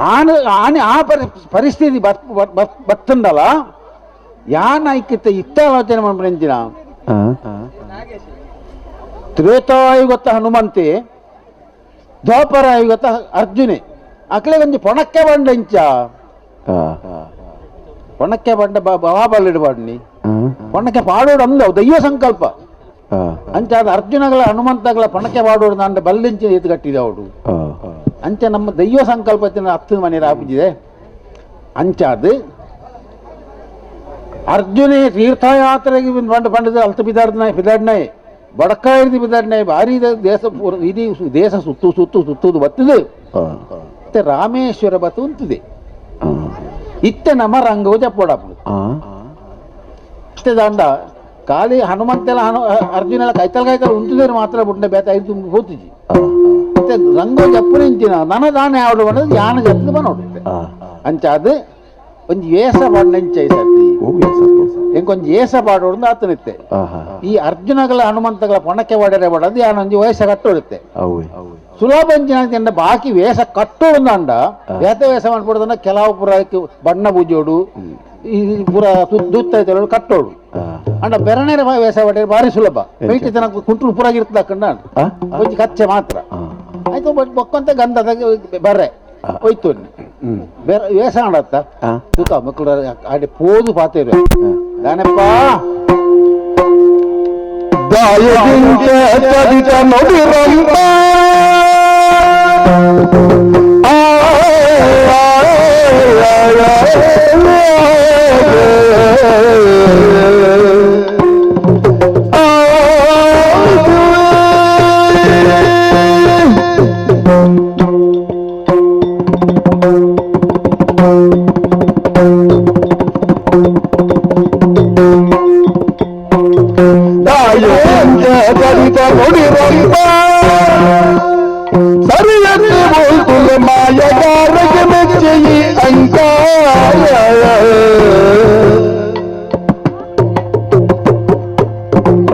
ಆನ ಆನೆ ಆ ಪರಿಸ್ಥಿತಿ ಬತ್ತಂದಲ್ಲ ಯಾನ ಐಕ್ಯತೆ ಇತ್ತ ಆಲೋಚನೆ ಮಾಡ್ಬಿಡಿನ ತ್ರೇತಾಯುಗತ್ತ ಹನುಮಂತೆ ದ್ವಾಪರ ಯುಗತ್ತ ಅರ್ಜುನೆ ಅಕ್ಲೆ ಒಂಜಿ ಪೊಣಕ್ಕೆ ಬಂಡ ಇಂಚ ಪೊಣಕ್ಕೆ ಬಂಡ ಬಾಬಲ್ಲಿಡಬಾಡ್ನಿ ಪೊಣಕ್ಕೆ ಪಾಡೋಡು ಅಂದ ದೈವ ಸಂಕಲ್ಪ ಅಂಚಾದ ಅರ್ಜುನಗಳ ಹನುಮಂತಗಳ ಪಣಕ್ಕೆ ಪಾಡೋಡು ನಾನು ಬಲ್ಲಿಂಚಿನ ಎತ್ತು ಕಟ್ಟಿದೆ ಅವಡು ಅಂಚೆ ನಮ್ಮ ದೈವ ಸಂಕಲ್ಪ ಹತ್ತು ಮನೆ ರಾಪಿದೆ ಅಂಚಾದ ಅರ್ಜುನೆ ತೀರ್ಥಯಾತ್ರೆಗೆ ಬಂಡ ಬಂಡದ ಅಲ್ತ ಬಿದಾಡ್ನ ಬಿದಾಡ್ನಾಯ್ ಬಡಕಾಯಿರ್ದು ಬಿದಾಡ್ನಾಯ್ ಭಾರಿ ದೇಶ ಇಡೀ ದೇಶ ಸುತ್ತು ಸುತ್ತು ಸುತ್ತುದು ಬತ್ತದು ಮತ್ತೆ ರಾಮೇಶ್ವರ ಬತ್ತು ಉಂತಿದೆ ಇತ್ತೆ ನಮ್ಮ ರಂಗವು ಜಪ್ಪೋಡಪ್ಪು ಇತ್ತೆ ದಂಡ ಖಾಲಿ ಹನುಮಂತೆಲ್ಲ ಅರ್ಜುನೆಲ್ಲ ಕೈತಲ್ ಕೈತಲ್ ಉಂತಿದ್ರೆ ಮಾತ್ರ ಬುಡ್ಡ ಬೇತ ಐದು ತುಂಬ ಹೋತಿಜಿ ಮತ್ತೆ ರಂಗೋ ಜಪ್ಪು ನಿಂತಿನ ನನ ದಾನೆ ಆವಡು ಬಂದದ್ದು ಯಾನ ಜಪ್ಪು ಬನೋಡು ಅಂಚಾದ ಒಂಜಿ ಏಸ ಪಾಡ್ ನೆಂಚೈ ಸರ್ತಿ ಎಂಕೊಂಜಿ ಏಸ ಪಾಡೋಡು ಆತನಿತ್ತೆ ಈ ಅರ್ಜುನಗಳ ಹನುಮಂತಗಳ ಪೊಣಕ್ಕೆ ವಾಡರೆ ಬಾಡದು ಯಾನೊಂಜಿ ವಯಸ್ಸ ಕಟ್ಟೋಡುತ್ತೆ ಸುಲಭ ಅಂಚಿನ ಬಾಕಿ ವೇಷ ಕಟ್ಟೋಡು ಅಂಡ ಬೇತ ವೇಷ ಮಾಡ್ಬಿಡೋದನ್ನ ಕೆಲವು ಪುರ ಬಣ್ಣ ಪೂಜೋಡು ಈ ಪೂರ ದೂತ್ತ ಕಟ್ಟೋಡು ಅಂಡ ಬೆರಣೆರ ವೇಷ ಪಡೆಯರು ಭಾರಿ ಸುಲಭ ಬೈಟಿ ತನಕ ಕುಂಟ್ರು ಪೂರಾಗಿರ್ತದ ಕಂಡ ಒಂಜಿ ಕಚ್ಚೆ ಮಾತ್ರ ಆಯ್ತು ಬೊಕ್ಕಂತ ಗಂಧದ ಬರ್ರೆ ಹೋಯ್ತು ಬೇರೆ ವೇಷ ಆಡತ್ತ ತೂಕ ಮಕ್ಕಳು ಆಡಿ ಪೋದು ಪಾತೇರು ದಾನಪ್ಪ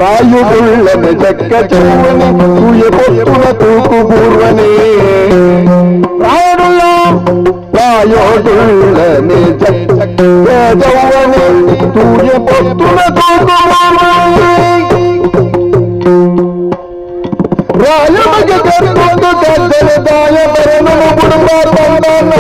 ರಾಯುಡುಳ್ಳನೆ ಚಕ್ಕ ಚೌವನೆ ತೂಯ ಪೊತ್ತುನ ತೂಕು ಪೂರ್ವನೆ ರಾಯುಡುಳ್ಳ ರಾಯೋಡುಳ್ಳನೆ ಚಕ್ಕ ಚೌವನೆ ತೂಯ ಪೊತ್ತುನ ತೂಕು ಪೂರ್ವನೆ ರಾಯಮಗೆ ಕರ್ಕೊಂಡು ಕದ್ದಲೆ ದಾಯ ಬರನು ಬುಡುಬ ಬಂದನ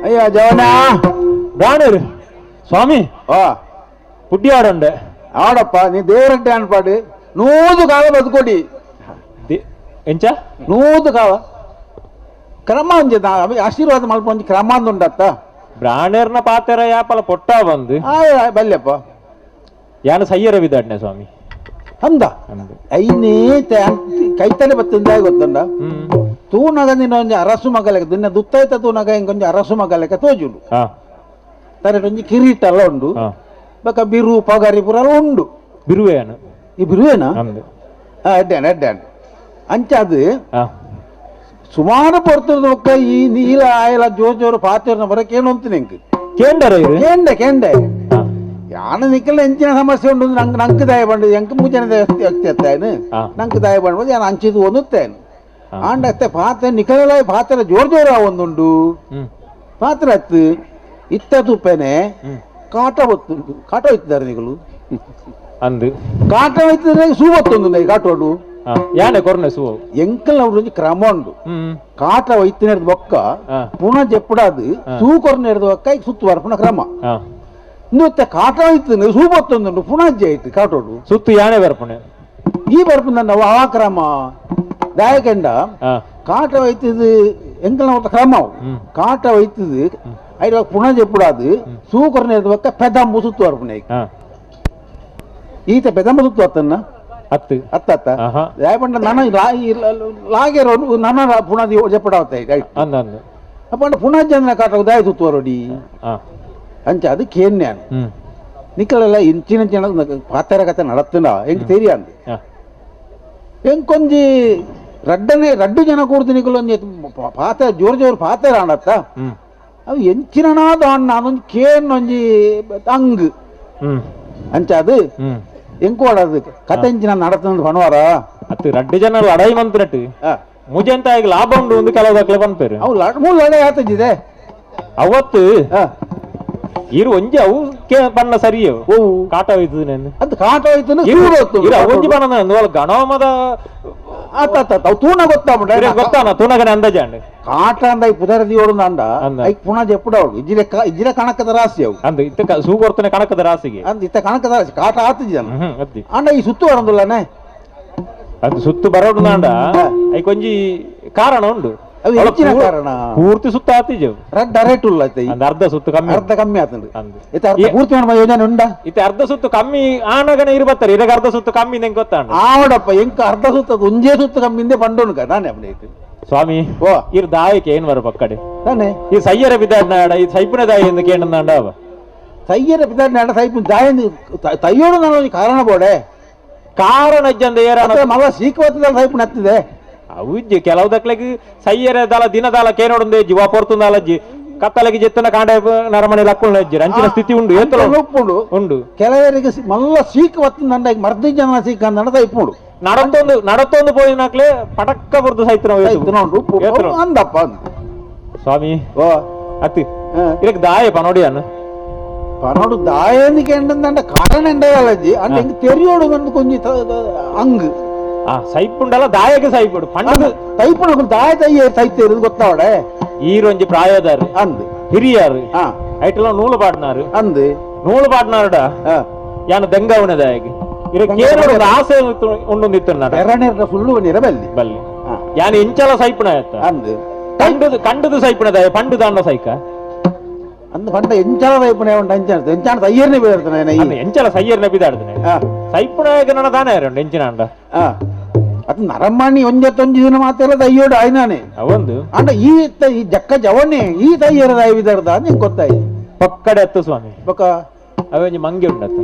ಅಯ್ಯ ಜವನ ರಾಣರು ಸ್ವಾಮಿ ಪುಡ್ಡಿಯಾಡೊಂಡೆ ಆಡಪ್ಪ ನೀ ದೇವರಡ್ಡೆ ಅನ್ಪಾಡು ನೂದು ಕಾಲ ಬದುಕೊಡಿ ಎಂಚ ನೂದು ಕಾಲ ಕ್ರಮ ಒಂಜಿ ಆಶೀರ್ವಾದ ಮಲ್ಪ ಒಂಜಿ ಕ್ರಮ ಉಂಡತ್ತ ಬ್ರಾಣರ್ನ ಪಾತೆರ ಯಾಪಲ ಪೊಟ್ಟ ಬಂದು ಬಲ್ಯಪ್ಪ ಯಾನು ಸಯ್ಯರ ಬಿದಾಡ್ನೆ ಸ್ವಾಮಿ ಅಂದ ಐನೇ ಕೈತಲೆ ಬತ್ತಿಂದ ಗೊತ್ತುಂಡ ತೂನಗ ನಿನ್ನ ಒಂಜಿ ಅರಸು ಮಗಲೆಕ್ಕ ನಿನ್ನ ದುತ್ತೈತ ತೂನಗ ಇಂಕೊಂಜಿ ಅರಸು ಮಗಲೆಕ್ಕ ತೋಜುಂಡು ತರೆ ಒಂಜಿ ಕಿರೀಟ ಎಲ್ಲ ಉಂಡು ಬೊಕ ಬಿರು ಪಗರಿ ಪೂರ ಉಂಡು ಬಿರುವೇನು ಈ ಬಿರುವೇನಾ ಅಡ್ಡಾಣ ಅಡ್ಡಾಣ ಅಂಚಾದು ಸುಮಾರು ಪೊರ್ತದ ಬೊಕ್ಕ ಈ ನೀಲ ಆಯಲ ಜೋರ್ ಜೋರು ಪಾತಿರ್ನ ಬರಕ್ಕೆ ಏನು ಅಂತ ನಿಂಗೆ ಕೇಂಡರ ಕೇಂಡೆ ಕೇಂಡೆ ಯಾನ ನಿಕ್ಕಲ್ಲ ಎಂಚಿನ ಸಮಸ್ಯೆ ಉಂಟು ನಂಗೆ ನಂಗೆ ದಯ ಬಂಡು ಎಂಕ್ ಮೂಜನ ವ್ಯಕ್ತಿ ಅತ್ತಾಯನು ನಂಗೆ ದಯ ಬಂಡ್ಬೋದು ಯಾನ ಅಂಚಿದು ಒಂದುತ್ತೇನು ಆಂಡ ಅತ್ತೆ ಪಾತ್ರೆ ನಿಕಲ ಪಾತ್ರೆ ಜೋರ್ ಜೋರ ಒಂದುಂಡು ಪಾತ್ರೆ ಅತ್ತು ಇತ್ತ ತುಪ್ಪೇನೆ ಕಾಟ ಹೊತ್ತುಂಟು ಕಾಟ ಹೋಯ್ತಿದ್ದಾರೆ ನಿಗಳು ಅಂದು ಕಾಟ ಹೋಯ್ತಿದ್ರೆ ಸೂ ಹೊತ್ತೊಂದು ಕಾಟೋಡು ಯಾನೆ ಕೊರ್ನೆ ಸೂ ಎಂಕಲ್ ಅವ್ರು ಕ್ರಮ ಉಂಡು ಕಾಟ ವೈತಿನ ಬೊಕ್ಕ ಪುನಃ ಜೆಪ್ಪಡಾದು ಸೂ ಕೊರ್ನ ಬೊಕ್ಕ ಈಗ ಸುತ್ತು ಬರ್ಪುನ ಕ್ರಮ ಇನ್ನೊತ್ತೆ ಕಾಟ ಐತನು ಸೂ ಬತ್ತೊಂದುಂಡು ಪುನಃ ಆಯ್ತು ಕಾಟೋಡು ಸುತ್ತು ಯಾನೆ ಬರ್ಪುಣೆ ಈ ಬರ್ಪುನ ಆ ಕ್ರಮ ದಾಯಕೆಂಡ ಕಾಟ ವೈತದು ಎಂಕಲ್ನ ಒತ್ತ ಕ್ರಮ ಕಾಟ ವೈತದು ಐದು ಪುನಃ ಜೆಪ್ಪಡಾದು ಸೂ ಕೊರ್ನ ಬೊಕ್ಕ ಪೆದಂಬು ಸುತ್ತು ಬರ್ಪುಣೆ ಈತ ಪೆದಂಬ ಸುತ್ತು ಅತ್ತನ್ನ ಅತ್ತು ಅತ್ತ ಅತ್ತ ಯಾಕಂದ್ರೆ ನನ್ನ ಲಾಗೇರೋ ನನ್ನ ಪುನಃ ಜೆಪ್ಪಡಾವತ್ತ ಅಪ್ಪ ಪುನಃ ಜನ ಕಾಟ ದಾಯ ಸುತ್ತು ಬರೋಡಿ ಅಂಚ ಅದು ಕೇನ್ಯಾನ್ ನಿಕ್ಕಲೆಲ್ಲ ಇಂಚಿನ ಇಂಚಿನ ಪಾತೆರ ಕತೆ ನಡತ್ತನ ಎಂಕ್ ತೆರಿಯಾಂದು ಎಂಕೊಂಜಿ ರಡ್ಡನೆ ರಡ್ಡು ಜನ ಕೂಡ್ದು ನಿಕ್ಕಲೊಂಜಿ ಪಾತೆ ಜೋರು ಜೋರು ಪಾತೆರ ಆಣತ್ತ ಅವು ಎಂಚಿನನಾದ ಅಣ್ಣ ಅದೊಂದು ಕೇನ್ ಒಂಜಿ ಅಂಗ್ ಅಂಚ ಅದು ಎಂಕೋಡದು ಕತೆ ಎಂಚಿನ ನಡತ್ತಂದು ಪಣವಾರ ಅತ್ತು ರಡ್ಡು ಜನ ಲಡಾಯಿ ಮಂತ್ರಟ್ಟು ಮುಜೆಂತ ಈಗ ಲಾಭ ಉಂಡು ಒಂದು ಕೆಲವು ದಾಖಲೆ ಪನ್ಪೇರು ಅವು ಮೂರು ಲಡಾಯಿ ಆತಂಜಿದೆ ಅವತ್ತು ಇರು ಒಂಜಿ ಅವು ಬಣ್ಣ ಸರಿಯೋ ಕಾಟ ಹೋಯ್ತದ ನಾನು ಅದು ಕಾಟ ಹೋಯ್ತು ಇರು ಒಂಜಿ ಬಣ್ಣ ಗಣಮದ ಆತ ಅವು ತೂಣ ಗೊತ್ತಾಗ್ಬಿಟ್ಟ ಗೊತ್ತಾನ ತೂಣಗನೆ ಅಂದಾಜಾಂಡ್ ಕಾಟ ಅಂದ ಈ ಪುದರ ದಿಯೋಡು ಅಂಡ ಐಕ್ ಪುನಃ ಜೆಪ್ಪುಡ ಅವಳು ಇಜ್ಜಿಲೆ ಇಜ್ಜಿಲೆ ಕಣಕದ ರಾಶಿ ಅವು ಅಂದ ಇತ್ತ ಸೂಗೊರ್ತನೆ ಕಣಕದ ರಾಶಿಗೆ ಅಂದ ಇತ್ತ ಕಣಕದ ರಾಶಿ ಕಾಟ ಆತಜಿ ಅಂಡ ಈ ಸುತ್ತು ಬರಂದುಲ್ಲನೆ ಅದು ಸುತ್ತು ಬರೋಡು ಅಂಡ ಐಕ್ ಒಂಜಿ ಕಾರಣ ಉಂಡು ಕಾರಣ ಪೂರ್ತಿ ಸುತ್ತ ಆತಿಜ ರಡ್ಡ ರೇಟ್ ಉಲ್ಲ ಅರ್ಧ ಸುತ್ತು ಕಮ್ಮಿ ಅರ್ಧ ಕಮ್ಮಿ ಆತಂದು ಇತ್ತ ಅರ್ಧ ಪೂರ್ತಿ ಮಾಡುವ ಯೋಜನೆ ಉಂಡ ಇತ್ತ ಅರ್ಧ ಸುತ್ತು ಕಮ್ಮಿ ಆನಗನೆ ಇರ್ಬತ್ತಾರೆ ಇರಗ ಅರ್ಧ ಸುತ್ತು ಕಮ್ಮಿ ನಂಗೆ ಗೊತ್ತಾಂಡ ಆವಡಪ್ಪ ಎಂಕ ಅರ್ಧ ಸುತ್ತ ಒಂಜೇ ಸುತ್ತು ಕಮ್ಮಿಂದೆ ಪಂಡೋನು ನಾನೇ ಅಪ್ಪನೇ ಸ್ವಾಮಿ ಓ ಇರ್ ದಾಯಕ್ಕೆ ಏನ್ ಬರ ಪಕ್ಕಡೆ ತಾನೆ ಈ ಸಯ್ಯರ ಬಿದ್ದಾಡ್ನಾಡ ಈ ಸೈಪುನ ದಾಯಿ ಎಂದು ಕೇಂದ್ರ ಅವ ಸಯ್ಯರ ಬಿದ್ದಾಡ್ನಾಡ ಸೈಪು ದಾಯ ತಯ್ಯೋಡು ನಾನು ಕಾರಣ ಬೋಡೆ ಕಾರಣ ಇಜ್ಜಂದ ಏರ ಮಲ್ಲ ಸೀಕವತ್ತದ ಸೈಪು ನತ್ತಿದೆ ಅವುಜ್ಜಿ ಕೆಲವು ದಕ್ಲೆಗ್ ಸಯ್ಯರ ದಲ ದಿನದಾಲ ಕೇನೋಡುಂದೆ ಜಿ ವಾ ಪೊರ್ತುಂದಾಲ ಅಜ್ಜಿ ಕತ್ತಲಗಿ ಜೆತ್ತನ ಕಾಂಡ ನರಮನೆ ಲಕ್ಕುಳ್ಳ ಅಜ್ಜಿ ಅಂಚಿನ ಸ್ಥಿತಿ ಉಂಡು ಏತಲ ಉಪ್ಪುಂಡು ಉಂಡು ಕೆಲವರಿಗೆ ಮಲ್ಲ ಸೀಕ ವತ್ತಂದ ಮರ್ದಿ ಜನ ಸೀಕ ಅಂದ ಸೈಪುಂಡು ನಡತ್ತೊಂದು ನಡತ್ತೊಂದು ಪೋಯಿನಾಕ್ಲೆ ಪಟಕ್ಕ ಬುರ್ದು ಸೈತನ ಉಂಡು ಅಂದಪ್ಪ ಸ್ವಾಮಿ ಓ ಅತ್ತಿ ಇದಕ್ಕೆ ದಾಯ ಪನೋಡಿಯನ್ನ ಪನೋಡು ದಾಯನಿಗೆ ಎಂಡಂದ ಕಾರಣ ಎಂಡಾಲಜ್ಜಿ ಅಂಡ ಹಿಂಗ್ ತೆರಿಯೋಡು ಒಂದು ಕೊಂಜಿ ಅಂಗ್ ಆ ಸೈಪುಂಡಲ್ಲ ದಾಯಕ್ಕೆ ಸೈಪುಡು ಪಂಡದು ತೈಪುಣ ದಾಯ ತೈಯ ತೈತೇರು ಗೊತ್ತಾವಡೆ ಈರೊಂಜಿ ಪ್ರಾಯದಾರು ಅಂದ್ ಹಿರಿಯಾರು ಐಟಲ ನೂಲು ಪಾಡ್ನಾರು ಅಂದ್ ನೂಲು ಪಾಡ್ನಾರುಡ ಯಾನ ದೆಂಗವನ ದಾಯಗೆ ಇರ ಆಸೆ ಉಂಡು ಎರಡನೇ ಸುಳ್ಳು ಬಲ್ಲಿ ಬಲ್ಲಿ ಯಾನ ಇಂಚಲ ಸೈಪುಣ ಆಯ್ತ ಅಂದ್ ಕಂಡುದು ಕಂಡುದು ಸೈಪುಣ ದಾಯ ಪಂಡು ದಾಂಡ ಸೈಕ ಅಂದ್ ಪಂಡ ಎಂಚಲ ಸೈಪುಣ ಉಂಡು ಅಂಚಾಣ ಎಂಚಾಣ ತಯ್ಯರ್ನೆ ಬೀಳ್ತಾನೆ ಎಂಚಲ ಸೈಯರ್ನೆ ಬಿದಾಡ್ತಾನೆ ಸೈಪುಣ ನನ್ನ ದಾನ ಯಾರು ಎಂಚಿನ ಅಂಡ ಅದು ನರಮಾಣಿ ಒಂಜತ್ತೊಂಜಿ ದಿನ ಮಾತೆಲ್ಲ ತಯ್ಯೋಡು ಆಯ್ನಾನೆ ಅವೊಂದು ಅಂಡ ಈ ಈ ಜಕ್ಕ ಜವಣೆ ಈ ತಯ್ಯರ ಬಿದಾಡ್ದ ನಿಂಗೆ ಗೊತ್ತಾಯಿ ಪಕ್ಕಡೆ ಹತ್ತು ಸ್ವಾಮಿ ಪಕ್ಕ ಅವೊಂಜಿ ಮಂಗೆ ಉಂಡತ್ತ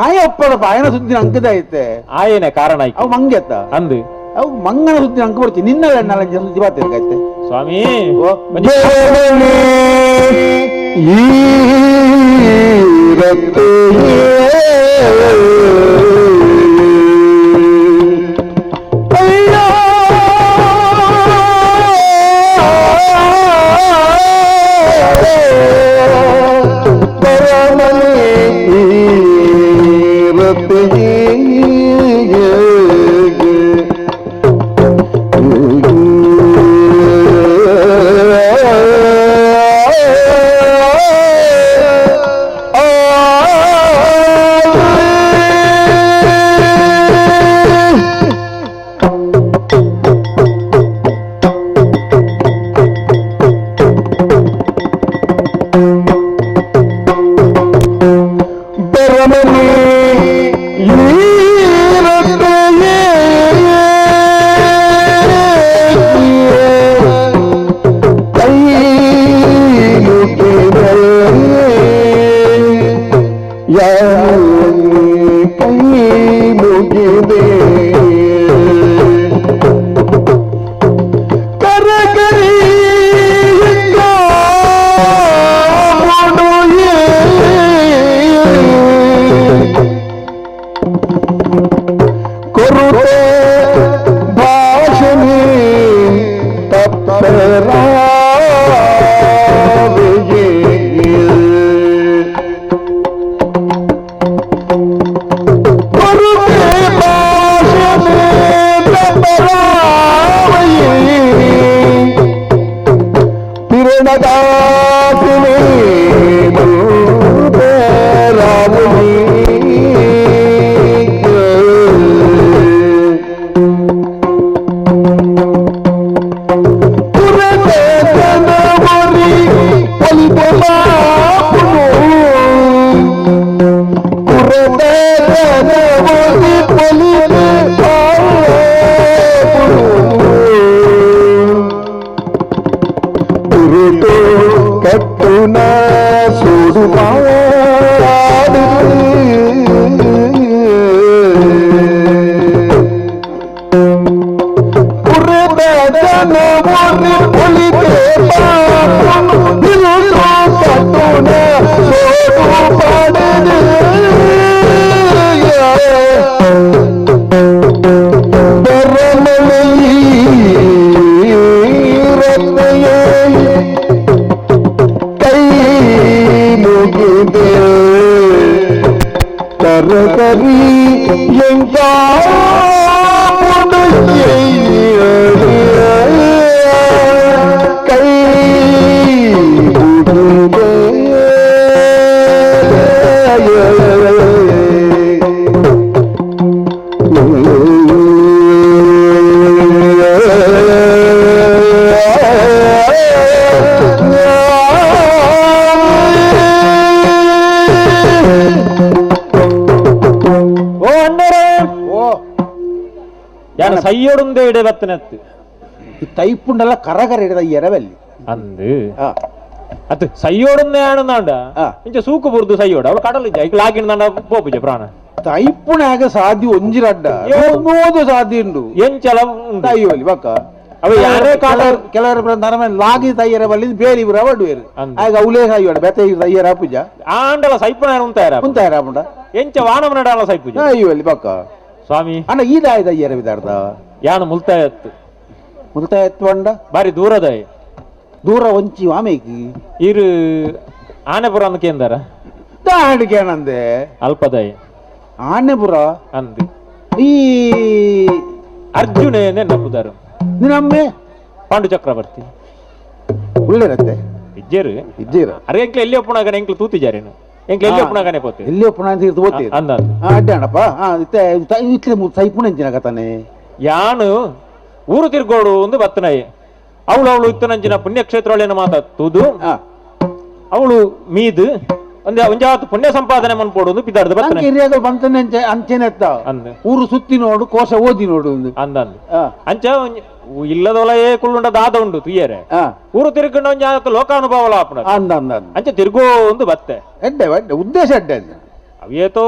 ಆಯ ಒಪ್ಪಡಪ್ಪ ಆಯನ ಸುದ್ದಿನ ಅಂಕದಾಯ್ತೆ ಆಯನೆ ಕಾರಣ ಅವು ಮಂಗೆತ್ತ ಅಂದು ಅವು ಮಂಗನ ಸುದ್ದಿನ ಅಂಕ ಬರ್ತಿ ನಿನ್ನ ನಾಲಂಜಿ ಸುದ್ದಿ ಬಾತಿರ್ಕಾಯ್ತೆ ಸ್ವಾಮಿ ನಿವಾಸಿನಿ ರಾಮುನಿ ಸೈಯೋಡುಂದೇ ಇಡೆ ಬತ್ತನತ್ತು ತೈಪುಂಡಲ್ಲ ಕರಕರ ಹಿಡಿದ ಎರವಲ್ಲಿ ಅಂದು ಅದು ಸೈಯೋಡುಂದೇ ಆಣಂದಾಂಡ ಇಂಚ ಸೂಕು ಬುರ್ದು ಸೈಯೋಡ ಅವಳು ಕಡಲು ಐಕ್ಲ ಆಗಿಂದಾಂಡ ಪೋಪುಜೆ ಪ್ರಾಣ ತೈಪುಣಾಗ ಸಾಧ್ಯ ಒಂಜಿರಡ್ಡ ನೋದು ಸಾಧ್ಯ ಉಂಡು ಎಂಚಲ ತೈಯೋಲಿ ಬಕ್ಕ ಅವ ಯಾರೇ ಕಾಲ ಕೆಲವರು ನರಮನೆ ಲಾಗಿ ತಯ್ಯರ ಬಲ್ಲಿ ಬೇರೆ ಇವರು ಅವಡುವೇರು ಆಗ ಅವಲೇ ಸಾಯೋಡ ಬೆತ್ತ ತಯ್ಯರ ಪೂಜ ಆಂಡಲ ಸೈಪುಣ ಉಂತಾರ ಉಂತಾರ ಪುಂಡ ಎಂಚ ವಾನಮ ನಡಾಲ ಸೈಪುಜ ಅಯ್ಯೋಲಿ ಬಕ್ಕ ಸ್ವಾಮಿ ಅಣ್ಣ ಈ ದಾಯ ತಯ್ಯರ ವಿದಾರ್ದ ಯಾನು ಮುಲ್ತಾಯತ್ತು ಮುಲ್ತಾಯತ್ತು ಅಂಡ ಬಾರಿ ದೂರದ ದೂರ ಒಂಚಿ ವಾಮೇಕಿ ಇರು ಆನೆಪುರ ಅಂದ ಕೇಂದ್ರ ದಾಡಿಕೇನಂದೆ ಅಲ್ಪದಾಯ ಆನೆಪುರ ಅಂದು ಈ ಅರ್ಜುನೇನೆ ನಂಬುದಾರು ನಿನ್ನಮ್ಮೆ ಪಾಂಡು ಚಕ್ರವರ್ತಿ ಉಳ್ಳಿರತ್ತೆ ಇಜ್ಜೇರು ಇಜ್ಜೇರು ಅರೆ ಎಂಕ್ಲ ಎಲ್ಲಿ ಒಪ್ಪುಣಾಗನೆ ಎಂಕ್ಲ ತೂತಿಜಾರೇನು ಎಂಕ್ಲ ಎಲ್ಲಿ ಒಪ್ಪುಣಾಗನೆ ಪೋತೆ ಎಲ್ಲಿ ಒಪ್ಪುಣ ಅಂತ ಇರ್ತು ಪೋತೆ ಅಂದ ಅಡ್ಡಾಣಪ್ಪ ಇತ್ಲೆ ಸೈಪುಣ ಎಂಚಿನ ಕತಾನೆ ಯಾನು ಊರು ತಿರ್ಗೋಡು ಒಂದು ಬತ್ತನಾಯಿ ಅವಳು ಅವಳು ಇತ್ತನಂಚಿನ ಪುಣ್ಯಕ್ಷೇತ್ರಗಳೇನು ಮಾತಾಡ್ತುದು ಅವಳು ಮೀದು ಒಂದೇ ಒಂಜಾತು ಪುಣ್ಯ ಸಂಪಾದನೆ ಮನ್ಪೋಡು ಒಂದು ಪಿದಾರ್ದ ಬತ್ತನೆ ಹಿರಿಯಗಳು ಬಂತನೆ ಅಂಚೆನೆ ಊರು ಸುತ್ತಿ ನೋಡು ಕೋಶ ಓದಿ ನೋಡು ಅಂದ ಅಂಚ ಇಲ್ಲದೊಲಯೇ ಕುಳ್ಳುಂಡ ದಾದ ಉಂಡು ತುಯ್ಯರೆ ಊರು ತಿರುಗೊಂಡ ಒಂಜಾತು ಲೋಕಾನುಭವ ಆಪುಣ ಅಂದ ಅಂದ ಅಂಚೆ ತಿರುಗೋ ಒಂದು ಬತ್ತೆ ಎಡ್ಡೆ ಎಡ್ಡೆ ಉದ್ದೇಶ ಎಡ್ಡೆ ಅವೇತೋ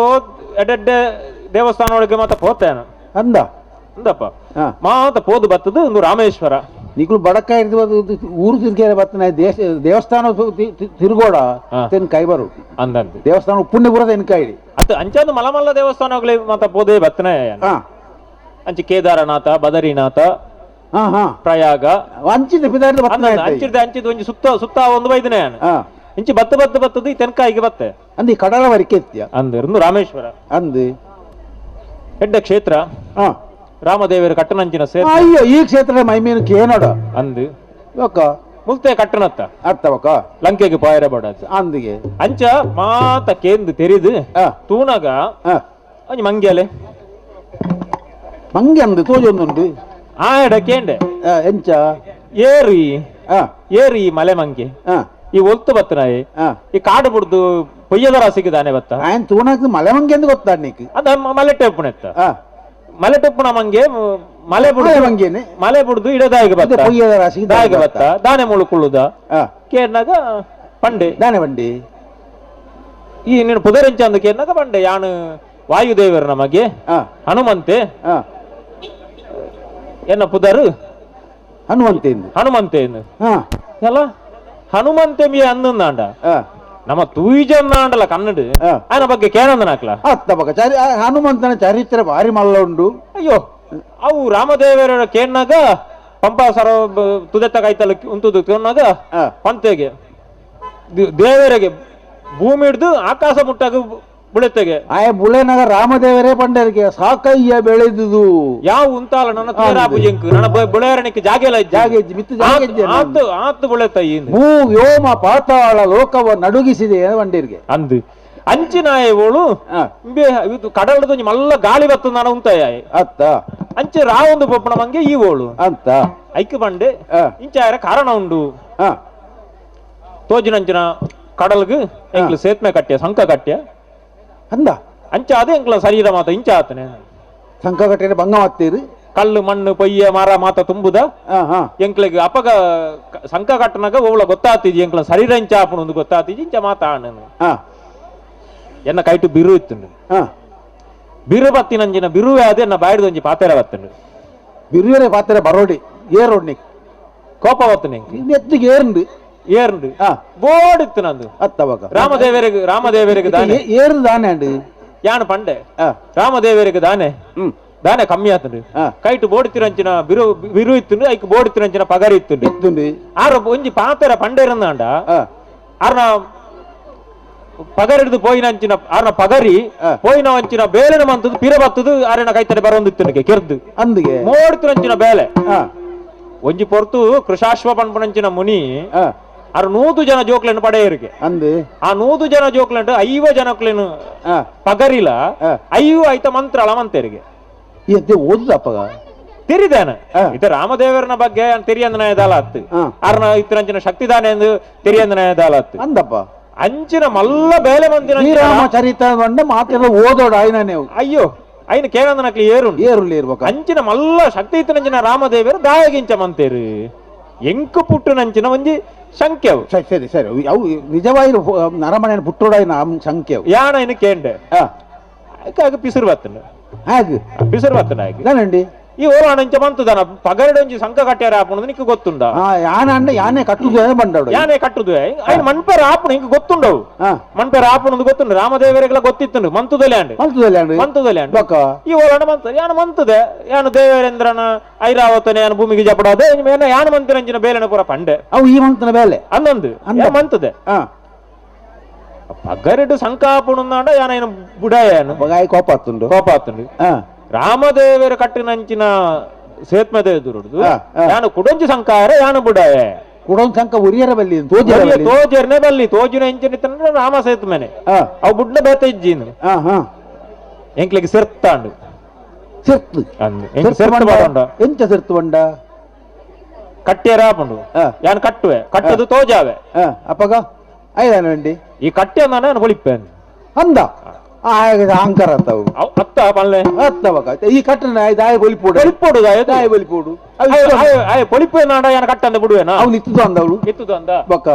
ಎಡ್ಡೆಡ್ಡೆ ದೇವಸ್ಥಾನ ಒಳಗೆ ಮಾತ ಪೋತೇನ ಅಂದ ಅಂದಪ್ಪ ಮಾತ ಪೋದು ಬತ್ತದು ಒಂದು ರಾಮೇಶ್ವರ ನಿಕುಲು ಬಡಕ ಊರು ತಿರುಗೇರೆ ಬತ್ತನೆ ದೇಶ ದೇವಸ್ಥಾನ ತಿರುಗೋಡ ತೆನ್ಕಾಯಿ ಬರು ಅಂದಂದು ದೇವಸ್ಥಾನ ಪುಣ್ಯಪುರ ತೆನ್ಕಾಯಿ ಅದು ಅಂಚಾದು ಮಲಮಲ್ಲ ದೇವಸ್ಥಾನಗಳೇ ಮಾತ ಪೋದೇ ಬತ್ತನೆ ಅಂಚೆ ಕೇದಾರನಾಥ ಬದರಿನಾಥ ಪ್ರಯಾಗ ಅಂಚಿದ ಅಂಚಿದ ಅಂಚಿದ ಒಂಜಿ ಸುತ್ತ ಸುತ್ತ ಒಂದು ಬೈದನೆ ಇಂಚಿ ಬತ್ತ ಬತ್ತ ಬತ್ತದು ಈ ತೆನ್ಕಾಯಿಗೆ ಬತ್ತೆ ಅಂದ್ ಈ ಕಡಲ ವರಿಕೆ ಅಂದ ರಾಮೇಶ್ವರ ಅಂದು ಹೆಡ್ಡ ಕ್ಷೇತ್ರ ರಾಮದೇವರ ಕಟ್ಟನಂಚಿನ ಸೇರ್ ಅಯ್ಯೋ ಈ ಕ್ಷೇತ್ರ ಮೈಮೇನು ಕೇನೋಡ ಅಂದು ಒಕ್ಕ ಮುಲ್ತೆ ಕಟ್ಟಣತ್ತ ಅರ್ಥವಕ್ಕ ಲಂಕೆಗೆ ಪಾಯರ ಬಡ ಅಂದಿಗೆ ಅಂಚ ಮಾತ ಕೇಂದು ತೆರಿದು ತೂನಗ ಒಂಜಿ ಮಂಗ್ಯಲೆ ಮಂಗೆ ಅಂದು ತೋಜೊಂದುಂಡು ಆ ಎಡ ಕೇಂಡೆ ಎಂಚ ಏರಿ ಏರಿ ಮಲೆ ಮಂಗೆ ಈ ಒಲ್ತು ಬತ್ತನಾಯಿ ಈ ಕಾಡು ಬುಡ್ದು ಪೊಯ್ಯದ ರಾಸಿಗೆ ದಾನೆ ಬತ್ತ ಆಯನ್ ತೂನಕ್ ಮಲೆ ಮಂಗೆ ಅಂತ ಗೊತ್ತಾ ನೀಕ್ ಅದ ಮಲೆ ಟೇಪುಣೆತ್ತ ಮಲೆ ಟೊಪ್ಪುನ ಮಂಗೆ ಮಲೆ ಬುಡ್ದು ಮಂಗೇನೆ ಮಲೆ ಬುಡ್ದು ಇಡದಾಯಿಗೆ ಬತ್ತ ಪೊಯ್ಯದ ರಾಶಿಗೆ ದಾಯಿಗೆ ಬತ್ತ ದಾನೆ ಮುಳುಕುಳ್ಳುದ ಕೇರ್ನಾಗ ಪಂಡೆ ದಾನೆ ಬಂಡಿ ಈ ನೀನು ಪುದರೆಂಚ ಅಂದ ಕೇರ್ನಾಗ ಪಂಡೆ ಯಾನು ವಾಯುದೇವರು ನಮಗೆ ಹನುಮಂತೆ ಎನ್ನ ಪುದರು ಹನುಮಂತೆ ಹನುಮಂತೆ ಎಲ್ಲ ಹನುಮಂತೆ ಮಿ ಅಂದಂದಾಂಡ ನಮ್ಮ ತೂಯಿಜನ್ನಾಂಡಲ ಕನ್ನಡ ಆಯನ ಬಗ್ಗೆ ಕೇನಂದನಾಕ್ಲ ಅತ್ತ ಬಗ ಹನುಮಂತನ ಚರಿತ್ರೆ ಭಾರಿ ಮಲ್ಲ ಉಂಡು ಅಯ್ಯೋ ಅವು ರಾಮದೇವರ ಕೇಣ್ಣಾಗ ಪಂಪಾ ಸರ ತುದೆತ್ತ ಕಾಯ್ತಲ್ಲ ಉಂಟುದು ಕೇಣ್ಣಾಗ ಪಂತೆಗೆ ದೇವರಿಗೆ ಭೂಮಿ ಹಿಡ್ದು ಆಕಾಶ ಮುಟ್ಟಾಗ ಬುಳೆತೆಗೆ ಆಯ ಬುಳೆನಾಗ ರಾಮದೇವರೇ ಪಂಡರಿಗೆ ಸಾಕಯ್ಯ ಬೆಳೆದುದು ಯಾವ ಉಂತಾಲ ನನ್ನ ತೇರಾಪುಜಂಕ್ ನನ್ನ ಬುಳೆಯರಣಿಕೆ ಜಾಗೆಲ್ಲ ಜಾಗೆ ಇಜ್ಜಿ, ಮಿತ್ತು ಜಾಗೆ ಇಜ್ಜಿ ಆತು ಆತು ಬುಳೆತೈ ಭೂ ವ್ಯೋಮ ಪಾತಾಳ ಲೋಕವ ನಡುಗಿಸಿದೆ ಬಂಡಿರ್ಗೆ ಅಂದು ಅಂಚಿನಾಯ ಓಳು ಇದು ಕಡಲದ ಒಂಜಿ ಮಲ್ಲ ಗಾಳಿ ಬತ್ತು ನಾನು ಉಂತಾಯ ಅತ್ತ ಅಂಚೆ ರಾವೊಂದು ಪೊಪ್ಪಣ ಮಂಗೆ ಈ ಓಳು ಅಂತ ಐಕ್ ಬಂಡೆ ಇಂಚಾಯರ ಕಾರಣ ಉಂಡು ತೋಜಿನಂಚಿನ ಕಡಲ್ಗ್ ಎಂಕ್ಲು ಸೇತ್ಮೆ ಕಟ್ಯ ಸಂಕ ಕಟ್ಯ ಅಂದ ಅಂಚ ಅದೇ ಎಂಕ್ಲ ಶರೀರ ಮಾತ ಇಂಚ ಆತನೆ ಸಂಕ ಕಟ್ಟಿದ್ರೆ ಭಂಗ ಮಾತ್ತೀರಿ ಕಲ್ಲು ಮಣ್ಣು ಪೊಯ್ಯ ಮರ ಮಾತ ತುಂಬುದ ಎಂಕ್ಲೆಗ್ ಅಪಗ ಸಂಕ ಕಟ್ಟನಾಗ ಓಳ ಗೊತ್ತಾತಿಜಿ ಎಂಕ್ಲ ಶರೀರ ಇಂಚ ಆಪುಣ ಒಂದು ಗೊತ್ತಾತಿಜಿ ಇಂಚ ಮಾತ ಆಣನು ಎನ್ನ ಕೈಟು ಬಿರು ಇತ್ತುಂಡು ಬಿರು ಬತ್ತಿನಂಜಿನ ಬಿರುವೆ ಅದೇ ಎನ್ನ ಬಾಯಿಡ್ದೊಂಜಿ ಪಾತೆರ ಬತ್ತುಂಡು ಬಿರುವೆರೆ ಪಾತೆರ ಬರೋಡಿ ಏರೋಡ್ ನಿಕ್ ಕೋಪ ಬತ್ತುಂಡು ಎಂಕ್ ಎತ್ತಿಗೆ ಏರ್ಂಡು ಏರ್ಂಡು ಬೋರ್ಡ್ ಇತ್ತು ನಂದು ಅತ್ತವಾಗ ರಾಮದೇವರಿಗೆ ರಾಮದೇವರಿಗೆ ದಾನೆ ಏರು ದಾನೆ ಅಂಡು ಯಾನು ಪಂಡೆ ರಾಮದೇವರಿಗೆ ದಾನೆ ದಾನೆ ಕಮ್ಮಿ ಆತುಂಡು ಕೈಟು ಬೋಡಿತಿರಂಚಿನ ಬಿರು ಬಿರು ಇತ್ತುಂಡು ಐಕ್ ಬೋಡಿತಿರಂಚಿನ ಪಗರಿ ಇತ್ತುಂಡು ಇತ್ತುಂಡು ಆರ ಒಂಜಿ ಪಾತೆರ ಪಂಡೆರಂದಾಂಡ ಆರ್ನ ಪಗರಿಡ್ದು ಪೋಯಿನಂಚಿನ ಆರ್ನ ಪಗರಿ ಪೋಯಿನ ಅಂಚಿನ ಬೇಲೆನ ಮಂತದ್ದು ಪಿರ ಬತ್ತದು ಆರೆನ ಕೈತಡೆ ಬರೊಂದಿತ್ತುಂಡು ಕೆರ್ದು ಅಂದಿಗೆ ಮೋಡ್ತಿರಂಚಿನ ಬೇಲೆ ಒಂಜಿ ಪೊರ್ತು ಕೃಷಾಶ್ವ ಪನ್ಪುನಂಚಿನ ಮುನಿ ಆರು 100 ಜನ ಜೋಕ್ಲೆನ್ ಪಡೆಯರಿಗೆ ಅಂದು ಆ 100 ಜನ ಜೋಕ್ಲೆಂಟು 50 ಜನಕ್ಲೆನು ಪಗರಿಲ 50 ಐತ ಮಂತ್ರಳ ಮಂತರಿಗೆ ಓದುದಪ್ಪಗ ತೆರಿದಾನ ಇದು ರಾಮದೇವರನ ಬಗ್ಗೆ ತೆರಿಯಂದನ ದಾಲಾತ್ ಆರ್ನ ಇತ್ತರಂಚಿನ ಶಕ್ತಿದಾನೆ ಎಂದು ತೆರಿಯಂದನ ದಾಲಾತ್ ಅಂದಪ್ಪ ಅಂಚಿನ ಮಲ್ಲ ಬೇಲೆ ಮಂದಿನ ಶ್ರೀರಾಮ ಚರಿತ ಮಾತೆಲ್ಲ ಓದೋಡ ಆಯ್ನ ನೀವು ಅಯ್ಯೋ ಐನ ಕೇಳಂದನಕ್ಲಿ ಏರು ಏರುಳ್ಳಿ ಇರ್ಬೇಕು ಅಂಚಿನ ಮಲ್ಲ ಶಕ್ತಿ ಇತ್ತನಂಚಿನ ರಾಮದೇವರು ದಾಯಗಿಂಚ ಮಂತೇರು ಎಂಕು ಪುಟ್ಟುನಂಚಿನ ಒಂಜಿ ಸಂಖ್ಯವು ಸರಿ ಸರಿ ಅವು ನಿಜವಾಗಿ ನರಮನೆ ಪುಟ್ಟೋಡಾಯಿನ ಸಂಖ್ಯವು ಯಾಣ ಇನ್ನು ಕೇಂಡೆ ಆಗ ಪಿಸುರು ಬತ್ತಂಡು ಹಾಗೆ ಪಿಸುರು ಬತ್ತಂಡು ಹಾಗೆ ನಾನಂಡಿ ಈ ಓಲಾಣಂಚ ಮಂತುದಾನ ಪಗರಡೊಂಜಿ ಸಂಕ ಕಟ್ಟ್ಯಾರ ಆಪುಣದು ನಿಕ್ಕು ಗೊತ್ತುಂಡ ಯಾನ ಅಂಡ ಯಾನೆ ಕಟ್ಟುದು ಬಂಡೋಡು ಯಾನೆ ಕಟ್ಟುದು ಐನ ಮನ್ಪೆರ ಆಪುಣ ಹಿಂಗ ಗೊತ್ತುಂಡವು ಮನ್ಪೆರ ಆಪುಣದು ಗೊತ್ತುಂಡು ರಾಮದೇವರಿಗೆಲ್ಲ ಗೊತ್ತಿತ್ತುಂಡು ಮಂತುದಲೆ ಅಂಡು ಮಂತುದಲೆ ಅಂಡು ಈ ಓಲಾಣ ಮಂತ ಯಾನ ಮಂತದೆ ಯಾನು ದೇವೇಂದ್ರನ ಐರಾವತನ ಯಾನು ಭೂಮಿಗೆ ಜಪಡಾದೆ ಯಾನು ಮಂತಿರಂಜಿನ ಬೇಲೆನ ಪೂರ ಪಂಡೆ ಅವು ಈ ಮಂತನ ಬೇಲೆ ಅಂದೊಂದು ಮಂತದೆ ಪಗರಿಡು ಸಂಕಾಪುಣಂದಾಂಡ ಯಾನ ಏನು ಬುಡಾಯನು ಬಗಾಯಿ ಕೋಪ ಆತುಂಡು ಕೋಪ ಆತುಂಡು ರಾಮದೇವರ ಕಟ್ಟಿನಂಚಿನ ಸೇತ್ಮೆ ದುರುಡುದು ಯಾನು ಕುಡೊಂಜಿ ಸಂಕಾರ ಯಾನು ಬುಡಾಯ ಕುಡೊಂದು ಸಂಕ ಉರಿಯರ ಬಲ್ಲಿ ತೋಜರ್ನೆ ಬಲ್ಲಿ ತೋಜಿನ ಇಂಚಿನ ರಾಮ ಸೇತ್ಮೆನೆ ಅವು ಬುಡ್ನ ಬೇತ ಇಜ್ಜಿನು ಎಂಕ್ಲಿಗೆ ಸಿರ್ತಾಂಡು ಸಿರ್ತು ಸಿರ್ತು ಎಂಚ ಸಿರ್ತು ಬಂಡ ಕಟ್ಟಿಯರ ಆಪುಂಡು ಯಾನು ಕಟ್ಟುವೆ ಕಟ್ಟದು ತೋಜಾವೆ ಅಪ್ಪಗ ಐದಾನು ವಂಡಿ ಈ ಕಟ್ಟೆ ನಾನು ಹೊಳಿಪ್ಪೆ ಅಂದ ಅಹಂಕಾರ ಅತ್ತ ಪಲ್ಲೆ ಅತ್ತವಾಗ ಈ ಕಟ್ಟನ ದಾಯ ಬೊಲಿಪೋಡು ಬೊಲಿಪೋಡು ದಾಯ ಬೊಲಿಪೋಡು ಪೊಲಿಪು ನಾಡ ಯಾನ ಕಟ್ಟಂದ ಬಿಡುವೆನಾ ಅವನು ಇತ್ತದು ಅಂದ ಅವಳು ಇತ್ತದು ಅಂದ ಬೊಕ್ಕ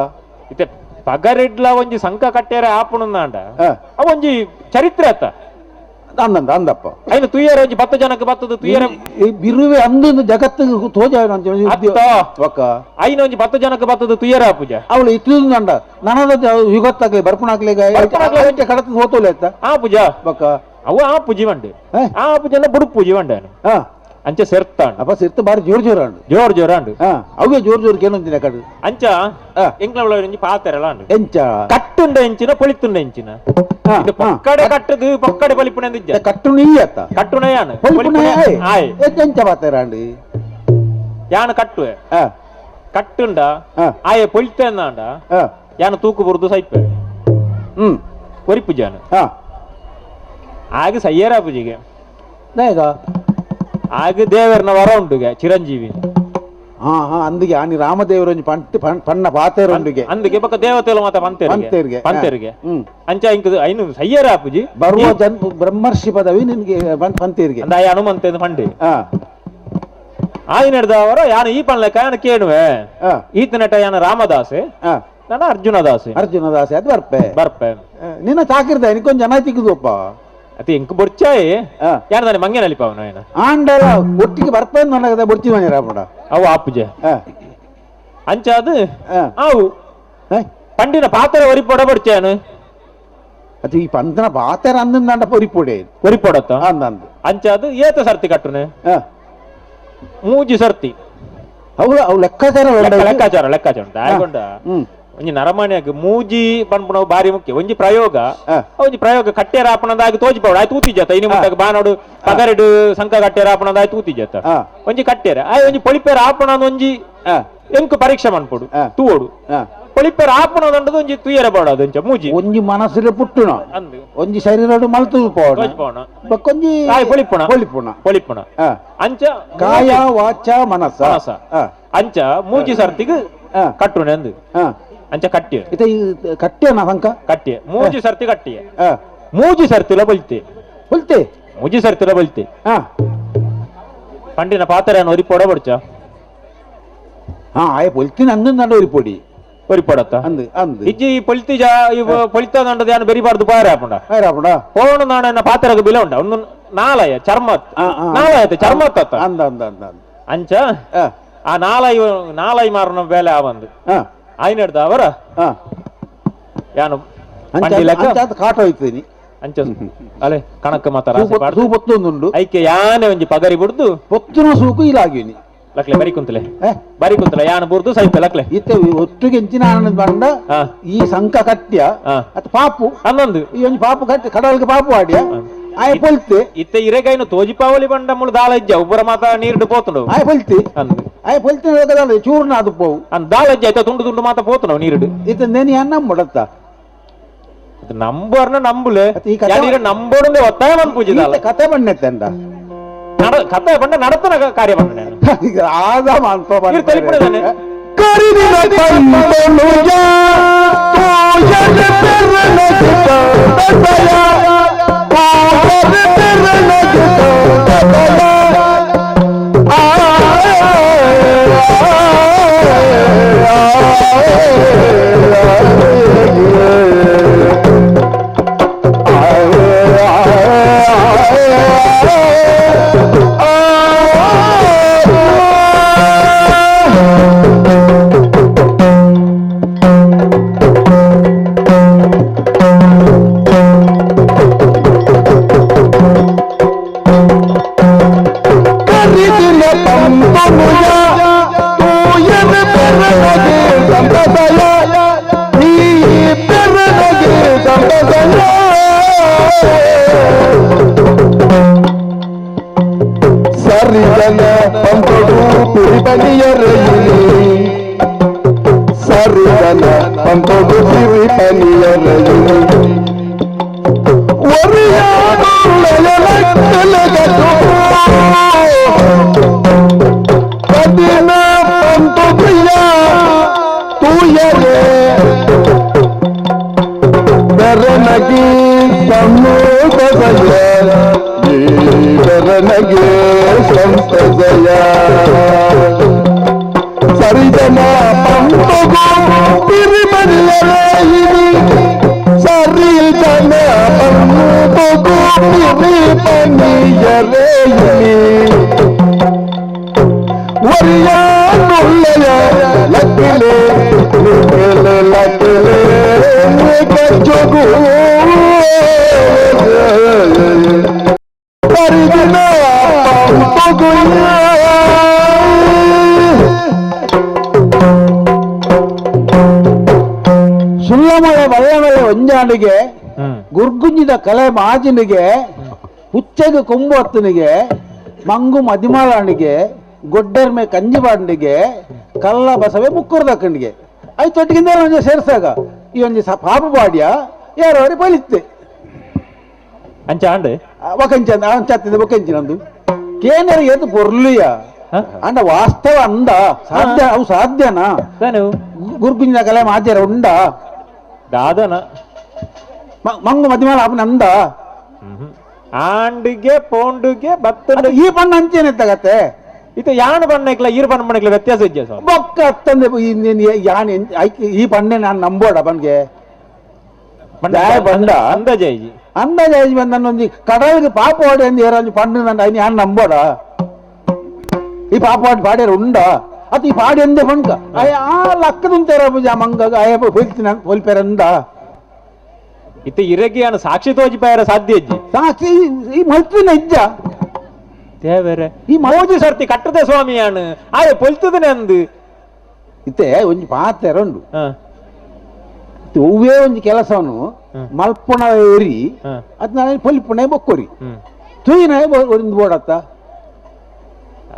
ಇತ್ತೆ ಪಗರಿಡ್ಲ ಒಂಜಿ ಸಂಕ ಕಟ್ಟೆರೆ ಆಪುಣಂದಾಂಡ ಅವೊಂಜಿ ಚರಿತ್ರೆ ಅತ್ತ ಅಂದಂದ ಅಂದಪ್ಪ ಐನು ತುಯ್ಯರ ಒಂಜಿ 10 ಜನಕ್ಕೆ ಬತ್ತದು ತುಯ್ಯರ ಈ ಬಿರುವೆ ಅಂದೊಂದು ಜಗತ್ತಿಗೆ ತೋಜ ಬೊಕ್ಕ ಐನ ಒಂಜಿ 10 ಜನಕ್ಕೆ ಬತ್ತದು ತುಯ್ಯರ ಪೂಜೆ ಅವಳು ಇತ್ತದು ಅಂಡ ನನದ ಯುಗತ್ತಾಗ್ಲಿ ಬರ್ಪುಣಾಗ್ಲಿ ಕಡತ ಹೋತೋಲೆ ಅತ್ತ ಆ ಪೂಜಾ ಬೊಕ್ಕ ಅವು ಆ ಪೂಜೆ ಬಂಡೆ ಆ ಪೂಜೆ ಎಲ್ಲ ಬುಡುಕ್ ಪೂಜೆ ಬಂಡೆ ಅಂಚೆ ಸೆರ್ತಾಂಡು ಅಪ್ಪ ಸಿರ್ತು ಬಾರಿ ಜೋರ್ ಜೋರ್ ಅಂಡು ಜೋರ್ ಜೋರ್ ಅಂಡು ಅವೇ ಜೋರ್ ಜೋರ್ ಏನೊಂದಿನ ಕಡು ಅಂಚ ಎಂಕ್ಲ ಒಂಜಿ ಪಾತೆರಲ ಅಂಡು ಎಂಚ ಕಟ್ಟುಂಡ ಎಂಚಿನ ಪೊಳಿತುಂಡ ಎಂಚಿನ ಪೊಕ್ಕಡೆ ಕಟ್ಟದು ಪೊಕ್ಕಡೆ ಪೊಲಿಪುಣ ಕಟ್ಟುಣ ಅತ್ತ ಕಟ್ಟುಣ ಯಾನು ಆಯ್ ಎಂಚ ಪಾತೆರ ಅಂಡು ಯಾನು ಕಟ್ಟುವೆ ಕಟ್ಟುಂಡ ಆಯೆ ಪೊಳಿತಂದಾಂಡ ಯಾನು ತೂಕು ಬುರ್ದು ಸೈಪೆ ಒರಿಪು ಜಾನು ಆಗ ಸಯ್ಯರ ಪೂಜೆಗೆ ಆಗ ದೇವರನ ವರ ಉಂಡುಗೆ ಚಿರಂಜೀವಿ ಹಾ ಹಾ ಅಂದಿಗೆ ಆನಿ ರಾಮದೇವರ ಪಂಟ್ ಪಣ್ಣ ಪಾತೇರೊಂಡುಗೆ ಅಂದಿಗೆ ಬೊಕ್ಕ ದೇವತೆಲ ಮಾತ ಪಂತೇರಿಗೆ ಪಂತೇರಿಗೆ ಅಂಚ ಇಂಕ ಐನು ಸಯ್ಯರ ಪೂಜಿ ಬರುವ ಜನ್ ಬ್ರಹ್ಮರ್ಷಿ ಪದವಿ ನಿನ್ಗೆ ಪಂತೇರಿಗೆ ಅಂದ ಹನುಮಂತ ಪಂಡಿ ಆಯಿ ನಡೆದವರ ಯಾನು ಈ ಪನ್ಲೆಕ್ಕ ಯಾನು ಕೇಳುವೆ ಈತನಟ ಯಾನು ರಾಮದಾಸೆ ನಾನು ಅರ್ಜುನದಾಸೆ ಅರ್ಜುನದಾಸೆ ಅದು ಬರ್ಪೆ ಬರ್ಪೆ ನಿನ್ನ ಚಾಕಿರ್ದ ನಿಕ್ಕೊಂದು ಜನ ತಿಕ್ಕುದಪ್ಪ ಅತಿ ಎಂಕ್ ಬೊರ್ಚಾಯಿ ಯಾರು ತಾನೆ ಮಂಗೆ ನಲಿಪಾವನ ಏನ ಆಂಡಲ ಒಟ್ಟಿಗೆ ಬರ್ಪೆ ನನಗದ ಬೊರ್ಚಿ ಮಂಜರ ಅವು ಆಪುಜೆ ಅಂಚ ಅದು ಆವು ಪಂಡಿನ ಪಾತ್ರ ಒರಿಪೊಡ ಬೊರ್ಚಾನು ಅದು ಈ ಪಂತನ ಪಾತ್ರ ಅಂದಂಡ ಒರಿಪೊಡೆ ಒರಿಪೊಡತ್ತ ಅಂದಂದು ಅಂಚ ಅದು ಏತ ಸರ್ತಿ ಕಟ್ಟುನೆ ಮೂಜಿ ಸರ್ತಿ ಅವು ಅವು ಲೆಕ್ಕಾಚಾರ ಲೆಕ್ಕಾಚಾರ ಲೆಕ್ಕಾಚಾರ ಉಂಟು ಆಯ್ಕೊಂಡ ಒಂಜಿ ನರಮಾನ್ಯಾಗ ಮೂಜಿ ಪನ್ಪುನವು ಬಾರಿ ಮುಖ್ಯ. ಒಂಜಿ ಪ್ರಯೋಗ, ಒಂಜಿ ಪ್ರಯೋಗ ಕಟ್ಟೆರ ಆಪಣದಾಗಿ ತೋಜಿಪೋಡು ಆಯ್ ತೂತಿ ಜತ ಇನಿ ಮುಟ್ಟಾಗ ಬಾನೋಡು ಪಗರೆಡು ಸಂಕ ಕಟ್ಟೆರ ಆಪಣದಾಗಿ ತೂತಿ ಜತ ಒಂಜಿ ಕಟ್ಟೆರ ಆಯ್ ಒಂಜಿ ಪೊಳಿಪೇರ ಆಪಣ ಒಂಜಿ ಎಂಕು ಪರೀಕ್ಷೆ ಮನ್ಪೋಡು ತೂವೋಡು ಪೊಳಿಪೇರ ಆಪಣದಂಡದು ಒಂಜಿ ತುಯರ ಬೋಡ ಅದೊಂಚ ಮೂಜಿ ಒಂಜಿ ಮನಸ್ಸಿಗೆ ಪುಟ್ಟುನ ಒಂಜಿ ಶರೀರಡು ಮಲ್ತು ಪೋಣ ಬೊಕ್ಕೊಂಜಿ ಕಾಯ್ ಪೊಳಿಪುಣ ಪೊಳಿಪುಣ ಪೊಳಿಪುಣ ಅಂಚ ಕಾಯ ವಾಚ ಮನಸ್ಸ ಮನಸ್ಸ ಅಂಚ ಮೂಜಿ ಸರ್ತಿಗೆ ಕಟ್ಟುಣೆ ಅಂದು ಅಂಚ ಕಟ್ಟಿ ಇತ ಕಟ್ಟಿಯನ ಸಂಕ ಕಟ್ಟಿ ಮೂಜಿ ಸರ್ತಿ ಕಟ್ಟಿಯ ಮೂಜಿ ಸರ್ತಿಲ ಬೊಲ್ತೆ ಬೊಲ್ತೆ ಮೂಜಿ ಸರ್ತಿಲ ಬೊಲ್ತೆ ಪಂಡಿನ ಪಾತ್ರ ಒರಿಪೋಡ ಬಡ್ಚ ಆಯ್ ಬೊಲ್ತಿನ ಅಂದು ಒರಿಪೊಡಿ ಒರಿಪೊಡತ್ತ ಅಂದು ಅಂದು ಇಜ್ಜಿ ಪೊಲ್ತಿ ಜಾ ಇವ ಪೊಲಿತ ದಂಡದ ಯಾನು ಬೆರಿಬಾರ್ದು ಪಾರ ಹಾಪುಂಡ ಹಾಪುಂಡ ಹೋಣ ನಾಣ ಪಾತ್ರಗ ಬಿಲ ಉಂಡ ಒಂದು ನಾಲಯ ಚರ್ಮ ನಾಲಯ ಚರ್ಮ ಅಂದ ಅಂದ ಅಂದ ಅಂಚ ಆ ನಾಲೈ ನಾಲೈ ಮಾರನ ಬೇಲೆ ಆ ಬಂದು ಆಯ್ನೆಡ್ದ ಅವರ ಯಾನು ಕಾಟ ಹೋಯ್ತೀನಿ ಅಂಚ ಅಲೆ ಕಣಕ್ಕ ಮಾತಾರ ಪೊತ್ತೊಂದುಂಡು ಐಕೆ ಯಾನೆ ಒಂಜಿ ಪಗರಿ ಬಿಡ್ದು ಪೊತ್ತುನ ಸೂಕು ಇಲಾಗಿನಿ ಲಕ್ಲೆ ಬರಿ ಕುಂತಲೆ ಬರಿ ಕುಂತಲೆ ಯಾನ ಬುರ್ದು ಸೈತ ಲಕ್ಲೆ ಇತ್ತೆ ಒಟ್ಟಿಗೆ ಎಂಚಿನ ಆನಂದ ಬಂಡ ಈ ಸಂಕ ಕಟ್ಯ ಅತ್ತ ಪಾಪು ಅನ್ನೊಂದು ಈ ಒಂಜಿ ಪಾಪು ಕಟ್ಟಿ ಕಡಲ್ಗೆ ಪಾಪು ಆಡಿಯ ಆಯ ಪೊಲ್ತೆ ಇತ್ತೆ ಇರೆಗೈನು ತೋಜಿಪಾವಳಿ ಬಂಡ ಮುಳು ದಾಳ ಇಜ್ಜ ಒಬ್ಬರ ಮಾತ ನೀರ್ಡು ಪೋತುಂಡು ಆಯ ಪೊಲ್ತಿ ಆಯ ಪೊಲ್ತಿ ಚೂರ್ಣ ಅದು ಪೋವು ಅಂದ್ ದಾಳ ಇಜ್ಜ ಆಯ್ತಾ ತುಂಡು ತುಂಡು ಮಾತ ಪೋತುಂಡು ನೀರ್ಡು ಇತ್ತೆ ನೆನಿ ಅನ್ನ ಮುಡತ್ತ ನಂಬರ್ನ ನಂಬುಲೆ ನಂಬೋಡು ಒತ್ತಾಯ ಬಂದು ಪೂಜೆ ಕತೆ ಬಣ್ಣೆತ್ತಂಡ ಕತೆ ಬಂಡ ನಡತನ ಕಾರ್ಯ ಬಂಡ ಆದ ಮಾನ್ಪ ಸುಲ್ಲಮಳೆ ಬಳ್ಳಮಳೆ ಒಂಜಾಂಡಿಗೆ ಗುರ್ಗುಂಜಿದ ಕಲೆ ಮಾಜಿನಿಗೆ ಹುಚ್ಚೆಗೆ ಕೊಂಬು ಹತ್ತನಿಗೆ ಮಂಗು ಮದಿಮಾಳಾಣಿಗೆ ಗೊಡ್ಡರ್ಮೆ ಕಂಜಿಬಾಂಡಿಗೆ ಕಲ್ಲ ಬಸವೆ ಮುಕ್ಕುರ್ದಕ್ಕಂಡಿಗೆ ಐತೊಟ್ಟಿಗಿಂದ ಒಂಜಿ ಸೇರ್ಸಾಗ ಈ ಒಂಜಿ ಪಾಪು ಬಾಡಿಯ ಯಾರವರಿ ಬಲಿತ್ತೆ ಅಂಚ ಆಂಡೆ ಒಕಂಚ ಅಂಚತ್ತಿದ ಒಕಂಚಿನಂದು ಕೇಂದ್ರ ಏತು ಪೊರ್ಲಿಯ ಅಂಡ ವಾಸ್ತವ ಅಂದ ಸಾಧ್ಯ ಅವು ಸಾಧ್ಯನಾ ಗುರ್ಗುಂಜಿನ ಕಲೆ ಮಾಜರ ಉಂಡ ದಾದನ ಮಂಗು ಮದಿಮಾಳ ಅಪನ ಅಂದ ಆಂಡಿಗೆ ಪೋಂಡುಗೆ ಬತ್ತ ಈ ಬಣ್ಣ ಅಂಚೇನೆ ತಗತ್ತೆ ಇದು ಯಾಣ ಬಣ್ಣ ಇಕ್ಲ ಈರ್ ಬಣ್ಣ ಬಣ್ಣ ವ್ಯತ್ಯಾಸ ಇದ್ಯಾ ಸ್ವಾಮಿ ಬೊಕ್ಕ ಅತ್ತಂದೆ ಯಾನ್ ಈ ಬಣ್ಣೆ ನಾನು ನಂಬೋಡ ಬನ್ಗೆ ಬಂಡ ಅಂದಾಜೆ ಅಂದಾಜೆ ಬಂದ ಕಡಲಿಗೆ ಪಾಪ ಓಡಿ ಅಂದ್ ಏರಂಜು ಪಣ್ಣು ನನ್ನ ಯಾನ್ ನಂಬೋಡ ಈ ಪಾಪ ಪಾಡ್ಯಾರ ಉಂಡ ಅತ್ ಈ ಪಾಡಿ ಎಂದೆ ಪಣ್ಕ ಅಯ್ಯ ಆ ಲಕ್ಕದುಂತೇರ ಪೂಜಾ ಮಂಗ ಅಯ್ಯ ಹೊಲ್ತಿನ ಹೊಲ್ಪೇರಂದ ಇತ್ತ ಇರಗಿ ಅನ್ನ ಸಾಕ್ಷಿ ತೋಜಿಪಾಯರ ಸಾಧ್ಯ ಇಜ್ಜಿ ಸಾಕ್ಷಿ ಈ ಮಲ್ತಿನ ಇಜ್ಜ ದೇವರೇ ಈ ಮೋಜಿ ಸರ್ತಿ ಕಟ್ಟದೆ ಸ್ವಾಮಿ ಯಾನು ಆಯೆ ಪೊಲ್ತದನೆ ಅಂದು ಇತ್ತೆ ಒಂಜಿ ಪಾತೆರ ಉಂಡು ಹೂವೇ ಒಂದು ಕೆಲಸವನ್ನು ಮಲ್ಪುಣ ಏರಿ ಅದ್ ನಾನು ಪೊಲಿಪುಣೆ ಬೊಕ್ಕೋರಿ ತೂಯಿನ ಒಂದು ಬೋಡತ್ತ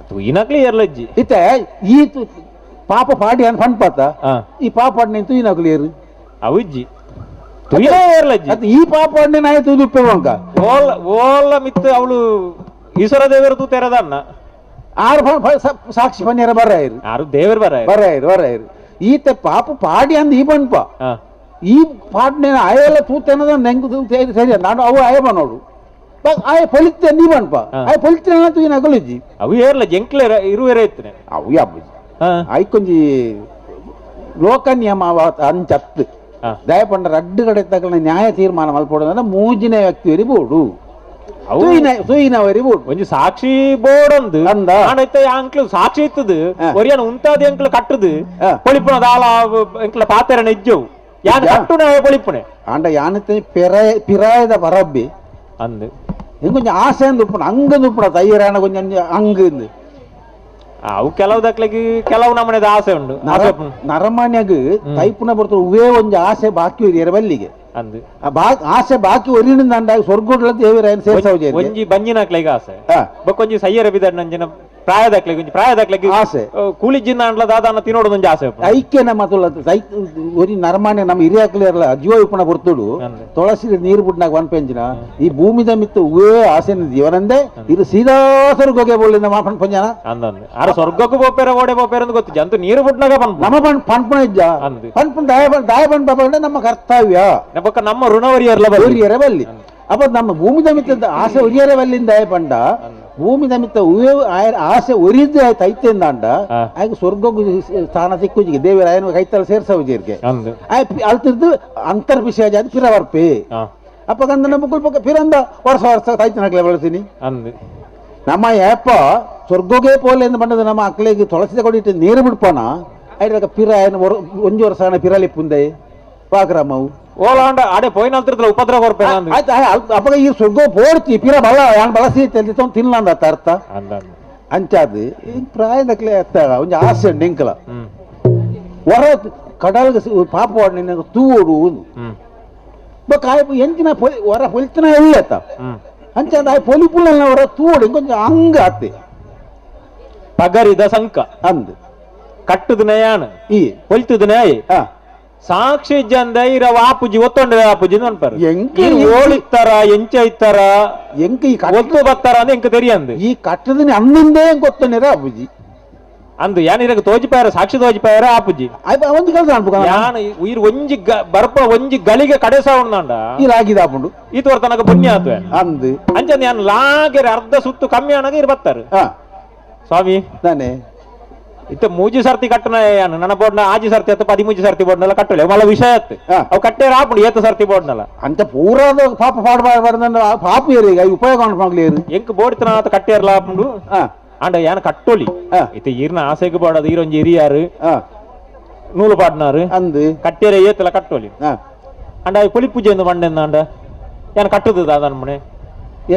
ತೂಯಿನಕ್ಲಿ ಏರ್ಲಜ್ಜಿ ಇತ್ತೆ ಈ ಪಾಪ ಪಾಡಿ ಅನ್ ಫಣ್ಪಾತ ಈ ಪಾಪ ನೀನು ತೂಯಿನಕ್ಲಿ ಏರು ಅವಿಜ್ಜಿ ತುಯಿನ ಏರ್ಲಜ್ಜಿ ಅತ್ ಈ ಪಾಪ ನಾಯಿ ತೂದು ಉಪ್ಪೇವಂಕ ಓಲ ಓಲ ಮಿತ್ತು ಅವಳು ಈಶ್ವರ ದೇವರು ತೂ ತೆರದನ್ನ ಆರು ಸಾಕ್ಷಿ ಪನ್ನಿಯರ ಬರಾಯಿರು ಆರು ದೇವರು ಬರಾಯಿರು ಬರಾಯಿರು ಬರಾಯಿರು ಈತ ಪಾಪ ಪಾಡಿ ಅಂದ್ ಈ ಬಣ್ಪ ಈ ಪಾಡ್ನೆ ಆಯೆಲ್ಲ ತೂತೆನದ ನೆಂಗು ಸರಿ ನಾನು ಅವು ಆಯ ನೋಡು ಆಯ ಪೊಲಿತೆ ನೀ ಬಣ್ಪ ಆಯ ಪೊಲಿತೆ ತೂಯಿನ ಅಗಲುಜ್ಜಿ ಅವು ಏರ್ಲ ಜಂಕ್ಲೆ ಇರುವೆರೆ ಇತ್ತನೆ ಅವು ಯಾಬುಜಿ ಆಯ್ಕೊಂಜಿ ಲೋಕ ನಿಯಮ ಅಂಚತ್ತು ದಯಪಂಡ ರಡ್ಡು ಕಡೆ ತಗಲ ನ್ಯಾಯ ತೀರ್ಮಾನ ಮಲ್ಪೋಡು ಮೂಜಿನ ವ್ಯಕ್ತಿ ಬೋಡು ಒಂಜಿ ಸಾಕ್ಷಿ ಬೋರ್ಡ್ ಒಂದು ಅಂದ ಅಂಕ್ಲು ಸಾಕ್ಷಿ ಇತ್ತದು ಒರಿಯನ ಉಂತಾದಿ ಅಂಕ್ಲು ಕಟ್ಟುದು ಪೊಳಿಪುಣ ದಾಲ ಅಂಕ್ಲ ಪಾತೆರನ ಇಜ್ಜವು ಯಾನ್ ಕಟ್ಟುನ ಪೊಳಿಪುಣೆ ಆಂಡ ಯಾನತೆ ಪಿರಾಯದ ಪರಬ್ಬಿ ಅಂದು ಇಂಕೊಂಚ ಆಸೆ ಅಂದು ಉಪ್ಪುಣ ಅಂಗಂದು ಉಪ್ಪುಣ ತಯ್ಯರಾಣ ಕೊಂಚ ಅಂಗ್ ಅವು ಕೆಲವು ದಕ್ಲಿಗೆ ಕೆಲವು ನಮ್ಮನೆದ ಆಸೆ ಉಂಡು ನರಮಾನ್ಯಾಗ ತೈಪುನ ಬರ್ತದೆ ಹೂವೇ ಒಂಜಿ ಆಸೆ ಬಾಕಿ ಬಲ್ಲಿಗೆ ಅಂದು ಆಸೆ ಬಾಕಿ ಒರಿನಿಂದ ಸ್ವರ್ಗೋಡ್ಲ ದೇವರಾಯನ ಸೇರ್ಸಾವು ಒಂಜಿ ಬಂಜಿನಾಕ್ಲಿಗೆ ಆಸೆ ಬೊಕ್ಕೊಂಜಿ ಸಯ್ಯರ ಬಿದಣ್ಣಂಜಿನ ಪ್ರಾಯದಾಕ್ಲಿಗೆ ಒಂಜಿ ಪ್ರಾಯದಾಕ್ಲಿಗೆ ಆಸೆ ಕೂಲಿಜಿನ ಅಂಡ್ಲ ದಾದಾನ ತಿನ್ನೋಡು ಒಂಜಿ ಆಸೆ ಐಕ್ಯನ ಮಾತುಲ್ಲ ಒರಿ ನರಮಾನ್ಯ ನಮ್ಮ ಹಿರಿಯಾಕ್ಲಿ ಇರಲ್ಲ ಜೀವ ಇಪ್ಪಣ ಬರ್ತುಡು ತುಳಸಿ ನೀರು ಬಿಡ್ನಾಗ ಒನ್ ಪೆಂಜಿನ ಈ ಭೂಮಿದ ಮಿತ್ತು ಹೂವೇ ಆಸೆ ಜೀವನಂದೆ ಇದು ಸೀದಾ ಸ್ವರ್ಗೋಗೆ ಬೋಲಿಂದ ಮಾಪನ್ ಪಂಜನ ಅಂದಂದು ಆರ ಸ್ವರ್ಗಕ್ಕೂ ಬೋಪೇರ ಓಡೆ ಬೋಪೇರ ಅಂತ ಗೊತ್ತು ಜಂತು ನೀರು ಬಿಡ್ನಾಗ ಪನ್ ನಮ್ಮ ಪಣ್ ಪನ್ಪಣ ಇಜ್ಜ ಪನ್ಪುಣ ದಾಯ ದಾಯ ಪಣ್ ಪಾಪ ನಮ್ಮ ಕರ್ತವ್ಯ ಬೊಕ್ಕ ನಮ್ಮ ಋಣವರಿಯರ್ಲ ಒರಿಯರ ಬಲ್ಲಿ ಅಪ್ಪ ನಮ್ಮ ಭೂಮಿದ ಮಿತ್ತ ಆಸೆ ಒರಿಯರ ಬಲ್ಲಿಂದ ಪಂಡ ಭೂಮಿ ನಮಿತ್ತ ಆಸೆ ಒರಿದ್ದೆ ತೈತೆಂದಾಂಡ ಆಗ ಸ್ವರ್ಗ ಸ್ಥಾನ ಸಿಕ್ಕುಜಿಗೆ ದೇವರ ಆಯನ ಕೈತಲ ಸೇರ್ಸವುಜಿರ್ಗೆ ಅಲ್ತಿರ್ದು ಅಂತರ್ಪಿಶಾಜ ಅದು ಪಿರವರ್ಪಿ ಅಪ್ಪ ಕಂದನ ಮುಕ್ಕುಲ್ ಪಕ್ಕ ಪಿರಂದ ವರ್ಷ ವರ್ಷ ತೈತನಕ್ಲೆ ಬಳಸ್ತೀನಿ ನಮ್ಮ ಏಪ ಸ್ವರ್ಗೋಗೆ ಪೋಲೆ ಎಂದು ಬಂದದ ನಮ್ಮ ಅಕ್ಲೆಗೆ ತುಳಸಿದ ಕೊಡಿಟ್ಟು ನೀರು ಬಿಡ್ಪೋಣ ಐದಾಗ ಪಿರ ಆಯನ ಒಂಜಿ ವರ್ಷ ಪಿರಲಿಪ್ಪುಂದೆ ಪಾಕ್ರಮವು ಓಲಾಂಡ ಆಡೆ ಪೋಯಿನ ಉಪದ್ರ ಆಯ್ತು ಅಪ್ಪಗ ಈ ಸ್ವರ್ಗ ಪೋಡ್ತಿ ಪಿರ ಬಲ ಯಾನ್ ಬಳಸಿ ತೆಲ್ದಿತ್ತ ತಿನ್ಲಂದ ಅರ್ಥ ಅಂಚಾದು ಈ ಪ್ರಾಯದಕ್ಲೆ ಅತ್ತ ಒಂಜಿ ಆಸೆ ಉಂಡು ಎಂಕಲ ಹೊರ ಕಡಲ್ಗ ಪಾಪ ನಿನ್ನ ತೂಡು ಬೊಕ್ಕ ಆಯ್ ಎಂಚಿನ ಹೊರ ಪೊಲಿತನ ಎಳ್ಳೇತ ಅಂಚಾದ ಆಯ್ ಪೊಲಿಪುಲ್ಲ ಹೊರ ತೂಡು ಇಂಕೊಂಚ ಅಂಗ ಆತೆ ಪಗರಿದ ಸಂಕ ಅಂದ್ ಕಟ್ಟುದು ನಯಾನ ಈ ಪೊಲಿತುದು ನ್ಯಾಯ ಸಾಕ್ಷಿ ಜಂದ ಇರ ಆಪುಜಿ ಒತ್ತೊಂಡ ಆಪುಜಿ ಅನ್ಪಾರು ಓಳಿತ್ತಾರ ಎಂಚ ಇತ್ತಾರ ಎಂಕ ಈ ಒತ್ತು ಬತ್ತಾರ ಅಂದ್ರೆ ಎಂಕ ತೆರಿಯಂದು ಈ ಕಟ್ಟದನೆ ಅನ್ನಿಂದೇ ಗೊತ್ತನೇರ ಆಪುಜಿ ಅಂದು ಯಾನ್ ಇರಗ ತೋಜಿಪಾಯರ ಸಾಕ್ಷಿ ತೋಜಿಪಾಯರ ಆಪುಜಿ ಒಂದು ಕೆಲಸ ಅನ್ಪು ಯಾನ್ ಇರ್ ಒಂಜಿ ಬರ್ಪ ಒಂಜಿ ಗಳಿಗೆ ಕಡೆಸ ಉಂಡ ಈ ಲಾಗಿದ ಆಪುಂಡು ಈತವರ್ ತನಕ ಪುಣ್ಯ ಆತ್ವೆ ಅಂದು ಅಂಚಂದ ಯಾನ್ ಲಾಗೆರೆ ಅರ್ಧ ಸುತ್ತು ಕಮ್ಮಿ ಅನಗ ಇರ್ ಬತ್ತಾರ ಸ್ವಾಮಿ ತಾನೆ ಇತ್ತ ಮೂಜಿ ಸರ್ತಿ ಕಟ್ಟನ ಯಾನು ನನ್ನ ಬೋರ್ಡ್ನ ಆಜಿ ಸರ್ತಿ ಅತ್ತ ಪದಿಮೂಜಿ ಸರ್ತಿ ಬೋರ್ಡ್ನೆಲ್ಲ ಕಟ್ಟಲೆ ಮಲ್ಲ ವಿಷಯ ಅತ್ತು ಅವು ಕಟ್ಟೆ ಆಪುಂಡು ಏತ ಸರ್ತಿ ಬೋರ್ಡ್ನಲ್ಲ ಅಂತ ಪೂರ ಪಾಪ ಪಾಡ ಪಾಪ ಏರಿ ಈಗ ಉಪಯೋಗ ಮಾಡ್ಲಿ ಎಂಕ್ ಬೋರ್ಡ್ ಆತ ಕಟ್ಟೇರ್ಲ ಆಪುಂಡು ಅಂಡ ಯಾನ್ ಕಟ್ಟೋಲಿ ಇತ್ತ ಈರ್ನ ಆಸೆಗೆ ಬೋಡದು ಈರೊಂಜಿ ಹಿರಿಯಾರು ನೂಲು ಪಾಡ್ನಾರು ಅಂದು ಕಟ್ಟೇರೆ ಏತಲ ಕಟ್ಟೋಲಿ ಅಂಡ ಪೊಲಿ ಪೂಜೆ ಎಂದು ಮಂಡೆಂದ ಅಂಡ ಯಾನ್ ಕಟ್ಟುದು ದಾದನ್ ಮನೆ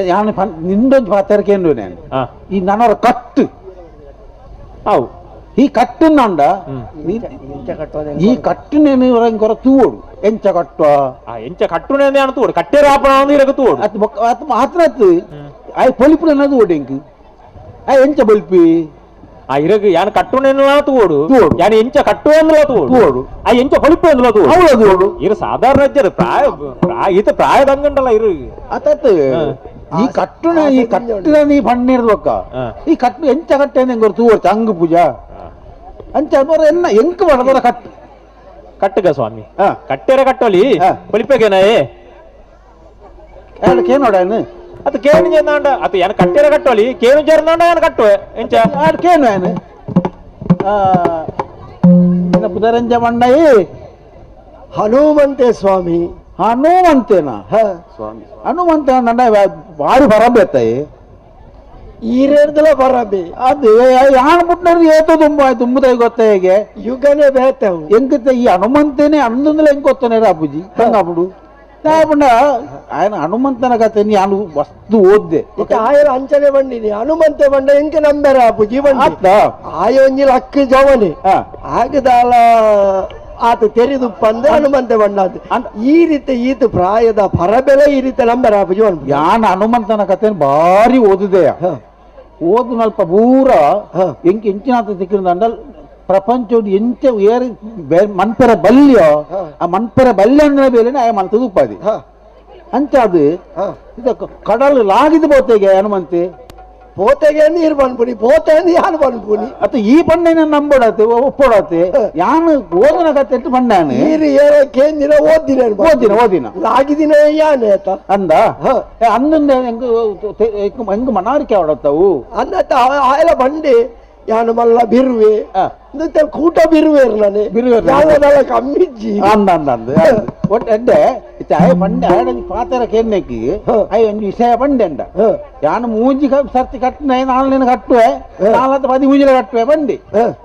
ಯಾನ್ ನಿಂದೊಂದು ಪಾತರಿಕೆ ನಾನು ಈ ನನ್ನವರ ಕಟ್ಟು ಅವು ಈ ಕಟ್ಟುಂಡ ಈ ಕಟ್ಟುನೇನು ಹೊರ ತೂವೋಡು ಎಂಚ ಕಟ್ಟುವ ಎಂಚ ಕಟ್ಟುನೇ ತೂಡು ಕಟ್ಟೇರ ಆಪಣ ಇರಕ ತೂಡು ಅತ್ ಮಾತ್ರ ಆಯ್ ಪೊಲಿಪುನ ತೂಡು ಎಂಕ್ ಆ ಎಂಚ ಬೊಲ್ಪಿ ಆ ಇರಗ ಯಾನ್ ಕಟ್ಟುನೇನು ತೂಡು ಯಾನ್ ಎಂಚ ಕಟ್ಟುವ ತೂಡು ತೂಡು ಆ ಎಂಚ ಪೊಲಿಪು ಅಂದ್ಲ ತೂಡು ಅವಳು ತೂಡು ಇರು ಸಾಧಾರಣ ಇಜ್ಜರು ಪ್ರಾಯ ಈತ ಪ್ರಾಯದಂಗಂಡಲ್ಲ ಇರು ಅತತ್ ಈ ಕಟ್ಟುನ ಈ ಕಟ್ಟಿನ ನೀ ಪಣ್ಣೀರ್ದು ಒಕ್ಕ ಈ ಕಟ್ಟು ಎಂಚ ಕಟ್ಟೆ ಎಂಗೋರು ತೂವರ್ಚ ಅಂಗು ಪೂಜಾ ಅಂಚ ಎನ್ನ ಎಂಕ್ ಮಾಡದರ ಕಟ್ಟು ಕಟ್ಟಗ ಸ್ವಾಮಿ ಕಟ್ಟೆರ ಕಟ್ಟೋಲಿ ಪೊಲಿಪೆಗೆನಾಯೇ ಕೇನೋಡ ಅದು ಕೇನು ಜಂದಾಂಡ ಅದು ಏನ ಕಟ್ಟೆರ ಕಟ್ಟೋಲಿ ಕೇನು ಜರ್ನಾಂಡ ಏನ ಕಟ್ಟುವೆ ಎಂಚ ಆಡ್ ಕೇನು ಏನು ಪುದರಂಜ ಮಂಡಯಿ ಹನುಮಂತೆ ಸ್ವಾಮಿ ಹನುಮಂತೇನಾ ಸ್ವಾಮಿ ಹನುಮಂತ ನನ್ನ ಭಾರಿ ಬರಬೇತಾಯಿ ಈರೇರ್ದಲ ಬರಬಿ ಅದು ಯಾನ್ ಪುಟ್ನರು ಏತೋ ತುಂಬ ತುಂಬುದ ಗೊತ್ತ ಹೇಗೆ ಯುಗನೇ ಬೇತವು ಎಂಕಿತ ಈ ಹನುಮಂತೇನೆ ಅಂದಂದಲ ಹೆಂಗ್ ಗೊತ್ತನೇ ಅಪ್ಪುಜಿ ಹಂಗಾಪುಡು ಪಂಡ ఆయన ಹನುಮಂತನ ಕತೆ ನಾನು ವಸ್ತು ಓದ್ದೆ ಆಯನ ಅಂಚನೆ ಬಂಡಿನಿ ಹನುಮಂತೆ ಬಂಡ ಎಂಕ ನಂಬೆರ ಅಪ್ಪುಜಿ ಬಂಡಿ ಆಯ ಒಂಜಿ ಲಕ್ಕ ಜವನೆ ಆಗದಾಲ ಆತ ತೆರೆದುಪ್ಪಂದು ಹನುಮಂತೆ ಬಣ್ಣಾತು ಈ ರೀತಿ ಈತ ಪ್ರಾಯದ ಪರಬೆಲೆ ಈ ರೀತಿ ನಂಬರ ಯಾನ್ ಹನುಮಂತನ ಕಥೆ ಭಾರಿ ಓದಿದೆಯ ಓದು ನಲ್ಪ ಪೂರ ಎಂಕ್ ಎಂಚಿನಾತ ತಿಕ್ಕಿನ ಪ್ರಪಂಚ ಎಂಚ ಏರಿ ಮನ್ಪೆರ ಬಲ್ಯ ಆ ಮನ್ಪೆರ ಬಲ್ಯ ಅಂದ್ರೆ ಬೇಲೆ ಆಯ ಮನ್ತದ ಉಪಾಧಿ ಅಂಚ ಅದು ಇದಕ್ಕೆ ಕಡಲು ಲಾಗಿದ ಬೋತೆಗೆ ಹನುಮಂತೆ ಪೋತೆಗೆ ನೀರು ಪನ್ಪುನಿ ಪೋತೆ ಯಾನು ಪನ್ಪುನಿ ಅತ್ತ ಈ ಪಣ್ಣೆನ ನಂಬೋಡತ್ತೆ ಒಪ್ಪೋಡತ್ತೆ ಯಾನು ಓದನ ಕತೆ ಪಣ್ಣಾನು ನೀರು ಏರ ಕೇಂದಿನ ಓದಿನ ಓದಿನ ಓದಿನ ಲಾಗಿದಿನ ಯಾನೆ ಆತ ಅಂದ ಅಂದ ಹೆಂಗ ಹೆಂಗ ಮನಾರಿಕೆ ಆಡತ್ತವು ಅಂದತ್ತ ಆಯಲ ಬಂಡೆ ಯಾನು ಮಲ್ಲ ಬಿರುವೆ ಕೂಟ ಬಿರುವೆ ನಾನೆ ಬಿರುವೆ ಯಾವದಲ್ಲ ಕಮ್ಮಿಜ್ಜಿ ಅಂದ ಅಂದ ಅಂದ ಒಟ್ಟು ಎಡ್ಡೆ ಆಯ ಬಂಡೆ ಆಯಡ ಪಾತರ ಕೇನ್ನೆಕ್ಕಿ ಆಯ ಒಂಜಿ ವಿಷಯ ಬಂಡೆ ಅಂಡ ಯಾನು ಮೂಂಜಿ ಸರ್ತಿ ಕಟ್ಟನೆ ನಾಲ್ನೇನು ಕಟ್ಟುವೆ ನಾಲ್ಕು ಪದಿ ಮೂಂಜಿಲ ಕಟ್ಟುವೆ ಬಂಡಿ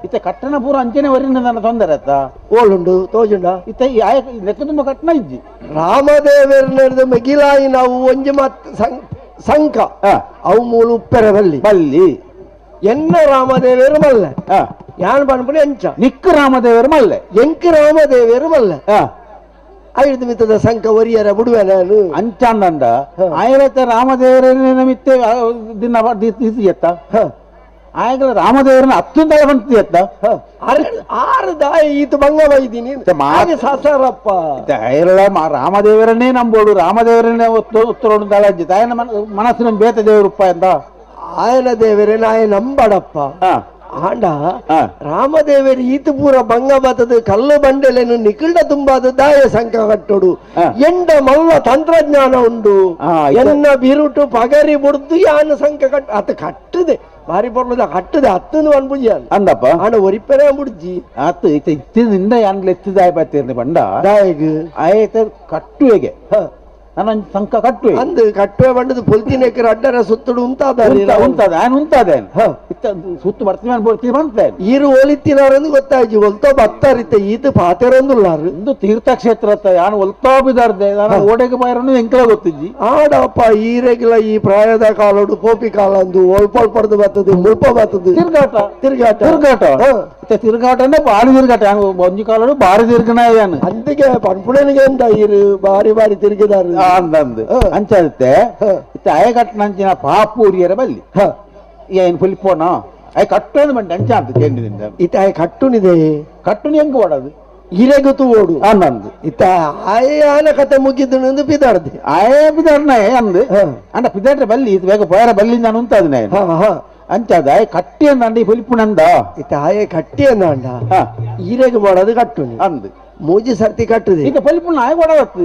ಇತ್ತ ಕಟ್ಟಣ ಪೂರ ಅಂಚನೆ ವರಿನ ನನ್ನ ತೊಂದರೆ ಅತ್ತ ಓಲುಂಡು ತೋಜುಂಡ ಇತ್ತ ಈ ಆಯ ಲೆಕ್ಕ ತುಂಬ ಕಟ್ಟಣ ಇಜ್ಜಿ ರಾಮದೇವರ ಮಿಗಿಲಾಯಿ ನಾವು ಒಂಜಿ ಮತ್ ಸಂಕ ಅವು ಮೂಲ ಉಪ್ಪೆರ ಬಲ್ಲಿ ಬಲ್ಲಿ ಎನ್ನ ರಾಮದೇವರು ಮಲ್ಲೆ ಯಾನ್ ಪನ್ಪುನಿ ಎಂಚ ನಿಕ್ಕು ರಾಮದೇವರು ಮಲ್ಲೆ ಎಂಕ್ ರಾಮದೇವರು ಮಲ್ಲೆ ಐದು ಮಿತ್ತದ ಸಂಕ ಒರಿಯರ ಬಿಡುವೆ ನಾನು ಅಂಚಾಂದಂಡ ಆಯರತ ರಾಮದೇವರ ನಿಮಿತ್ತೆ ದಿನ ಎತ್ತ ಆಯಗಲ ರಾಮದೇವರನ್ನ ಅತ್ಯಂತ ಬಂತು ಎತ್ತ ಆರು ದಾಯ ಈತ ಬಂಗ ಬೈದೀನಿ ಸಸರಪ್ಪ ಐರಳ ರಾಮದೇವರನ್ನೇ ನಂಬೋಡು ರಾಮದೇವರನ್ನೇ ಉತ್ತರ ತಾಯನ ಮನಸ್ಸಿನ ಬೇತ ದೇವರಪ್ಪ ಎಂದ ಆಯನ ದೇವರೇ ನಾಯ ನಂಬಡಪ್ಪ ಆಂಡ ರಾಮದೇವರು ಈತ ಪೂರ ಬಂಗ ಬತ್ತದ ಕಲ್ಲು ಬಂಡೆಲೇನು ನಿಖಿಲ್ಡ ತುಂಬಾದ ದಾಯ ಸಂಕ ಕಟ್ಟೋಡು ಎಂಡ ಮಲ್ಲ ತಂತ್ರಜ್ಞಾನ ಉಂಡು ಎನ್ನ ಬಿರುಟು ಪಗರಿ ಬುಡ್ದು ಯಾನ ಸಂಕ ಕಟ್ ಅತ ಕಟ್ಟದೆ ಬಾರಿ ಪೊರ್ಲದ ಕಟ್ಟದೆ ಹತ್ತನು ಅನ್ಪುಜಿ ಅಂದಪ್ಪ ಆಂಡ ಒರಿಪೆರೆ ಬುಡ್ಜಿ ಆತು ಇತ್ತ ಇತ್ತಿನಿಂದ ಯಾನ್ ಲೆತ್ತಿದಾಯ ಬತ್ತೀರ್ನಿ ಬಂಡ ದಾಯಗ್ ಆಯ್ತ ಕಟ್ಟುವೆಗೆ ನಾನು ಸಂಕ ಕಟ್ಟುವೆ ಅಂದು ಕಟ್ಟುವೆ ಬಂಡದು ಪೊಲ್ತಿನ ಅಡ್ಡರ ಸುತ್ತಡು ಉಂತಾದ ಉಂತಾದ ನಾನು ಉಂತಾದೆ ಇತ್ತ ಸುತ್ತು ಬರ್ತೀವಿ ಬರ್ತೀವಿ ಬಂತೆ ಈರು ಒಲಿತ್ತಿನಾರಂದು ಗೊತ್ತಾಯ್ತು ಒಲ್ತೋ ಬತ್ತಾರಿತ್ತೆ ಈತ ಪಾತೆರೊಂದುಲ್ಲಾರು ಒಂದು ತೀರ್ಥಕ್ಷೇತ್ರ ಯಾನು ಒಲ್ತೋ ಬಿದಾರ್ದೆ ನಾನು ಓಡೆಗೆ ಬಾಯರನ್ನು ಎಂಕಲ ಗೊತ್ತಿಜ್ಜಿ ಆಡಪ್ಪ ಈರೆಗಿಲ್ಲ ಈ ಪ್ರಾಯದ ಕಾಲೋಡು ಪೋಪಿ ಕಾಲಂದು ಒಲ್ಪ ಪಡೆದು ಬರ್ತದೆ ಮುಲ್ಪ ಬರ್ತದೆ ತಿರ್ಗಾಟ ತಿರ್ಗಾಟ ತಿರ್ಗಾಟ ತಿರ್ಗಾಟನೇ ಬಾರಿ ತಿರ್ಗಾಟ ಒಂಜಿ ಕಾಲೋಡು ಬಾರಿ ತಿರ್ಗಣ ಯಾನು ಅಂದಿಗೆ ಪನ್ಪುಣನಿಗೆ ಎಂತ ಈರು ಬಾರಿ ಬಾರಿ ತಿರುಗಿದಾರು ಅಂದಂದು ಅಂಚಾಗುತ್ತೆ ಇತ್ತ ಅಯಕಟ್ಟನಂಚಿನ ಪಾಪೂರಿಯರ ಬಲ್ಲಿ ಏನು ಫುಲ್ಪೋನ ಅಯ ಕಟ್ಟೋದು ಬಂಡೆ ಅಂಚ ಅಂತ ಕೇಂದ್ರದಿಂದ ಇತ್ತ ಆಯ ಕಟ್ಟುನಿದೆ ಕಟ್ಟುನಿ ಹೆಂಗ್ ಓಡೋದು ಇರೆಗುತು ಓಡು ಅಂದಂದು ಇತ್ತ ಆಯನ ಕತೆ ಮುಗಿದ್ದು ಪಿದಾರ್ದೆ ಆಯ ಪಿದಾರ್ನ ಅಂದು ಅಂಡ ಪಿದಾಡ್ರೆ ಬಲ್ಲಿ ಇದು ಬೇಗ ಪೋಯರ ಬಲ್ಲಿ ನಾನು ಉಂತಾದಿನ ಅಂಚಾದ ಆಯ ಕಟ್ಟಿ ಅಂದ ಈ ಫುಲ್ಪುನಂದ ಇತ್ತ ಆಯ ಕಟ್ಟಿ ಅಂದ ಈರೆಗೆ ಮಾಡೋದು ಕಟ್ಟುನಿ ಅಂದು ಮೂಜಿ ಸರ್ತಿ ಕಟ್ಟುದೆ ಈಗ ಪೊಲಿಪುಣ ಆಯ ಕೊಡವತ್ತು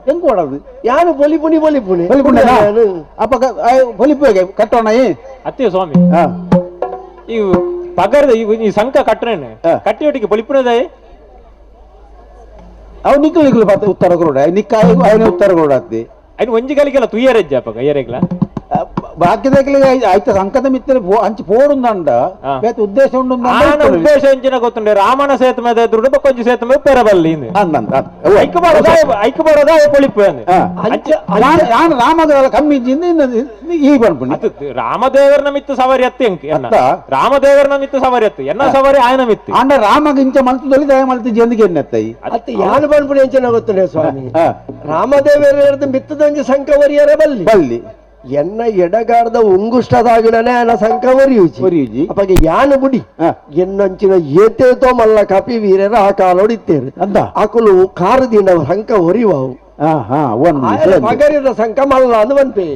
ಹೆಂಗ್ ಕೊಡೋದು ಯಾನು ಪೊಲಿಪುನಿ ಪೊಲಿಪುನಿ ಪೊಲಿಪುಣ ಅಪ್ಪ ಪೊಲಿಪು ಕಟ್ಟೋಣ ಅತ್ತೆ ಸ್ವಾಮಿ ಈ ಪಗರದ ಈ ಸಂಕ ಕಟ್ಟರೇನೆ ಕಟ್ಟಿ ಒಟ್ಟಿಗೆ ಪೊಲಿಪುಣದಾಯ ಅವು ನಿಕ್ಕಲು ನಿಕ್ಕಲು ಪಾತ ಉತ್ತರ ಕೊಡ ನಿಕ್ಕ ಅವನೇ ಉತ್ತರ ಕೊಡತ್ತಿ ಅಯ್ಯ ಒಂಜಿ ಗಲಿಗೆಲ್ಲ ತುಯ್ಯರೆಜ್ಜ ಅಪ್ಪ ಅಯ್ಯರೆಗ್ಲ ಬಾಕಿದಾಗಲಿಗೆ ಆಯ್ತ ಸಂಕದ ಮಿತ್ರ ಅಂಚು ಪೋಡುಂದಂಡ ಬೇತ ಉದ್ದೇಶ ಉಂಡು ಉದ್ದೇಶ ಎಂಚಿನ ಗೊತ್ತುಂಡೆ ರಾಮನ ಸೇತುವೆ ದುಡ್ಡು ಬಕ್ಕೊಂಜಿ ಸೇತುವೆ ಪೆರಬಲ್ಲಿ ಐಕ್ ಬರೋದ ಪೊಳಿಪು ಯಾನ್ ರಾಮದ ಕಮ್ಮಿ ಈ ಪನ್ಪುನಿ ರಾಮದೇವರ ಮಿತ್ತು ಸವಾರಿ ಅತ್ತೆ ಎಂಕ್ ರಾಮದೇವರ ಮಿತ್ತು ಸವಾರಿ ಅತ್ತು ಎನ್ನ ಸವಾರಿ ಆಯನ ಮಿತ್ತು ಅಂಡ ರಾಮಗ ಇಂಚ ಮಲ್ತು ದೊಲಿ ದಯ ಮಲ್ತು ಜಂದಿಗೆ ಎನ್ನತ್ತೈ ಅತ್ತೆ ಯಾನು ಪನ್ಪುನಿ ಎಂಚಿನ ಗೊತ್ತುಂಡೆ ಸ್ವಾಮಿ ರಾಮದೇವರ ಮಿತ್ತದೊಂಜಿ ಸಂಕವರಿಯರ ಬಲ್ಲಿ ಬಲ್ಲಿ ಎನ್ನ ಎಡಗಾರ್ದ ಉಂಗುಷ್ಟದಾಗಿಡನೆ ಆನ ಸಂಕ ಒರಿಯುಜಿ ಒರಿಯುಜಿ ಅಪ್ಪಗೆ ಯಾನು ಬುಡಿ ಎನ್ನಂಚಿನ ಏತೇತೋ ಮಲ್ಲ ಕಪಿ ವೀರರ ಆ ಕಾಲೋಡಿತ್ತೇರು ಅಂದ ಆಕುಲು ಕಾರದಿಂದ ಸಂಕ ಒರಿವಾವು ಪಗರಿದ ಸಂಕ ಮಲ್ಲ ಅಂದು ಬನ್ಪೆ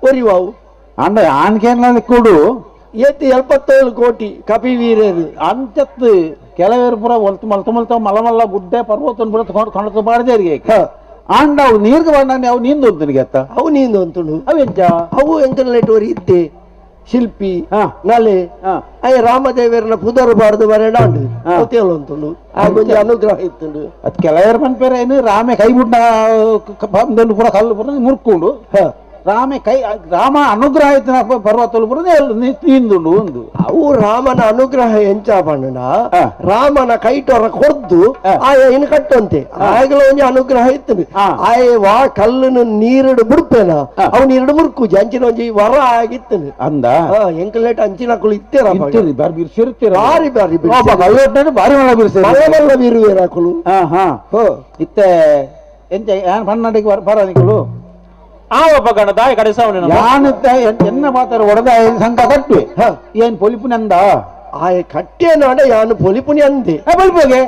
ಒರಿವಾವು ಅಂಡ ಆನ್ಕೇನ ಕೊಡು ಏತಿ 77 ಕೋಟಿ ಕಪಿ ವೀರರು ಅಂಚತ್ತು ಕೆಲವರು ಪೂರ ಒಲ್ತು ಮಲ್ತು ಮಲ್ತ ಮಲ್ಲ ಮಲ್ಲ ಗುಡ್ಡೆ ಪರ್ವತ ಪೂರ ಕಣತು ಬಾಡದೇರಿಗೆ ಆಂಡ ಅವು ನೀರ್ಗೆ ಬಂದ ಅವು ನೀಂದು ಉಂಟು ಅತ್ತ ಅವು ನೀಂದು ಅಂತುಂಡು ಅವು ಎಂಚ ಅವು ಎಂಕಲ್ನೆಟ್ ಇತ್ತೆ ಶಿಲ್ಪಿ ನಲೆ ಅಯ್ಯ ರಾಮದೇವರನ ಪುದರು ಬಾರ್ದು ಬರೇಡಾಂಡು ಅಂತುಂಡು ಆ ಕೊಂಚ ಅನುಗ್ರಹ ಇತ್ತುಂಡು ಅದು ಕೆಲವರು ಪನ್ಪೇರೆ ಏನು ರಾಮೆ ಕೈ ಬಿಟ್ಟ ಪೂರ ಕಲ್ಲು ಪೂರ ಮುರ್ಕೊಂಡು ರಾಮೆ ಕೈ ರಾಮ ಅನುಗ್ರಹ ಆಯ್ತು ಪರ್ವತ ನೀಂದುಂಡು ಒಂದು ಅವು ರಾಮನ ಅನುಗ್ರಹ ಎಂಚ ಪಂಡ ರಾಮನ ಕೈಟೊರ ಕೊರ್ದು ಆಯ ಇನ್ನು ಕಟ್ಟುವಂತೆ ಆಗಲ ಒಂಜಿ ಅನುಗ್ರಹ ಇತ್ತು ಆಯೆ ವಾ ಕಲ್ಲನ್ನು ನೀರಿಡು ಬಿಡ್ಪೇನ ಅವು ನೀರಿಡು ಮುರ್ಕುಜಿ ಅಂಚಿನ ಒಂಜಿ ವರ ಆಗಿತ್ತು ಅಂದ ಎಂಕಲೇಟ್ ಅಂಚಿನ ಕುಳು ಇತ್ತೇರ ಬಾರಿ ಬಿರ್ಸಿರ್ತೀರ ಬಾರಿ ಬಾರಿ ಬಾರಿ ಮಲ್ಲ ಬಿರ್ಸಿ ಮಲ್ಲ ಬೀರುವೇರ ಕುಳು ಹಾ ಇತ್ತೆ ಎಂಚ ಯಾನ್ ಪನ್ನಡಿಗೆ ಬರ ನಿಕುಲು ಆ ಒಬ್ಬ ಗಣ ದಾಯ ಕಡೆಸವನೆ ಯಾನ್ ಎನ್ನ ಮಾತಾರ ಒಡದ ಸಂಘ ಕಟ್ಟುವೆ ಏನ್ ಪೊಲಿಪುನಂದ ಆಯ ಕಟ್ಟೇನಾಡ ಯಾನು ಪೊಲಿಪುನಿ ಅಂದೆ ಪೊಲಿಪುಗೆ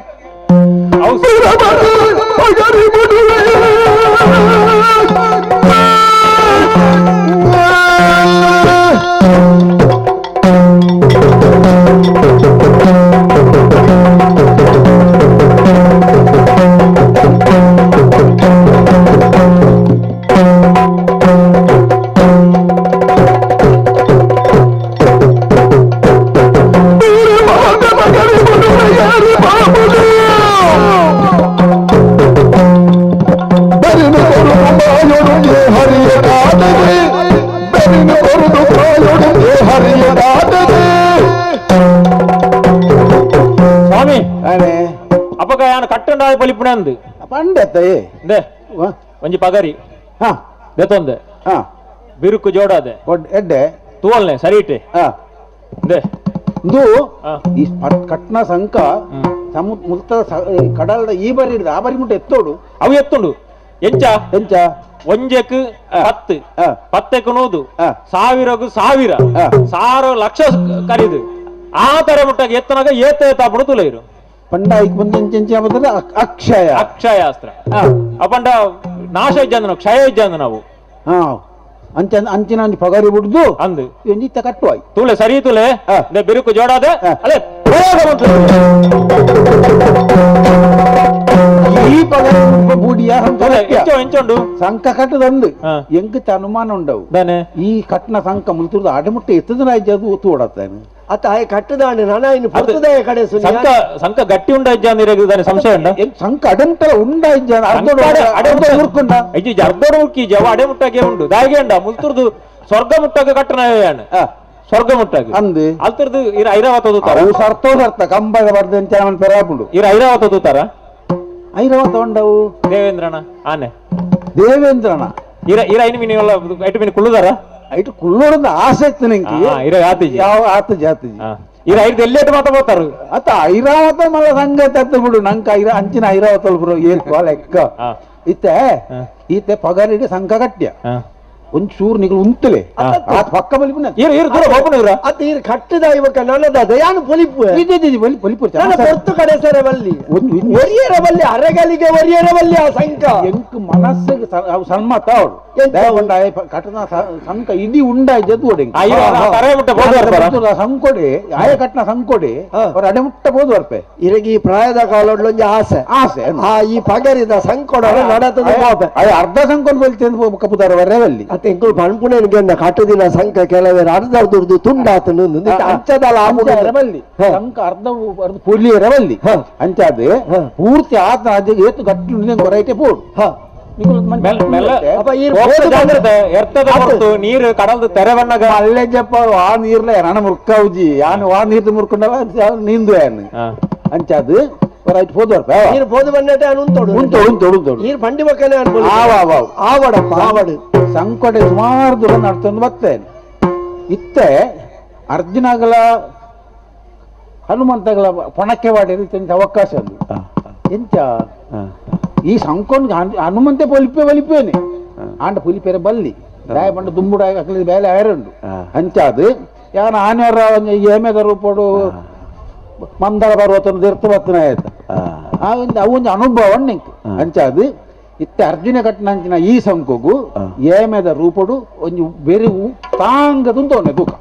ಸ್ವಾಮಿ ಅಪ್ಪಗ ಯಾನು ಕಟ್ಟಂಡಾಯ ಪೊಲಿಪುಣೆ ಅಂದು ಪಂಡೆತ್ತಯೇ ಒಂಜಿ ಪಗರಿ ಹಾ ದೆತ್ತೊಂದೆ ಹಾ ಬಿರುಕು ಜೋಡಾದೆ ಎಡ್ಡೆ ತೂವಲ್ನೆ ಸರಿ ಇಟ್ಟೆ ಹಾ ಇಂದೆ ಇಂದು ಈ ಕಟ್ನ ಸಂಕ ಮುಲ್ತ ಕಡಲ್ದ ಈ ಬರಿ ಹಿಡ್ದು ಆ ಬರಿ ಮುಟ್ಟ ಎತ್ತೋಡು ಅವು ಎತ್ತುಂಡು ಎಂಚ ಎಂಚ ಒಂಜೆಕ್ 10 10ಕ್ಕೆ 100 ಸಾವಿರಕ್ಕೂ ಸಾವಿರ ಸಾವಿರ ಲಕ್ಷ ಕರೀದು ಆ ತರ ಮುಟ್ಟಾಗ ಎತ್ತನಾಗ ಏತ ಏತಾಪುಡು ತುಲೈರು ಪಂಡ ಐಕ್ ಬಂದು ಎಂಚ ಎಂಚ ಅಕ್ಷಯ ಅಕ್ಷಯ ಅಸ್ತ್ರ ಅಪಂಡ ನಾಶ ಇಜ್ಜಂದ ನಾವು ಕ್ಷಯ ಇಜ್ಜಂದ ನಾವು ಹಾ ಅಂಚ ಅಂಚಿನ ಒಂಜಿ ಪಗರಿ ಬಿಡ್ದು ಅಂದು ಒಂಜಿ ಇತ್ತ ಕಟ್ಟುವಾಯ್ ತೂಲೆ ಸರಿ ತೂಲೆ ಬಿರುಕು ಜೋಡಾದೆ ಅಲೆ ಈ ಪಗರಿ ಬೂಡಿಯ ಎಂಚುಂಡು ಸಂಕ ಕಟ್ಟದಂದು ಎಂಕ್ ಅನುಮಾನ ಉಂಡವು ಈ ಕಟ್ನ ಸಂಕ ಮುಲ್ತುರ್ದು ಅಡೆಮುಟ್ಟೆ ಎತ್ತದ ರಾಜ್ಯ ಅದು ಒತ್ತು ಓಡತ್ತಾನೆ ಅತ್ತ ಆಯ್ ಕಟ್ಟದಾಂಡ ನಾನ ಇನ್ನು ಪೊರ್ತುದಾಯ ಕಡೆ ಸಂಕ ಸಂಕ ಗಟ್ಟಿ ಉಂಡ ಇಜ್ಜ ಸಂಶಯ ಉಂಡ ಸಂಕ ಅಡೆಮುಟ್ಟಲ ಉಂಡ ಇಜ್ಜ ಅರ್ಧ ಮುರ್ಕುಂಡ ಇಜ್ಜಿ ಅರ್ಧೋಡು ಮುರ್ಕಿ ಜವ ಅಡೆಮುಟ್ಟಾಗೆ ಉಂಡು ದಾಗೆ ಉಂಡ ಮುಲ್ತುರ್ದು ಸ್ವರ್ಗ ಮುಟ್ಟಾಗ ಕಟ್ಟನ ಸ್ವರ್ಗ ಮುಟ್ಟಾಗ ಅಂದು ಅಲ್ತುರ್ದು ಇರ ಐರಾವತ ತೂತಾರ ಅವು ಸರ್ತೋ ಸರ್ತ ಕಂಬದ ಬರ್ದ ಎಂಚ ಅವನ್ ಪೆರಾಪುಂಡು ಇರ ಐರಾವತ ತೂತಾರ ಐರಾವತ ಉಂಡವು ದೇವೇಂದ್ರನ ಆನೆ ದೇವೇಂದ್ರನ ಇರ ಇರ ಐನು ಮೀನು ಐಟು ಮೀನು ಕುಳ್ಳುದಾರ ಐಟು ಕುಳ್ಳೋಡಂದು ಆಸೆ ಇತ್ತು ನಿಂಗೆ ಇರ ಆತಿಜಿ ಯಾವ ಆತಜಿ ಆತಜಿ ಇರ ಐದು ಎಲ್ಲೇಟು ಮಾತ పోతాರು ಅತ್ತ ಐರಾವತ ಮಲ್ಲ ಸಂಗತಿ ಅತ್ತ ಬಿಡು ನಂಗೆ ಐರ ಅಂಚಿನ ಐರಾವತ ಬ್ರೋ ಏರ್ಕೋ ಲೆಕ್ಕ ಇತ್ತೆ ಈತೆ ಪಗರಿಡೆ ಸಂಕ ಕಟ್ಟ್ಯ ಒಂಚೂರು ನಿಗಳು ಉಂತಲೆ ಆ ಪಕ್ಕ ಬಲಿಪುನ ಇರು ಇರು ದೂರ ಹೋಗುಣ ಇರ ಅತ್ತ ಇರು ಕಟ್ಟದ ಇವಾಗ ನನ್ನದ ಯಾನು ಪೊಲಿಪು ಬಲಿ ಪೊಲಿಪು ನನ್ನ ಪೊರ್ತು ಕಡೆ ಸರ ಬಲ್ಲಿ ಒರಿಯರ ಬಲ್ಲಿ ಅರಗಲಿಗೆ ಒರಿಯರ ಬಲ್ಲಿ ಆ ಸಂಕ ಎಂಕ್ ಮನಸ್ಸಿಗೆ ಅವು ಸನ್ಮತ ಅವಳು ಕಟ್ಟದ ಸಂಕ ಇಡೀ ಉಂಡ ಇದ್ದದ್ದು ಒಡೆಂಗ್ ಸಂಕೊಡೆ ಆಯ ಕಟ್ಟನ ಸಂಕೊಡೆ ಅವ್ರ ಅಡೆಮುಟ್ಟ ಬೋದು ಬರ್ಪೆ ಇರಗಿ ಈ ಪ್ರಾಯದ ಕಾಲೊಂದು ಆಸೆ ಆಸೆ ಆ ಈ ಪಗರಿದ ಸಂಕೊಡ ನಡತದ ಅರ್ಧ ಸಂಕೊಡ್ ಬಲ್ತೆ ಕಪುದಾರ ಬಲ್ಲಿ ಅತ್ತ ಎಂಕುಲು ಪನ್ಪುಣೆನ್ಗೆ ಕಟ್ಟುದಿನ ಸಂಕ ಕೆಲವರು ಅರ್ಧ ದುರ್ದು ತುಂಡಾತನು ಅಂಚದಲ್ಲ ಬಲ್ಲಿ ಸಂಕ ಅರ್ಧ ಪುಲಿಯರ ಬಲ್ಲಿ ಅಂಚಾದ ಪೂರ್ತಿ ಆತ ಏತು ಗಟ್ಟಿ ಹೊರೈಟೆ ಪೋಡು ನೀರು ಕಡಲ್ದು ತೆರೆ ಬಣ್ಣಗ ಅಲ್ಲೇ ಜಪ್ಪ ಆ ನೀರ್ಲೆ ರಣ ಮುರ್ಕೌಜಿ ಯಾನು ಆ ನೀರ್ದು ಮುರ್ಕೊಂಡಲ್ಲ ನೀಂದು ಯಾನು ಅಂಚಾದು ರೈಟ್ ಹೋದು ಬರ್ಪ ನೀರು ಪೋದು ಬಂದಟೆ ಉಂತೋಡು ಉಂತೋಡು ಉಂತೋಡು ಉಂತೋಡು ನೀರು ಬಂಡಿ ಪಕ್ಕನೆ ಆವ ಆವ ಆವಡಪ್ಪ ಆವಡು ಸಂಕೊಡೆ ಸುಮಾರು ದೂರ ನಡ್ತೊಂದು ಬರ್ತೇನೆ ಇತ್ತೆ ಅರ್ಜುನಗಳ ಹನುಮಂತಗಳ ಪೊಣಕ್ಕೆ ವಾಡಿ ಅವಕಾಶ ಅದು ಎಂಚ ಈ ಸಂಕೊಂಡ್ ಹನುಮಂತೆ ಪೊಲಿಪೆ ಒಲಿಪೇನೆ ಆಂಡ ಪುಲಿಪೇರೆ ಬಲ್ಲಿ ದಾಯ ಪಂಡ ದುಂಬುಡ ಅಕ್ಲಿ ಬೇಲೆ ಆಯರುಂಡು ಅಂಚಾದು ಯಾನ ಆನೆರ ಏಮೆದ ರೂಪಡು ಮಂದರ ಪರ್ವತನ ದಿರ್ತು ಬತ್ತನ ಆಯ್ತು ಆ ಒಂದು ಅವು ಒಂದು ಅನುಭವ ನಿಂಕ್ ಅಂಚಾದು ಇತ್ತೆ ಅರ್ಜುನ ಕಟ್ಟನಂಚಿನ ಈ ಸಂಕೊಗು ಏಮೆದ ರೂಪಡು ಒಂಜಿ ಬೇರೆ ತಾಂಗದುಂತವನೆ ತೂಕ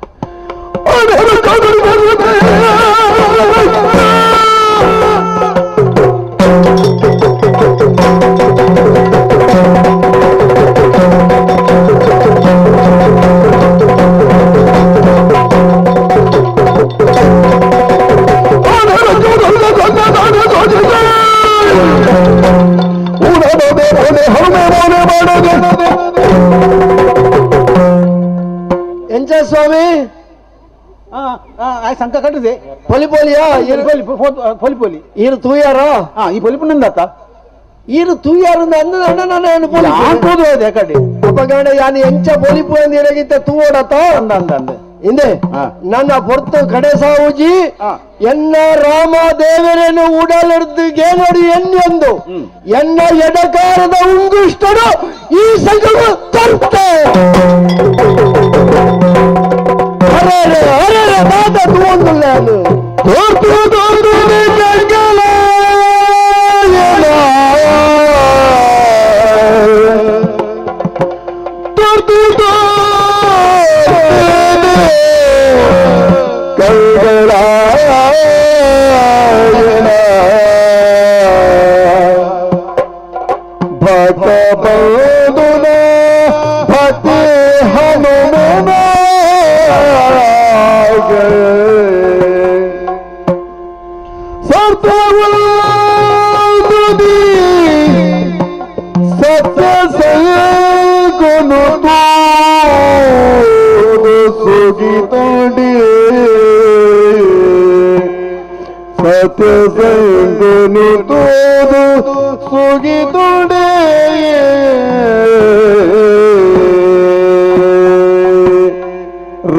Hare ಸ್ವಾಮಿ? ಸಂಕ ಕಟ್ಟಿದೆ. ಪೊಲಿ ಪೊಲಿಯಾ? ಪೊಲಿ ಪೊಲಿ ಪೊಲಿ. ಈರು ತೂಯಾರ? ಈ ಪೊಲಿ ಪುಣ್ಣಂದಾತ. ಈರು ತೂಯಾರು ಅಂದ ನಾನು ಪೊಲಿ ಪೋದು ಅದೇ ಕಡೆ. ಅಪಗಾಣ ಯಾನು ಎಂಚ ಪೊಲಿಪು ಅಂದಿರಗಿತ್ತ ತೂವಡತ. ಅಂದ ಅಂದ ಅಂದ. ಹಿಂದೆ ನನ್ನ ಪೊರ್ತು ಕಡೆ ಸಾವುಜಿ ಎನ್ನ ರಾಮ ದೇವರನ್ನು ಉಡಲಿಡ್ದು ಗೇನೋಡಿ ಎಣ್ಣೆಂದು ಎನ್ನ ಎಡಕಾರದ ಉಂಗುಷ್ಟನು ಈ ಸಂಘವು ತರ್ತೆ. ಅರೆ ಅರೆ ಅರೆ ತಾತ ತೂವೊಂದುಲ್ಲ ನಾನು. ತೋರ್ತು ತೋರ್ತು ಕಂಗಲ ತೋರ್ತು ಕೈಗಳ ಭಕ್ತ ಬಂಧುನ ಭಕ್ತಿ ಹನುಮನ ಸತ್ಯವದಿ ಸತ್ಯ ಸಂಗುನು ಸುಗಿತೋಡಿ ಸತ್ಯ ಸಂಗುನು ತೋದು ಸುಗಿತೋಡೆ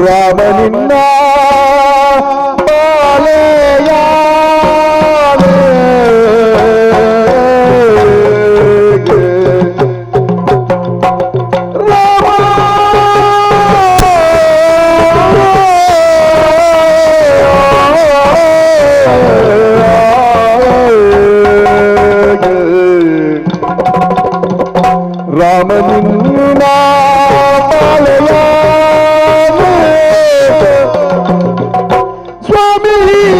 ರಾಮ ನಿನ್ನ ರಾಮ ನಿನ್ನ ಸ್ವಾಮಿಯೇ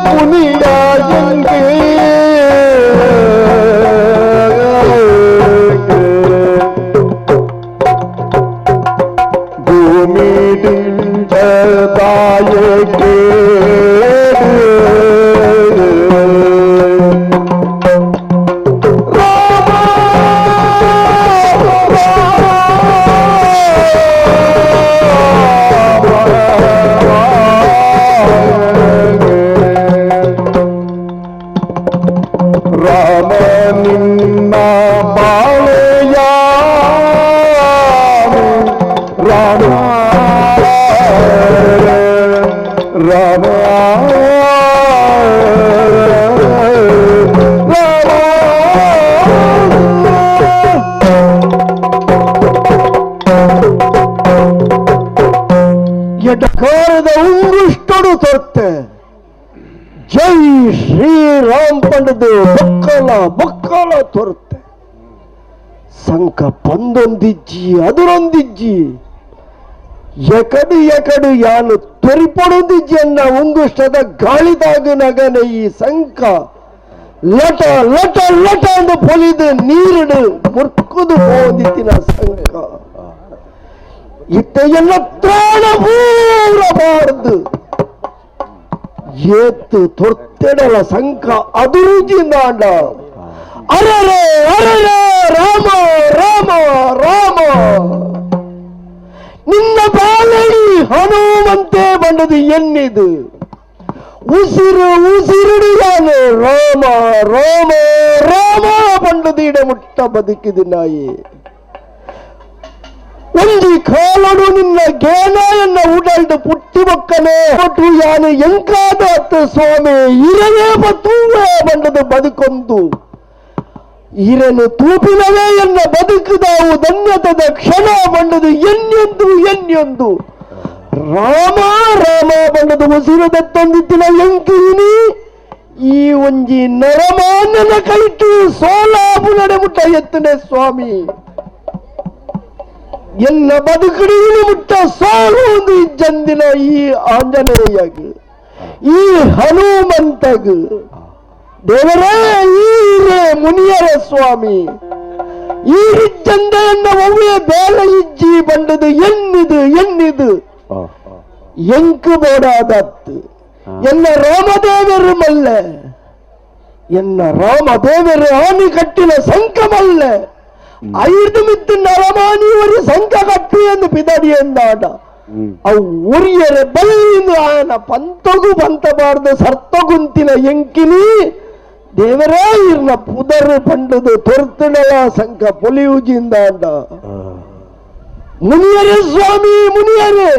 ಮುನಿಯ ಎಂದೇ ಭೂಮಿ ದಾಯಕ್ಕೆ ರಾಮ ನಿನ್ನ ಬಾಳೆಯ ರಾಮ ರಾಮ ರಾಮ. ಎಡಕಾರದ ಉಂಗುಷ್ಟಡು ತೊರ್ತೆ. ಜೈ ಶ್ರೀರಾಮ್ ಪಂಡದು ಬೊಕ್ಕಲ ಬೊಕ್ಕಲ ತೊರುತ್ತೆ. ಸಂಕ ಪಂದೊಂದಿಜ್ಜಿ ಅದರೊಂದಿಜ್ಜಿ ಎಕಡು ಎಕಡು ಯಾನು ತೊರಿಪಡೊಂದಿಜ್ಜಿ ಅನ್ನ ಉಂಗುಷ್ಟದ ಗಾಳಿದಾಗ ನಗನ ಈ ಸಂಕ ಲಟ ಲಟ ಲಟ ಎಂದು ಪೊಲಿದು ನೀರಿಡು ಮುರ್ಕುದು ಹೋದಿತ್ತಿನ ಸಂಕ ಇತ್ತ ಎಲ್ಲ ತ್ರಾಣ ಪೂರ ಬಾರ್ದು ಏತ್ತು ತೊರ್ತೆಡಲ ಸಂಕ ಅದುರುಜಿಂದಾಂಡ. ಅರರೆ ಅರರೆ ರಾಮ ರಾಮ ರಾಮ ನಿನ್ನ ಬಾಲಡಿ ಹನುಮಂತೆ ಬಂಡದು ಎನ್ನಿದು ಉಸಿರು ಉಸಿರುಡು ಯಾನು ರಾಮ ರಾಮ ರಾಮ ಬಂಡದು ಇಡ ಮುಟ್ಟ ಬದುಕಿದು ನಾಯಿ. ಒಂಜಿ ಕಾಲಡು ನಿನ್ನ ಗೇನ ಎನ್ನ ಉಡಲ್ಡು ಪುಟ್ಟಿ ಬೊಕ್ಕನೆ ಪಟ್ಟು ಯಾನು ಎಂಕಾದ ಅತ್ತ ಸ್ವಾಮಿ ಇರವೇ ಬತ್ತುವೆ ಬಂಡದು ಬದುಕೊಂದು ಇರನು ತೂಪಿನವೇ ಎನ್ನ ಬದುಕುದಾವು ಧನ್ಯತದ ಕ್ಷಣ ಬಂಡದು ಎನ್ನೆಂದು ಎನ್ನೆಂದು ರಾಮ ರಾಮ ಬಂಡದು ಉಸಿರು ದತ್ತೊಂದಿತ್ತಿನ ಎಂಕಿನಿ ಈ ಒಂಜಿ ನರಮಾನ್ಯನ ಕೈಟು ಸೋಲಾಪು ನಡೆಮುಟ್ಟ ಎತ್ತನೆ ಸ್ವಾಮಿ. ಎನ್ನ ಬದುಕಡಿಲು ಮುಟ್ಟ ಸೋಲು ಒಂದು ಇಜ್ಜಂದಿನ ಈ ಆಂಜನೇಯಗ್ ಈ ಹನುಮಂತಗ್ ದೇವರೇ ಈರೇ ಮುನಿಯರ ಸ್ವಾಮಿ ಈ ಇಜ್ಜಂದೆಯನ್ನ ಒವ್ವೇ ಬೇಲೆ ಇಜ್ಜಿ ಬಂಡದು ಎನ್ನಿದು ಎನ್ನಿದು ಎಂಕು ಬೋಡಾದತ್ತು ಎನ್ನ ರಾಮದೇವರು ಮಲ್ಲೆ ಎನ್ನ ರಾಮದೇವರು ಆನಿ ಕಟ್ಟಿನ ಸಂಕಮಲ್ಲೆ ಐದು ಮಿತ್ತು ನರಮಾನಿಯವರು ಸಂಕ ಕಟ್ಟು ಎಂದು ಪಿದಡಿ ಎಂದಾಟ. ಅವು ಒರಿಯರೆ ಬಲ್ಲಿಂದು ಆಯನ ಪಂತಗು ಪಂತಬಾರ್ದು ಸರ್ತಗುಂತಿನ ಎಂಕಿನಿ ದೇವರೇ ಇರ್ನ ಪುದರ್ ಪಂಡದು ತೊರ್ತುಡಲ ಸಂಕ ಪೊಲಿಯುಜಿಂದ ಅಂಡ. ಮುನಿಯರೇ ಸ್ವಾಮಿ ಮುನಿಯರೇ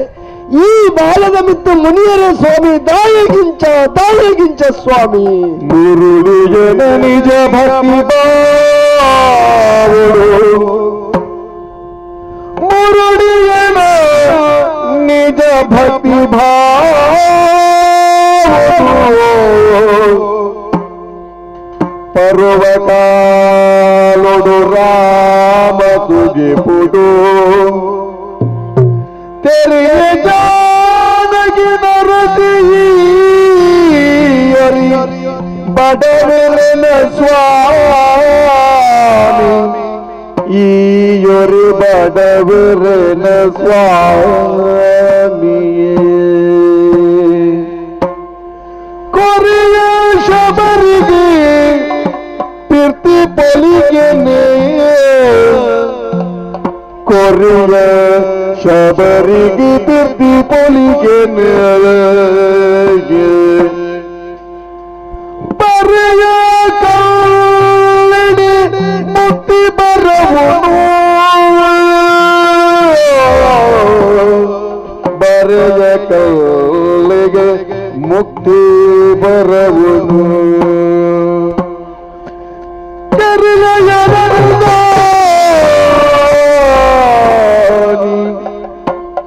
ಈ ಬಾಲದ ಮಿತ್ತು ಮುನಿಯರೇ ಸ್ವಾಮಿ ದಾಯಗಿಂಚ ದಾಯಗಿಂಚ ಸ್ವಾಮಿ. ಮುರುಳಿಯನ ನಿಜ ಭಕ್ತಿ ಭಾವುಡು ಮುರುಳಿಯನ ನಿಜ ಭಕ್ತಿ ಭಾವುಡು ಪರ್ವಕಾಲೊಡು ರಾಮ ಸುಗಿಪುಡು ತೆರೆಯ ಜಾನಕಿ ನರಸಿಯರಿ ಬಡವೆಲೆನ ಸ್ವಾಮಿ ಈಯೊರಿ ಬಡವರೆನ ಸ್ವಾಮಿಯೇ ಕೊರಿಯ ಶಬರಿಗೆ ಪಿರ್ತಿ ಪೊಲಿಗೆನೆ ಕೊರಿಯ ಶಬರಿಗೆ ಪಿರ್ತಿ ಪೊಲಿಗೆನೆ ಬರೆಯ ಕಲ್ಲಿಡಿ ಮುಟ್ಟಿ ಬರವನು ಬರೆಯ ಕಲ್ಲಿಗೆ ಮುಕ್ತಿ ಬರವನು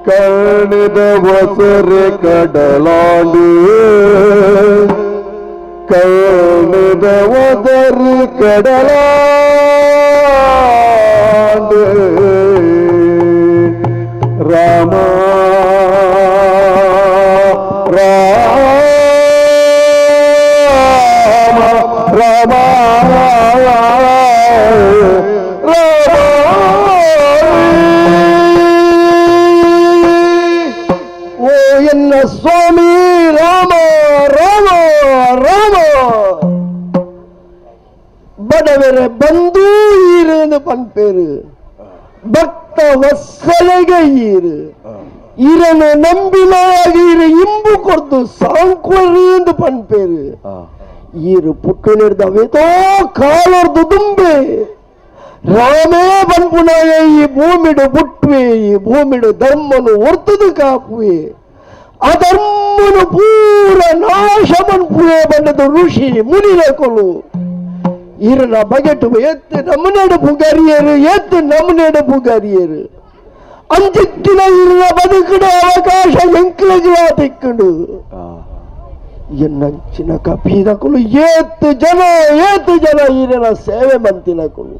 ಕರ್ಣಿದ ಒಸರೆ ಕಡಲಾಂಡು ಕರ್ಣಿದ ಒಸರಿ ಕಡಲಾಂಡು ರಾಮ ರಾಮ ರಾಮ ಓ ಎನ್ನ ಸ್ವಾಮಿ ರಾಮ ರಾಮ ರಾಮ ಬಡವರೆ ಬಂದೂ ಈರೇನು ಪನ್ಪೇರು ಭಕ್ತ ವತ್ಸಲೆಗೆ ಈರು ಈರನು ನಂಬಿನಾಗಿ ಈರು ಇಂಬು ಕೊರ್ದು ಸಾಂಕ್ವರಿ ಎಂದು ಪನ್ಪೇರು ಈರು ಪುಟ್ಟು ನೀಡ್ದವೇತೋ ಕಾಲೊರ್ದು ದುಂಬೆ ರಾಮೇ ಪನ್ಪುನಾಯ ಈ ಭೂಮಿಡು ಬುಟ್ವೆ ಈ ಭೂಮಿಡು ಧರ್ಮನು ಒರ್ತದು ಕಾಪುವೆ ಅಧರ್ಮನು ಪೂರ ನಾಶ ಪನ್ಪುವೆ ಬಂದದು ಋಷಿ ಮುನಿನ ಕೊಲು ಈರನ ಬಗೆಟು ಎತ್ತು ನಮ್ಮನೇಡು ಪುಗಾರಿಯರು ಎತ್ತು ನಮ್ಮನೇಡು ಪುಗಾರಿಯರು ಅಂಚಿತ್ತಿನ ಈರನ ಬದುಕುಡು ಅವಕಾಶ ಎಂಕ್ಲಗಿಲ ತಿಕ್ಕುಂಡು ಎನ್ನಂಚಿನ ಕಪೀನಕುಲು ಏತ್ತು ಜನ ಈರನ ಸೇವೆ ಮಂತಿನಕುಲು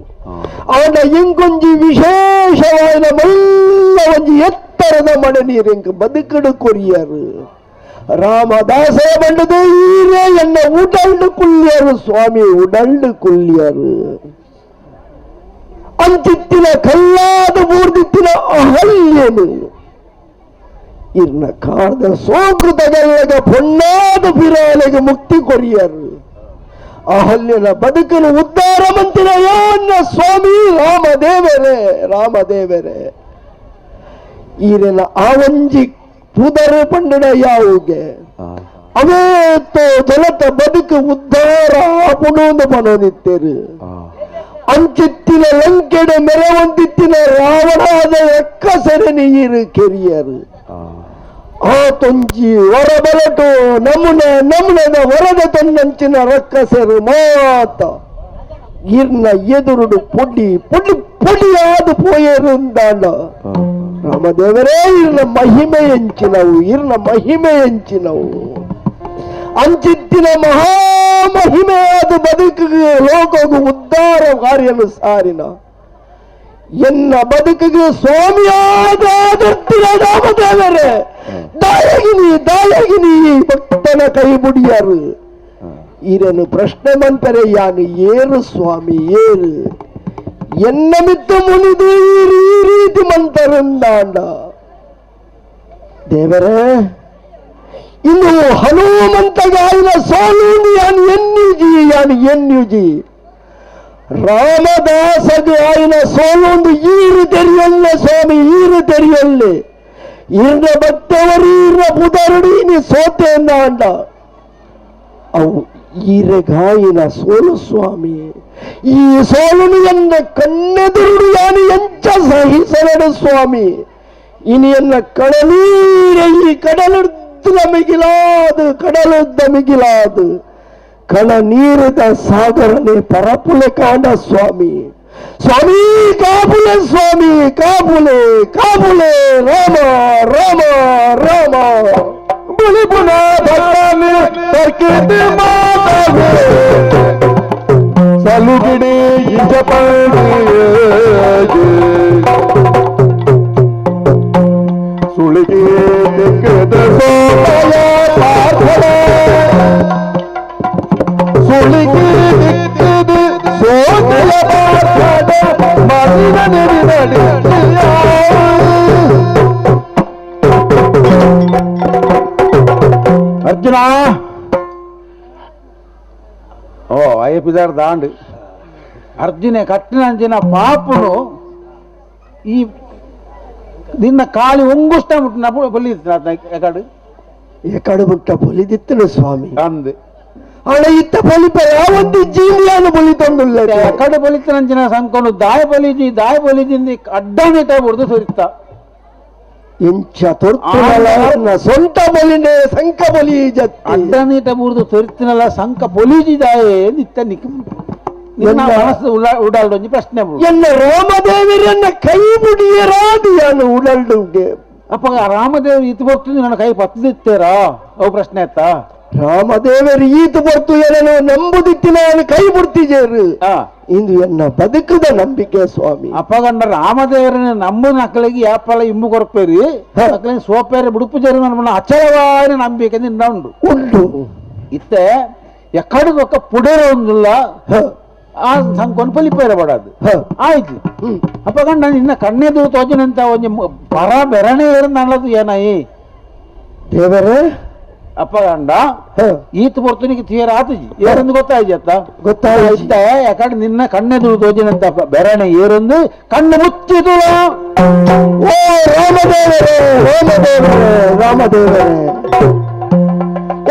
ಅವನ ಇಂಕೊಂಜಿ ವಿಶೇಷವಾದ ಮಲ್ಲ ಒಂಜಿ ಎತ್ತರದ ಮಡೆ ನೀರಿಂಕ ಬದುಕಡು ಕೊರಿಯರು ರಾಮದಾಸ ಬಂಡದು ಈರೇ ಎನ್ನ ಉಡಲ್ಡು ಕುಲ್ಯರು ಸ್ವಾಮಿ ಉಡಲ್ಡು ಕುಲ್ಯರು ಅಂಚಿತ್ತಿನ ಕಲ್ಲಾದ ಬೂರ್ದಿತ್ತಿನ ಅಹಲ್ಯನು ಇರ್ನ ಕಾದ ಸೋಕೃತಗಲ್ಲಗ ಪೊನ್ನಾದ ಬಿರಾಲೆಗೆ ಮುಕ್ತಿ ಕೊರಿಯರು ಅಹಲ್ಯನ ಬದುಕಲು ಉದ್ಧಾರ ಮಂತಿನ ಯಾನ್ನ ಸ್ವಾಮಿ ರಾಮದೇವರೇ ರಾಮದೇವರೇ ಈರೆನ ಆವಂಜಿ ಪುದರು ಪಂಡಿನ ಯಾವುಗೆ ಅವೇತೋ ಜಲತ ಬದುಕು ಉದ್ಧಾರ ಆಪುಣೋಂದು ಪನೋದಿತ್ತೇರು ಅಂಚಿತ್ತಿನ ಲಂಕೆಡೆ ಮೆರವಂತಿತ್ತಿನ ರಾವಣಾದ ಎಕ್ಕ ಸೆರೆ ನೀರು ಕೆರಿಯರು ಆ ತೊಂಜಿ ಹೊರಬಲಟು ನಮುನೆ ನಮುನದ ಹೊರದ ತನ್ನಂಚಿನ ರಕ್ಕಸರು ಮಾತ ಇರ್ನ ಎದುರುಡು ಪೊಡಿ ಪೊಡಿ ಪೊಡಿಯಾದ ಪೋಯರುಂದಾಂಡ ರಾಮದೇವರೇ ಇರ್ನ ಮಹಿಮೆ ಎಂಚಿನವು ಇರ್ನ ಮಹಿಮೆ ಎಂಚಿನವು ಅಂಚಿತ್ತಿನ ಮಹಾಮಹಿಮೆಯಾದ ಬದುಕಿಗೆ ಲೋಕಗೂ ಉದ್ಧಾರ ಕಾರ್ಯನು ಸಾರಿನ ಎನ್ನ ಬದುಕಿಗೆ ಸ್ವಾಮಿಯಾದ ಆದರ್ತಿನ ರಾಮದೇವರೇ ದಾಯಗಿನಿ ದಾಯಗಿನಿ ಭಕ್ತನ ಕೈ ಮುಡಿಯರು ಈರನು ಪ್ರಶ್ನೆ ಮಂತರೆ ಯಾನು ಏರು ಸ್ವಾಮಿ ಏರು ಎನ್ನ ಮಿತ್ತು ಮುನಿದು ಈ ರೀತಿ ಮಂತರಂದಾಂಡ ದೇವರೇ ಇನ್ನು ಹನುಮಂತಗಾಯಿನ ಸೋಲು ಯಾನು ಎನ್ಯುಜಿ ಯಾನು ಎನ್ಯುಜಿ ರಾಮದಾಸಗೆ ಆಯಿನ ಸೋಲೊಂದು ಈರು ತೆರಿಯಲ್ಲೆ ಸ್ವಾಮಿ ಈರು ತೆರಿಯಲ್ಲೆ. ಇರ್ನ ಭಕ್ತವರು ಇರ್ನ ಪುದರುಡಿ ನೀ ಸೋತೆ ಅಂದ ಅವು ಈರೆಗಾಯಿನ ಸೋಲು ಸ್ವಾಮಿ ಈ ಸೋಲುನು ಎನ್ನ ಕಣ್ಣೆದುರುಡು ಯಾನು ಎಂಚ ಸಹಿಸಲಡು ಸ್ವಾಮಿ ಇನಿ ಎನ್ನ ಕಡಲೀರೆ ಈ ಕಡಲುದ್ದ ಮಿಗಿಲಾದು ಕಡಲುದ್ದ ಮಿಗಿಲಾದು ಕಣ ನೀರಿದ ಸಾಗರನೆ ಪರಪುಲೆ ಕಾಂಡ ಸ್ವಾಮಿ ಸ್ವಾಮಿ ಕಾಪುಲೆ ಸ್ವಾಮಿ ಕಾಪುಲೆ ಕಾಪುಲೆ ರಾಮ ರಾಮ ರಾಮ ಬುಳಿಬುನ ಭಕ್ತನೆ ತರ್ಕಿತ ಮಾತವೆ ಸಲುಗಿಡಿ ಇಂಚ ಸುಳಿಗೆ ತೆಕ್ಕದ ಸೋಮಯ ಪಾರ್ಥನ ಸುಳಿಗೆ ದಿಕ್ಕದ ಸೋಮಯ ಪಾರ್ಥನ ಮರಿದ ನೆರಿನಡಿ ಅರ್ಜುನ ಓ ಅಯ್ಯಪ್ಪಿದಾರ್ ದಾಂಡು ಅರ್ಜುನೆ ಕಟ್ಟಿನಂಚಿನ ಪಾಪನು ಈ ನಿನ್ನ ಕಾಲಿ ಉಂಗುಸ್ತ ಮುಟ್ಟಿನ ಬೊಲ್ಲಿತ್ತು ಎಕಡು ಎಕಡು ಮುಟ್ಟ ಬೊಲಿದಿತ್ತನು ಸ್ವಾಮಿ ಅಂದು ಅಣ ಇತ್ತ ಬಲಿಪ ಯಾವೊಂದು ಜೀವಿಯಾನು ಬಲಿತೊಂದುಲ್ಲ ಎಕಡು ಬಲಿತನಂಚಿನ ಸಂಕೊಂಡು ದಾಯ ಬಲಿಜಿ ದಾಯ ಬಲಿಜಿಂದಿ ಅಡ್ಡಾನಿಟ ಬುಡ್ದು ಸುರಿತ ಇಂಚ ತೊರ್ತುನಲ್ಲ ಸೊಂಟ ಬಲಿನೆ ಸಂಕ ಬಲಿ ಜತ್ತಿ ಅಡ್ಡನೀಟ ಬುಡ್ದು ತೊರಿತಿನಲ್ಲ ಸಂಕ ಪೊಲೀಜಿ ದಾಯೆ ನಿತ್ತ ನಿಕ್ ನಿನ್ನ ಮನಸ್ಸು ಉಡಾಲ್ಡೊಂಜಿ ಪ್ರಶ್ನೆ ಎನ್ನ ರಾಮದೇವರನ್ನ ಕೈ ಮುಡಿಯರಾದಿಯಾನು ಉಡಲ್ಡುಗೆ ಅಪ್ಪ ರಾಮದೇವರು ಈತ ಬರ್ತದೆ ನನ್ನ ಕೈ ಪತ್ತದಿತ್ತೇರಾ ಅವು ಪ್ರಶ್ನೆ ಆಯ್ತಾ ರಾಮದೇವರು ಈತ ಬರ್ತು ಏನನು ನಂಬುದಿತ್ತಿನ ಕೈ ಬಿಡ್ತಿಜೇರು ಇಂದು ಎನ್ನ ಬದುಕದ ನಂಬಿಕೆ ಸ್ವಾಮಿ ಅಪ್ಪಗಂಡ ರಾಮದೇವರನ್ನ ನಂಬುನ ಅಕ್ಕಳಿಗೆ ಯಾಪಲ ಇಂಬು ಕೊರಪೇರಿ ಅಕ್ಕಳಿಗೆ ಸೋಪೇರಿ ಬುಡುಪು ಜರಿ ನಮ್ಮ ಅಚಲವಾದ ನಂಬಿಕೆ ನಿನ್ನ ಉಂಡು ಉಂಟು ಇತ್ತೆ ಎಕ್ಕಡಿಗೆ ಪುಡೇರ ಒಂದಿಲ್ಲ ಆ ಸಂಕೊನ್ ಪಲಿಪೇರ ಬಡದು ಆಯ್ತು ಅಪ್ಪಗಂಡ ನಿನ್ನ ಕಣ್ಣೆದು ತೋಜನಂತ ಒಂಜಿ ಪರ ಬೆರಣೆ ನನ್ನದು ಏನಾಯಿ ದೇವರೇ ಅಪ್ಪಗಂಡ ಈತ ಬರ್ತನಿಗೆ ತೀರ ಆತಜಿ ಏರೊಂದು ಗೊತ್ತಾಯ್ತು ಗೊತ್ತಾಯ್ತ ಯಾಕಂದ್ರೆ ನಿನ್ನ ಕಣ್ಣೆದುರು ತೋಜಿನಂತ ಬೆರಣೆ ಏರೊಂದು ಕಣ್ಣು ಮುಚ್ಚಿದು ಓ ರಾಮದೇವರೇ ರಾಮದೇವರೇ ರಾಮದೇವರೇ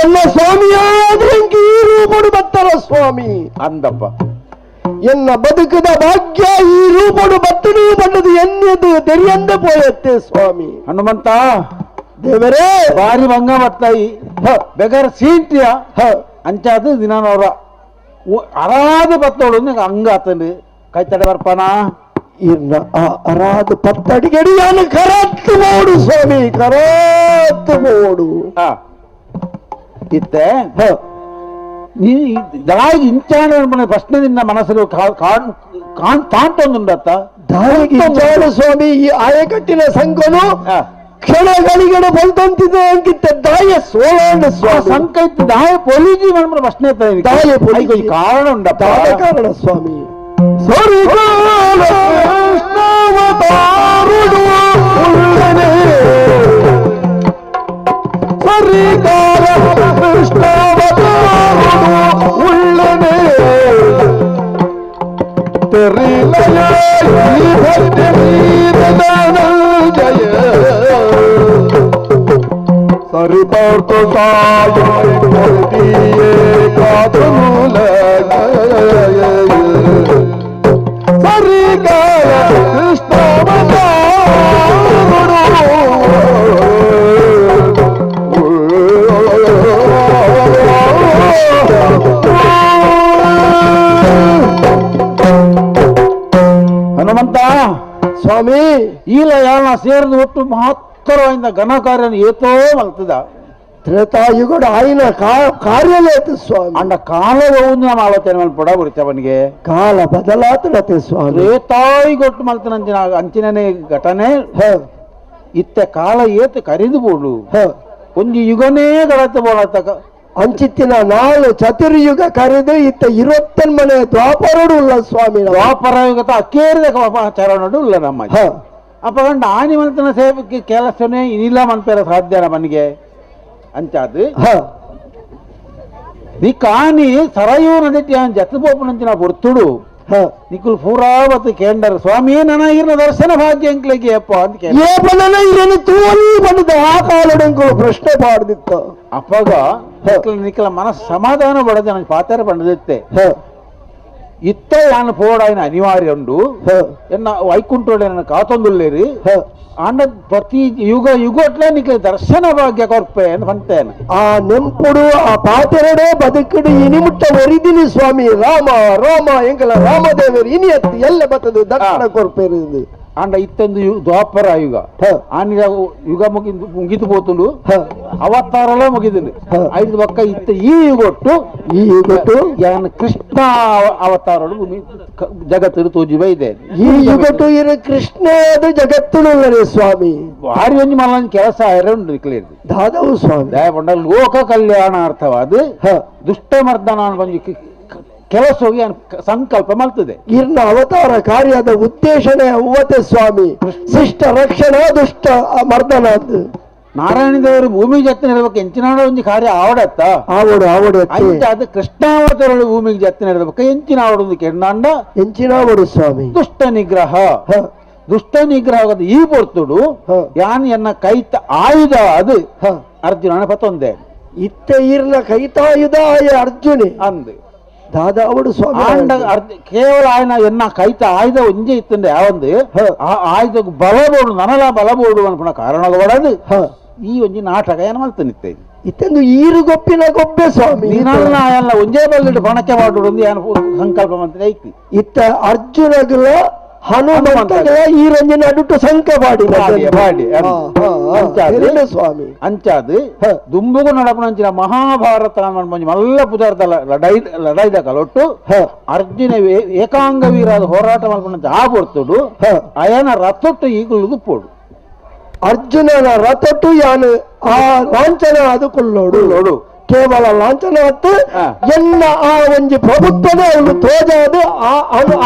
ಎಲ್ಲ ಸ್ವಾಮಿಯಾದ್ರೆ ಈ ರೂಪಡು ಬತ್ತರ ಸ್ವಾಮಿ ಅಂದಪ್ಪ ಎನ್ನ ಬದುಕದ ಭಾಗ್ಯ ಈ ರೂಪಡು ಬತ್ತಡು ಬಣ್ಣದು ಎನ್ನೆದು ತೆರಿಯಂದೆ ಪೋಯತ್ತೆ ಸ್ವಾಮಿ ಹನುಮಂತ ದೇವರೇ ಭಾರಿ ಭಂಗ ಬತ್ತಾಯಿ ಬೇಕಾದ್ರೆ ಸೀಂಟಿಯ ಅಂಚಾದ ದಿನಾನವರ ಅರಾದ ಬತ್ತೋಳು ಹಂಗ ಆತನು ಕೈ ತಡೆ ಬರ್ಪಾನ ಇರ್ನ ಆ ಅರಾದ ಪತ್ತಡಿಗಡಿಯಾನು ಕರಾತ್ತು ಮೋಡು ಸ್ವಾಮಿ ಕರಾತ್ತು ಮೋಡು ಇತ್ತೆ ನೀ ದಾಯಿಗೆ ಇಂಚಾಣ ಪ್ರಶ್ನೆ ನಿನ್ನ ಮನಸ್ಸು ತಾಂಟೊಂದುಂಡತ್ತ ದಾಯಿಗೆ ಇಂಚಾಣ ಸ್ವಾಮಿ ಈ ಆಯಕಟ್ಟಿನ ಸಂಘನು ಕ್ಷಣಗಳಿಗಡೆ ಬಲ್ತಂತಿದೆ ಅಂಕಿತ್ತ ದಾಯ ಸೋಲಾಂಡ ಸ್ವಾಮಿ ಸಂಕ ಇತ್ತು ದಾಯ ಪೊಲೀಜಿ ಮನ್ಮನ ಪ್ರಶ್ನೆ ದಾಯ ಪೊಲೀಜಿ ಕಾರಣ ಉಂಡಪ್ಪ ಕಾರಣ ಸ್ವಾಮಿ ಸರಿಗಾಲ ಕೃಷ್ಣಾವತಾರುಡು ಉಳ್ಳನೆ ತೆರಿಲಯ ಈ ಭಕ್ತಿ ಜಯ ಸರಿಪಾರ್ಥ ಸಾಯ ಕಾತುಲ ಸರಿಗಾಲ ಕೃಷ್ಣಾವತಾರುಡು ಹನುಮಂತ ಸ್ವಾಮಿ ಈಲ ಯಾನ ಸೇರಿದ ಒಟ್ಟು ಮಹತ್ತರವಾದ ಘನ ಕಾರ್ಯ ಏತೋ ಮಲ್ತದ ತ್ರೇತಾಯುಗಡು ಆಯ್ನ ಕಾರ್ಯಲೇತು ಸ್ವಾಮಿ ಅಂಡ ಕಾಲದ ಒಂದು ನಮ್ಮ ಆಲೋಚನೆ ಮಲ್ಪಡ ಬರುತ್ತೆ ಕಾಲ ಬದಲಾತಡತೆ ಸ್ವಾಮಿ ತ್ರೇತಾಯುಗೊಟ್ಟು ಮಲ್ತನಂಚಿನ ಅಂಚಿನನೇ ಘಟನೆ ಇತ್ತ ಕಾಲ ಏತು ಕರಿದು ಬೋಡು ಒಂದು ಯುಗನೇ ಗಡತ ಬೋಳತಕ ಅಂಚಿತ್ತಿನ ನಾಳು ಚತುರ್ಯುಗ ಕರೆದು ಇತ್ತ ಇರುವತ್ತನ್ ಮನೆ ದ್ವಾಪರಡು ಉಲ್ಲ ಸ್ವಾಮಿ ದ್ವಾಪರ ಯುಗತ ಅಕ್ಕೇರಿದ ಚರಣಡು ಉಲ್ಲ ನಮ್ಮ ಅಪ್ಪಗಂಡ ಆನಿ ಮಲ್ತನ ಸೇವಕ್ಕೆ ಕೆಲಸನೇ ಇನಿಲ್ಲ ಮನ್ಪೇರ ಸಾಧ್ಯ ನಮನಿಗೆ ಅಂಚಾದು ನೀ ಕಾನಿ ಸರಯೂ ನದಿಟಿ ಜತ್ ಪೋಪುನಂಚಿನ ಪೊರ್ತುಡು ನಿಕುಲ್ ಪೂರಾವತ್ ಕೇಂಡರ್ ಸ್ವಾಮಿ ನನ ಇರ್ನ ದರ್ಶನ ಭಾಗ್ಯ ಎಂಕ್ಲೆಗೆ ಅಪ್ಪ ಅಂತ ಕೇಳ ಏಪನನ ಇರನು ತೂವನಿ ಬಂದಿದ್ದ ಆ ಕಾಲಡಂಕುಲು ಪ್ರಶ್ನೆ ಪಾಡ್ದಿತ್ತು. ಅಪ್ಪಗ ನಿಕಲ ಮನಸ್ಸು ಸಮಾಧಾನ ಪಡದೆ ನನಗೆ ಪಾತರ ಬಂದದಿತ್ತೆ. ಇತ್ತ ಯಾನು ಪೋಡಾಯಿನ ಅನಿವಾರ್ಯ ಉಂಡು ಎನ್ನ ವೈಕುಂಠೋಡೆ ನನ್ನ ಕಾತೊಂದುಲ್ಲೇರಿ ಆಂಡ ಪ್ರತಿ ಯುಗ ಯುಗೋಟ್ಲೆ ನಿಕ್ಲೆ ದರ್ಶನ ಭಾಗ್ಯ ಕೊರ್ಪೆ ಅಂತ ಬಂತೇನೆ. ಆ ನೆಂಪುಡು ಆ ಪಾತೆರಡೆ ಬದುಕುಡು ಇನಿಮುಟ್ಟ ಒರಿದಿನಿ ಸ್ವಾಮಿ ರಾಮ ರಾಮ ಎಂಕಲ ರಾಮದೇವರು ಇನಿ ಅತ್ತು ಎಲ್ಲ ಬತ್ತದು ದರ್ಶನ ಕೊರ್ಪೇರು. ಆಂಡ ಇತ್ತೊಂದು ದ್ವಾಪರ ಯುಗ ಆನಿದ ಯುಗ ಮುಗಿದು ಪೋತುಂಡು ಅವತಾರಲ ಮುಗಿದುಂಡು ಐದು ಪಕ್ಕ ಇತ್ತ ಈ ಯುಗೊಟ್ಟು ಈ ಯುಗೊಟ್ಟು ಯಾನ್ ಕೃಷ್ಣ ಅವತಾರಡು ಜಗತ್ತು ತೋಜಿ ಬೈದೆ. ಈ ಯುಗಟ್ಟು ಇರು ಕೃಷ್ಣ ಅದು ಜಗತ್ತುನುಲ್ಲರೆ ಸ್ವಾಮಿ. ಭಾರಿ ಒಂಜಿ ಮಲ್ಲ ಕೆಲಸ ಉಂಡು ನಿಕ್ಲೇರ್ದು ದಾದವು ಸ್ವಾಮಿ ದಯಪಂಡ ಲೋಕ ಕಲ್ಯಾಣಾರ್ಥವಾದ ದುಷ್ಟ ಮರ್ದನ ಒಂಜಿ ಕೆಲಸ ಹೋಗಿ ಸಂಕಲ್ಪ ಮಲ್ತದೆ. ಇರ್ನ ಅವತಾರ ಕಾರ್ಯದ ಉದ್ದೇಶನೇ ಅವ್ವತೆ ಸ್ವಾಮಿ, ಶಿಷ್ಟ ರಕ್ಷಣಾ ದುಷ್ಟ ಮರ್ದನ. ನಾರಾಯಣ ದೇವರು ಭೂಮಿ ಜತ್ತನೆ ಇರಬೇಕು ಎಂಚಿನಾಡ ಒಂದು ಕಾರ್ಯ ಆವಡತ್ತ ಆವಡು ಆವಡು ಅದು ಕೃಷ್ಣಾವತಾರ ಭೂಮಿಗೆ ಜತ್ತನೆ ಇರಬೇಕು ಎಂಚಿನ ಆವಡು ಕೆಂಡಾಂಡ ಎಂಚಿನಾವಡು ಸ್ವಾಮಿ ದುಷ್ಟ ನಿಗ್ರಹ. ದುಷ್ಟ ನಿಗ್ರಹ ಈ ಪೊರ್ತುಡು ಯಾನ್ ಎನ್ನ ಕೈತ ಆಯುಧ ಅದು ಅರ್ಜುನನ ಪತ್ತೊಂದೆ ಇತ್ತ ಇರ್ನ ಕೈತಾಯುಧ ಆಯ ಅರ್ಜುನೆ ಅಂದು ದಾದಾ ಅವಡು ಸ್ವಾಮಿ. ಕೇವಲ ಆಯನ ಎನ್ನ ಕೈತ ಆಯುಧ ಒಂಜೆ ಇತ್ತಂಡೆ ಯಾವೊಂದು ಆ ಆಯುಧ ಬಲಬೋಡು ನನಲ ಬಲಬೋಡು ಅನ್ಪುಣ ಕಾರಣ ಬಡದು ಈ ಒಂಜಿ ನಾಟಕ ಏನ ಮಲ್ತನಿತ್ತೆ ಇತ್ತಂದು ಈರು ಗೊಪ್ಪಿನ ಗೊಬ್ಬೆ ಸ್ವಾಮಿ ನಿನಲ್ಲ ಎಲ್ಲ ಒಂಜೇ ಬಲ್ಲಿಡು ಬಣಕ್ಕೆ ಮಾಡುಡು ಏನು ಸಂಕಲ್ಪ ಮಂತ್ರ ಐತಿ. ಇತ್ತ ಅರ್ಜುನಗುಲ ಹನುಮಂತಗಳ ಈ ರಂಜನೆ ಅಡುಟು ಸಂಕ ಬಾಡಿ ಬಾಡಿ ಸ್ವಾಮಿ. ಅಂಚಾದು ದುಂಬುಗು ನಡಪನಂಚಿನ ಮಹಾಭಾರತ ಮಲ್ಲ ಪುದಾರ್ಥ ಲಡೈ ಲಡೈದ ಕಲೊಟ್ಟು ಅರ್ಜುನ ಏಕಾಂಗ ವೀರಾದ ಹೋರಾಟ ಮಲ್ಪನಂಚ ಆ ಪೊರ್ತುಡು ಅಯನ ರಥೊಟ್ಟು ಈಗಲೂ ಪೋಡು ಅರ್ಜುನನ ರಥೊಟ್ಟು ಯಾನು ಆ ಲಾಂಛನ ಅದು ಕೊಲ್ಲೋಡು ಕೇವಲ ಲಾಂಛನ ಹತ್ತು ಎನ್ನ ಆ ಒಂಜಿ ಪ್ರಭುತ್ವನೇ ಅವನು ತೋಜಾದು ಆ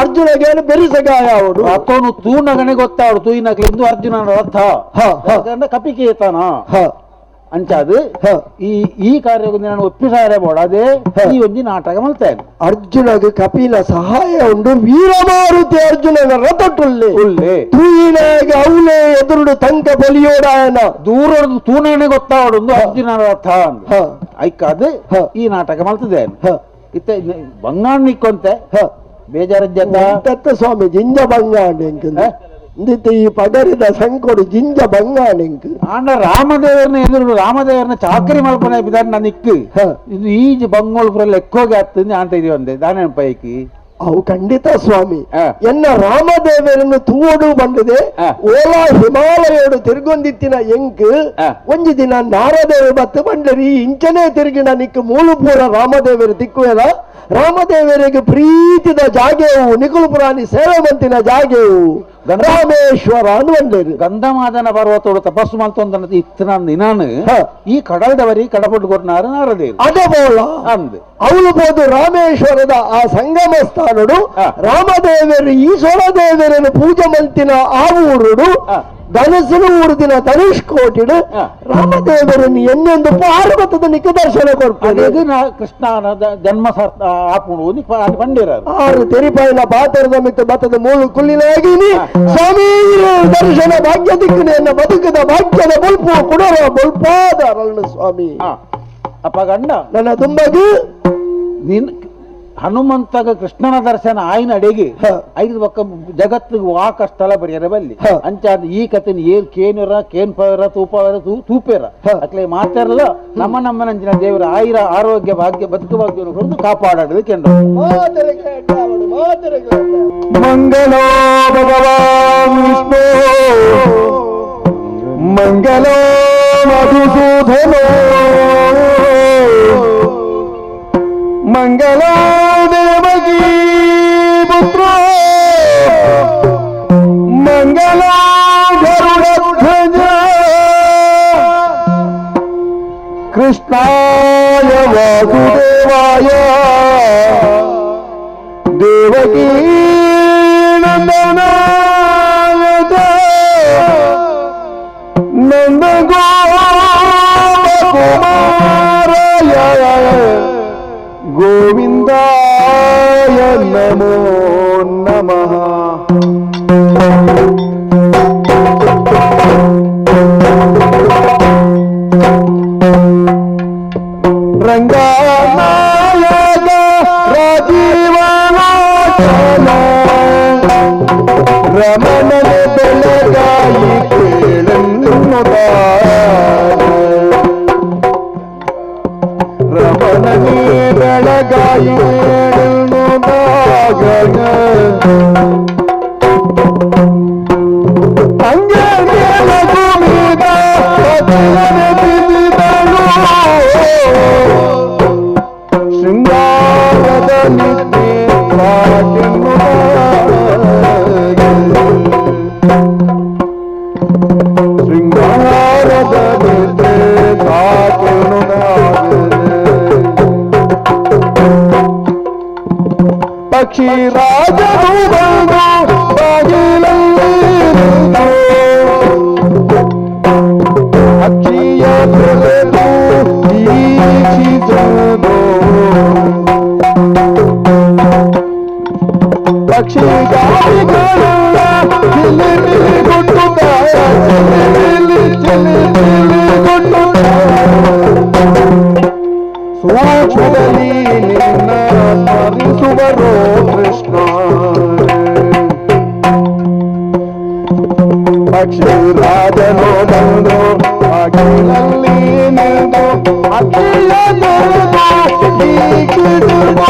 ಅರ್ಜುನಗೆ ಬೆರಿಸಗಾಯ ಅವನು ರಥನು ತೂನಗನೆ ಗೊತ್ತಾವಡು ತೂಯಿನಕ್ಲಿಂದು ಅರ್ಜುನನ ರಥ ಕಪಿಕೇತನ ಅಂಚಾದು ಈ ಈ ಕಾರ್ಯಕ್ಕೆ ನಾನು ಒಪ್ಪಿಸಾರೆ ಬೋಡ ಅದೇ ಈ ಒಂಜಿ ನಾಟಕ ಮಲ್ತೇನೆ. ಅರ್ಜುನಗೆ ಕಪಿಲ ಸಹಾಯ ಉಂಡು ವೀರಮಾರುತಿ ಅರ್ಜುನನ ರಥಟುಲ್ಲೆ ಉಲ್ಲೆ ತೂಯಿನಾಗ ಅವನೇ ಎದುರುಡು ತಂಕ ಬಲಿಯೋಡಾಯನ ದೂರ ತೂನಗನೆ ಗೊತ್ತಾವಡು ಅರ್ಜುನನ ರಥ ಐಕಾದು ಈ ನಾಟಕ ಮಲ್ತದೆ. ಇತ್ತ ಬಂಗಾಣ ನಿಕ್ಕೊಂತೆ ಬೇಜಾರಜ್ಜ ಸ್ವಾಮಿ ಜಿಂಜ ಬಂಗಾಣ ಇಂದಿತ್ತ ಈ ಪಗರಿದ ಸಂಕೊಡು ಜಿಂಜ ಬಂಗಾಣಿಂಕ್ ಆಂಡ ರಾಮದೇವರನ್ನ ಎದುರು ರಾಮದೇವರನ್ನ ಚಾಕರಿ ಮಲ್ಪನೆ ಬಿದಾನ ನಿಕ್ಕು ಇದು ಈಜ್ ಬಂಗೋಳ್ಪುರ ಲೆಕ್ಕೋಗೆ ಆಗ್ತದೆ ಅಂತ ಇದು ಒಂದೇ ದಾನ ಪೈಕಿ ಅವು ಖಂಡಿತ ಸ್ವಾಮಿ. ಎನ್ನ ರಾಮದೇವರನ್ನು ತೂಡು ಬಂದಿದೆ ಓಲಾ ಹಿಮಾಲಯೋಡು ತಿರುಗೊಂದಿತ್ತಿನ ಎಂಕ್ ಒಂಜಿ ದಿನ ನಾರದೇವ ಬತ್ತು ಬಂಡರಿ ಇಂಚನೇ ತಿರುಗಿನ ನಿಕ್ಕು ಮೂಲಪುರ ರಾಮದೇವರು ತಿಕ್ಕುವೆದ ರಾಮದೇವರಿಗೆ ಪ್ರೀತಿದ ಜಾಗೆವು ನಿಕುಲಪುರಾಣಿ ಸೇವೆ ಮಂತಿನ ಜಾಗೆವು ರಾಮೇಶ್ವರ ಅಂದು ಬಂದೇರು. ಗಂಧಮಾದನ ಪರ್ವತೋಡು ತಪಸ್ಸು ಮಲ್ತೊಂದನ ಇತ್ತನ ನಿನಾನು ಈ ಕಡಲ್ದವರಿ ಕಡಪಟ್ಟು ಕೊಟ್ಟನಾರು ನಾರದೇವರು ಅದೇ ಬೋಲ ಅಂದು ಅವಳು ಬೋದು ರಾಮೇಶ್ವರದ ಆ ಸಂಗಮ ಸ್ಥಾನಡು ರಾಮದೇವರು ಈಶ್ವರ ದೇವರನ್ನು ಪೂಜೆ ಮಂತಿನ ಆ ಊರುಡು ಧನಸ್ಸುನು ಊರುದಿನ ಧನುಷ್ ಕೋಟಿಡು ರಾಮದೇವರನ್ನು ಎನ್ನೆಂದು ಪಾರ್ವತದ ನಿಕ್ಕ ದರ್ಶನ ಕೊಡ್ತಾರೆ. ಕೃಷ್ಣನ ಜನ್ಮ ಆಪುಣು ಬಂಡಿರ ಆರು ತೆರಿಪಾಯಿನ ಪಾತ್ರದ ಮಿತ್ತ ಬತ್ತದ ಮೂಲು ಕುಲ್ಲಿನಾಗಿನಿ ಸ್ವಾಮಿ ದರ್ಶನ ಭಾಗ್ಯ ದಿಕ್ಕಿನ ಬದುಕದ ಭಾಗ್ಯದ ಬೊಲ್ಪು ಕುಡರ ಬೊಲ್ಪಾದ ಅರಳು ಸ್ವಾಮಿ. ಅಪ್ಪ ಗಂಡ ನನ್ನ ತುಂಬಗು ನೀನ್ ಹನುಮಂತಗ ಕೃಷ್ಣನ ದರ್ಶನ ಆಯ್ನ ಅಡಿಗೆ ಐದು ಪಕ್ಕ ಜಗತ್ತಿಗೆ ವಾಕ ಸ್ಥಳ ಬರಿಯರ ಬಲ್ಲಿ ಅಂಚಾದ ಈ ಕಥೆನ ಏನ್ ಕೇನುರ ಕೇನ್ ಪವರ ತೂಪವರ ತೂಪೇರ ಅಟ್ಲೆ ಮಾತಾರಲ್ಲ ನಮ್ಮ ನಮ್ಮ ನಂಜಿನ ದೇವರ ಆಯಿರ ಆರೋಗ್ಯ ಭಾಗ್ಯ ಬದುಕು ಭಾಗ್ಯವನ್ನು ಕೊಟ್ಟು ಕಾಪಾಡೋದು ಕೆಂಡು. ಮಂಗಲೋ ಭಗವಾನ್ ವಿಷ್ಣು ಮಂಗಲೋ ಮಧುಸೂದನೋ ಮಂಗಲೋ ದೇವಕೀ ಪುತ್ರೋ ಮಂಗಲೋ ಗರುಡಧ್ವಜ ಕೃಷ್ಣಾಯ ವಾಸುದೇವಾಯ ದೇವಕೀ ನಂದನಾಯ. ರಮಣನೆ ಬೆಳಗಾಯಿ ಕೇಳೆನ್ನುತ್ತ, ರಮಣನೆ ಬೆಳಗಾಯಿ ಕೇಳೆನ್ನುತ್ತಾಗ, ಹಂಗೆ ಮೇಲಗುಮಿದ ಪತಿಯನೆ ಬಿದ್ದಿದಳು, ಶೃಂಗಾರದ ನಿದ್ದೆ ಸಾಕೆನ್ನುತ್ತಾಗ, ಶೃಂಗಾರದ ನಿದ್ದೆ ಸಾಕೆನ್ನುತ್ತಾಗ. ಪಕ್ಷಿ ರಾಜನು ಬಂದು ಬಾಗಿಲಲ್ಲಿ ನಿಂತು ಅಕ್ಕಿಯ ತೊಳೆದು ವೀಕ್ಷಿಸನು. ಪಕ್ಷಿ ಗಾಳಿಗಳೆಲ್ಲ ಚಿಲಿ ಮಿಲಿ ಗುಟ್ಟುತ್ತ, ಚಿಲಿ ಮಿಲಿ ಚಿಲಿ ಮಿಲಿ ಗುಟ್ಟುತ್ತ, ಸೂಕ್ಷ್ಮದಲ್ಲಿ ನಿನ್ನ ಸ್ಮರಿಸುವರೋ ಕೃಷ್ಣ. ಪಕ್ಷಿ ರಾಜನು ಬಂದು ಬಾಗಿಲಲ್ಲಿ ನಿಂತು ಅಕ್ಕಿಯ ತೊಳೆದು ವೀಕ್ಷಿಸುವ.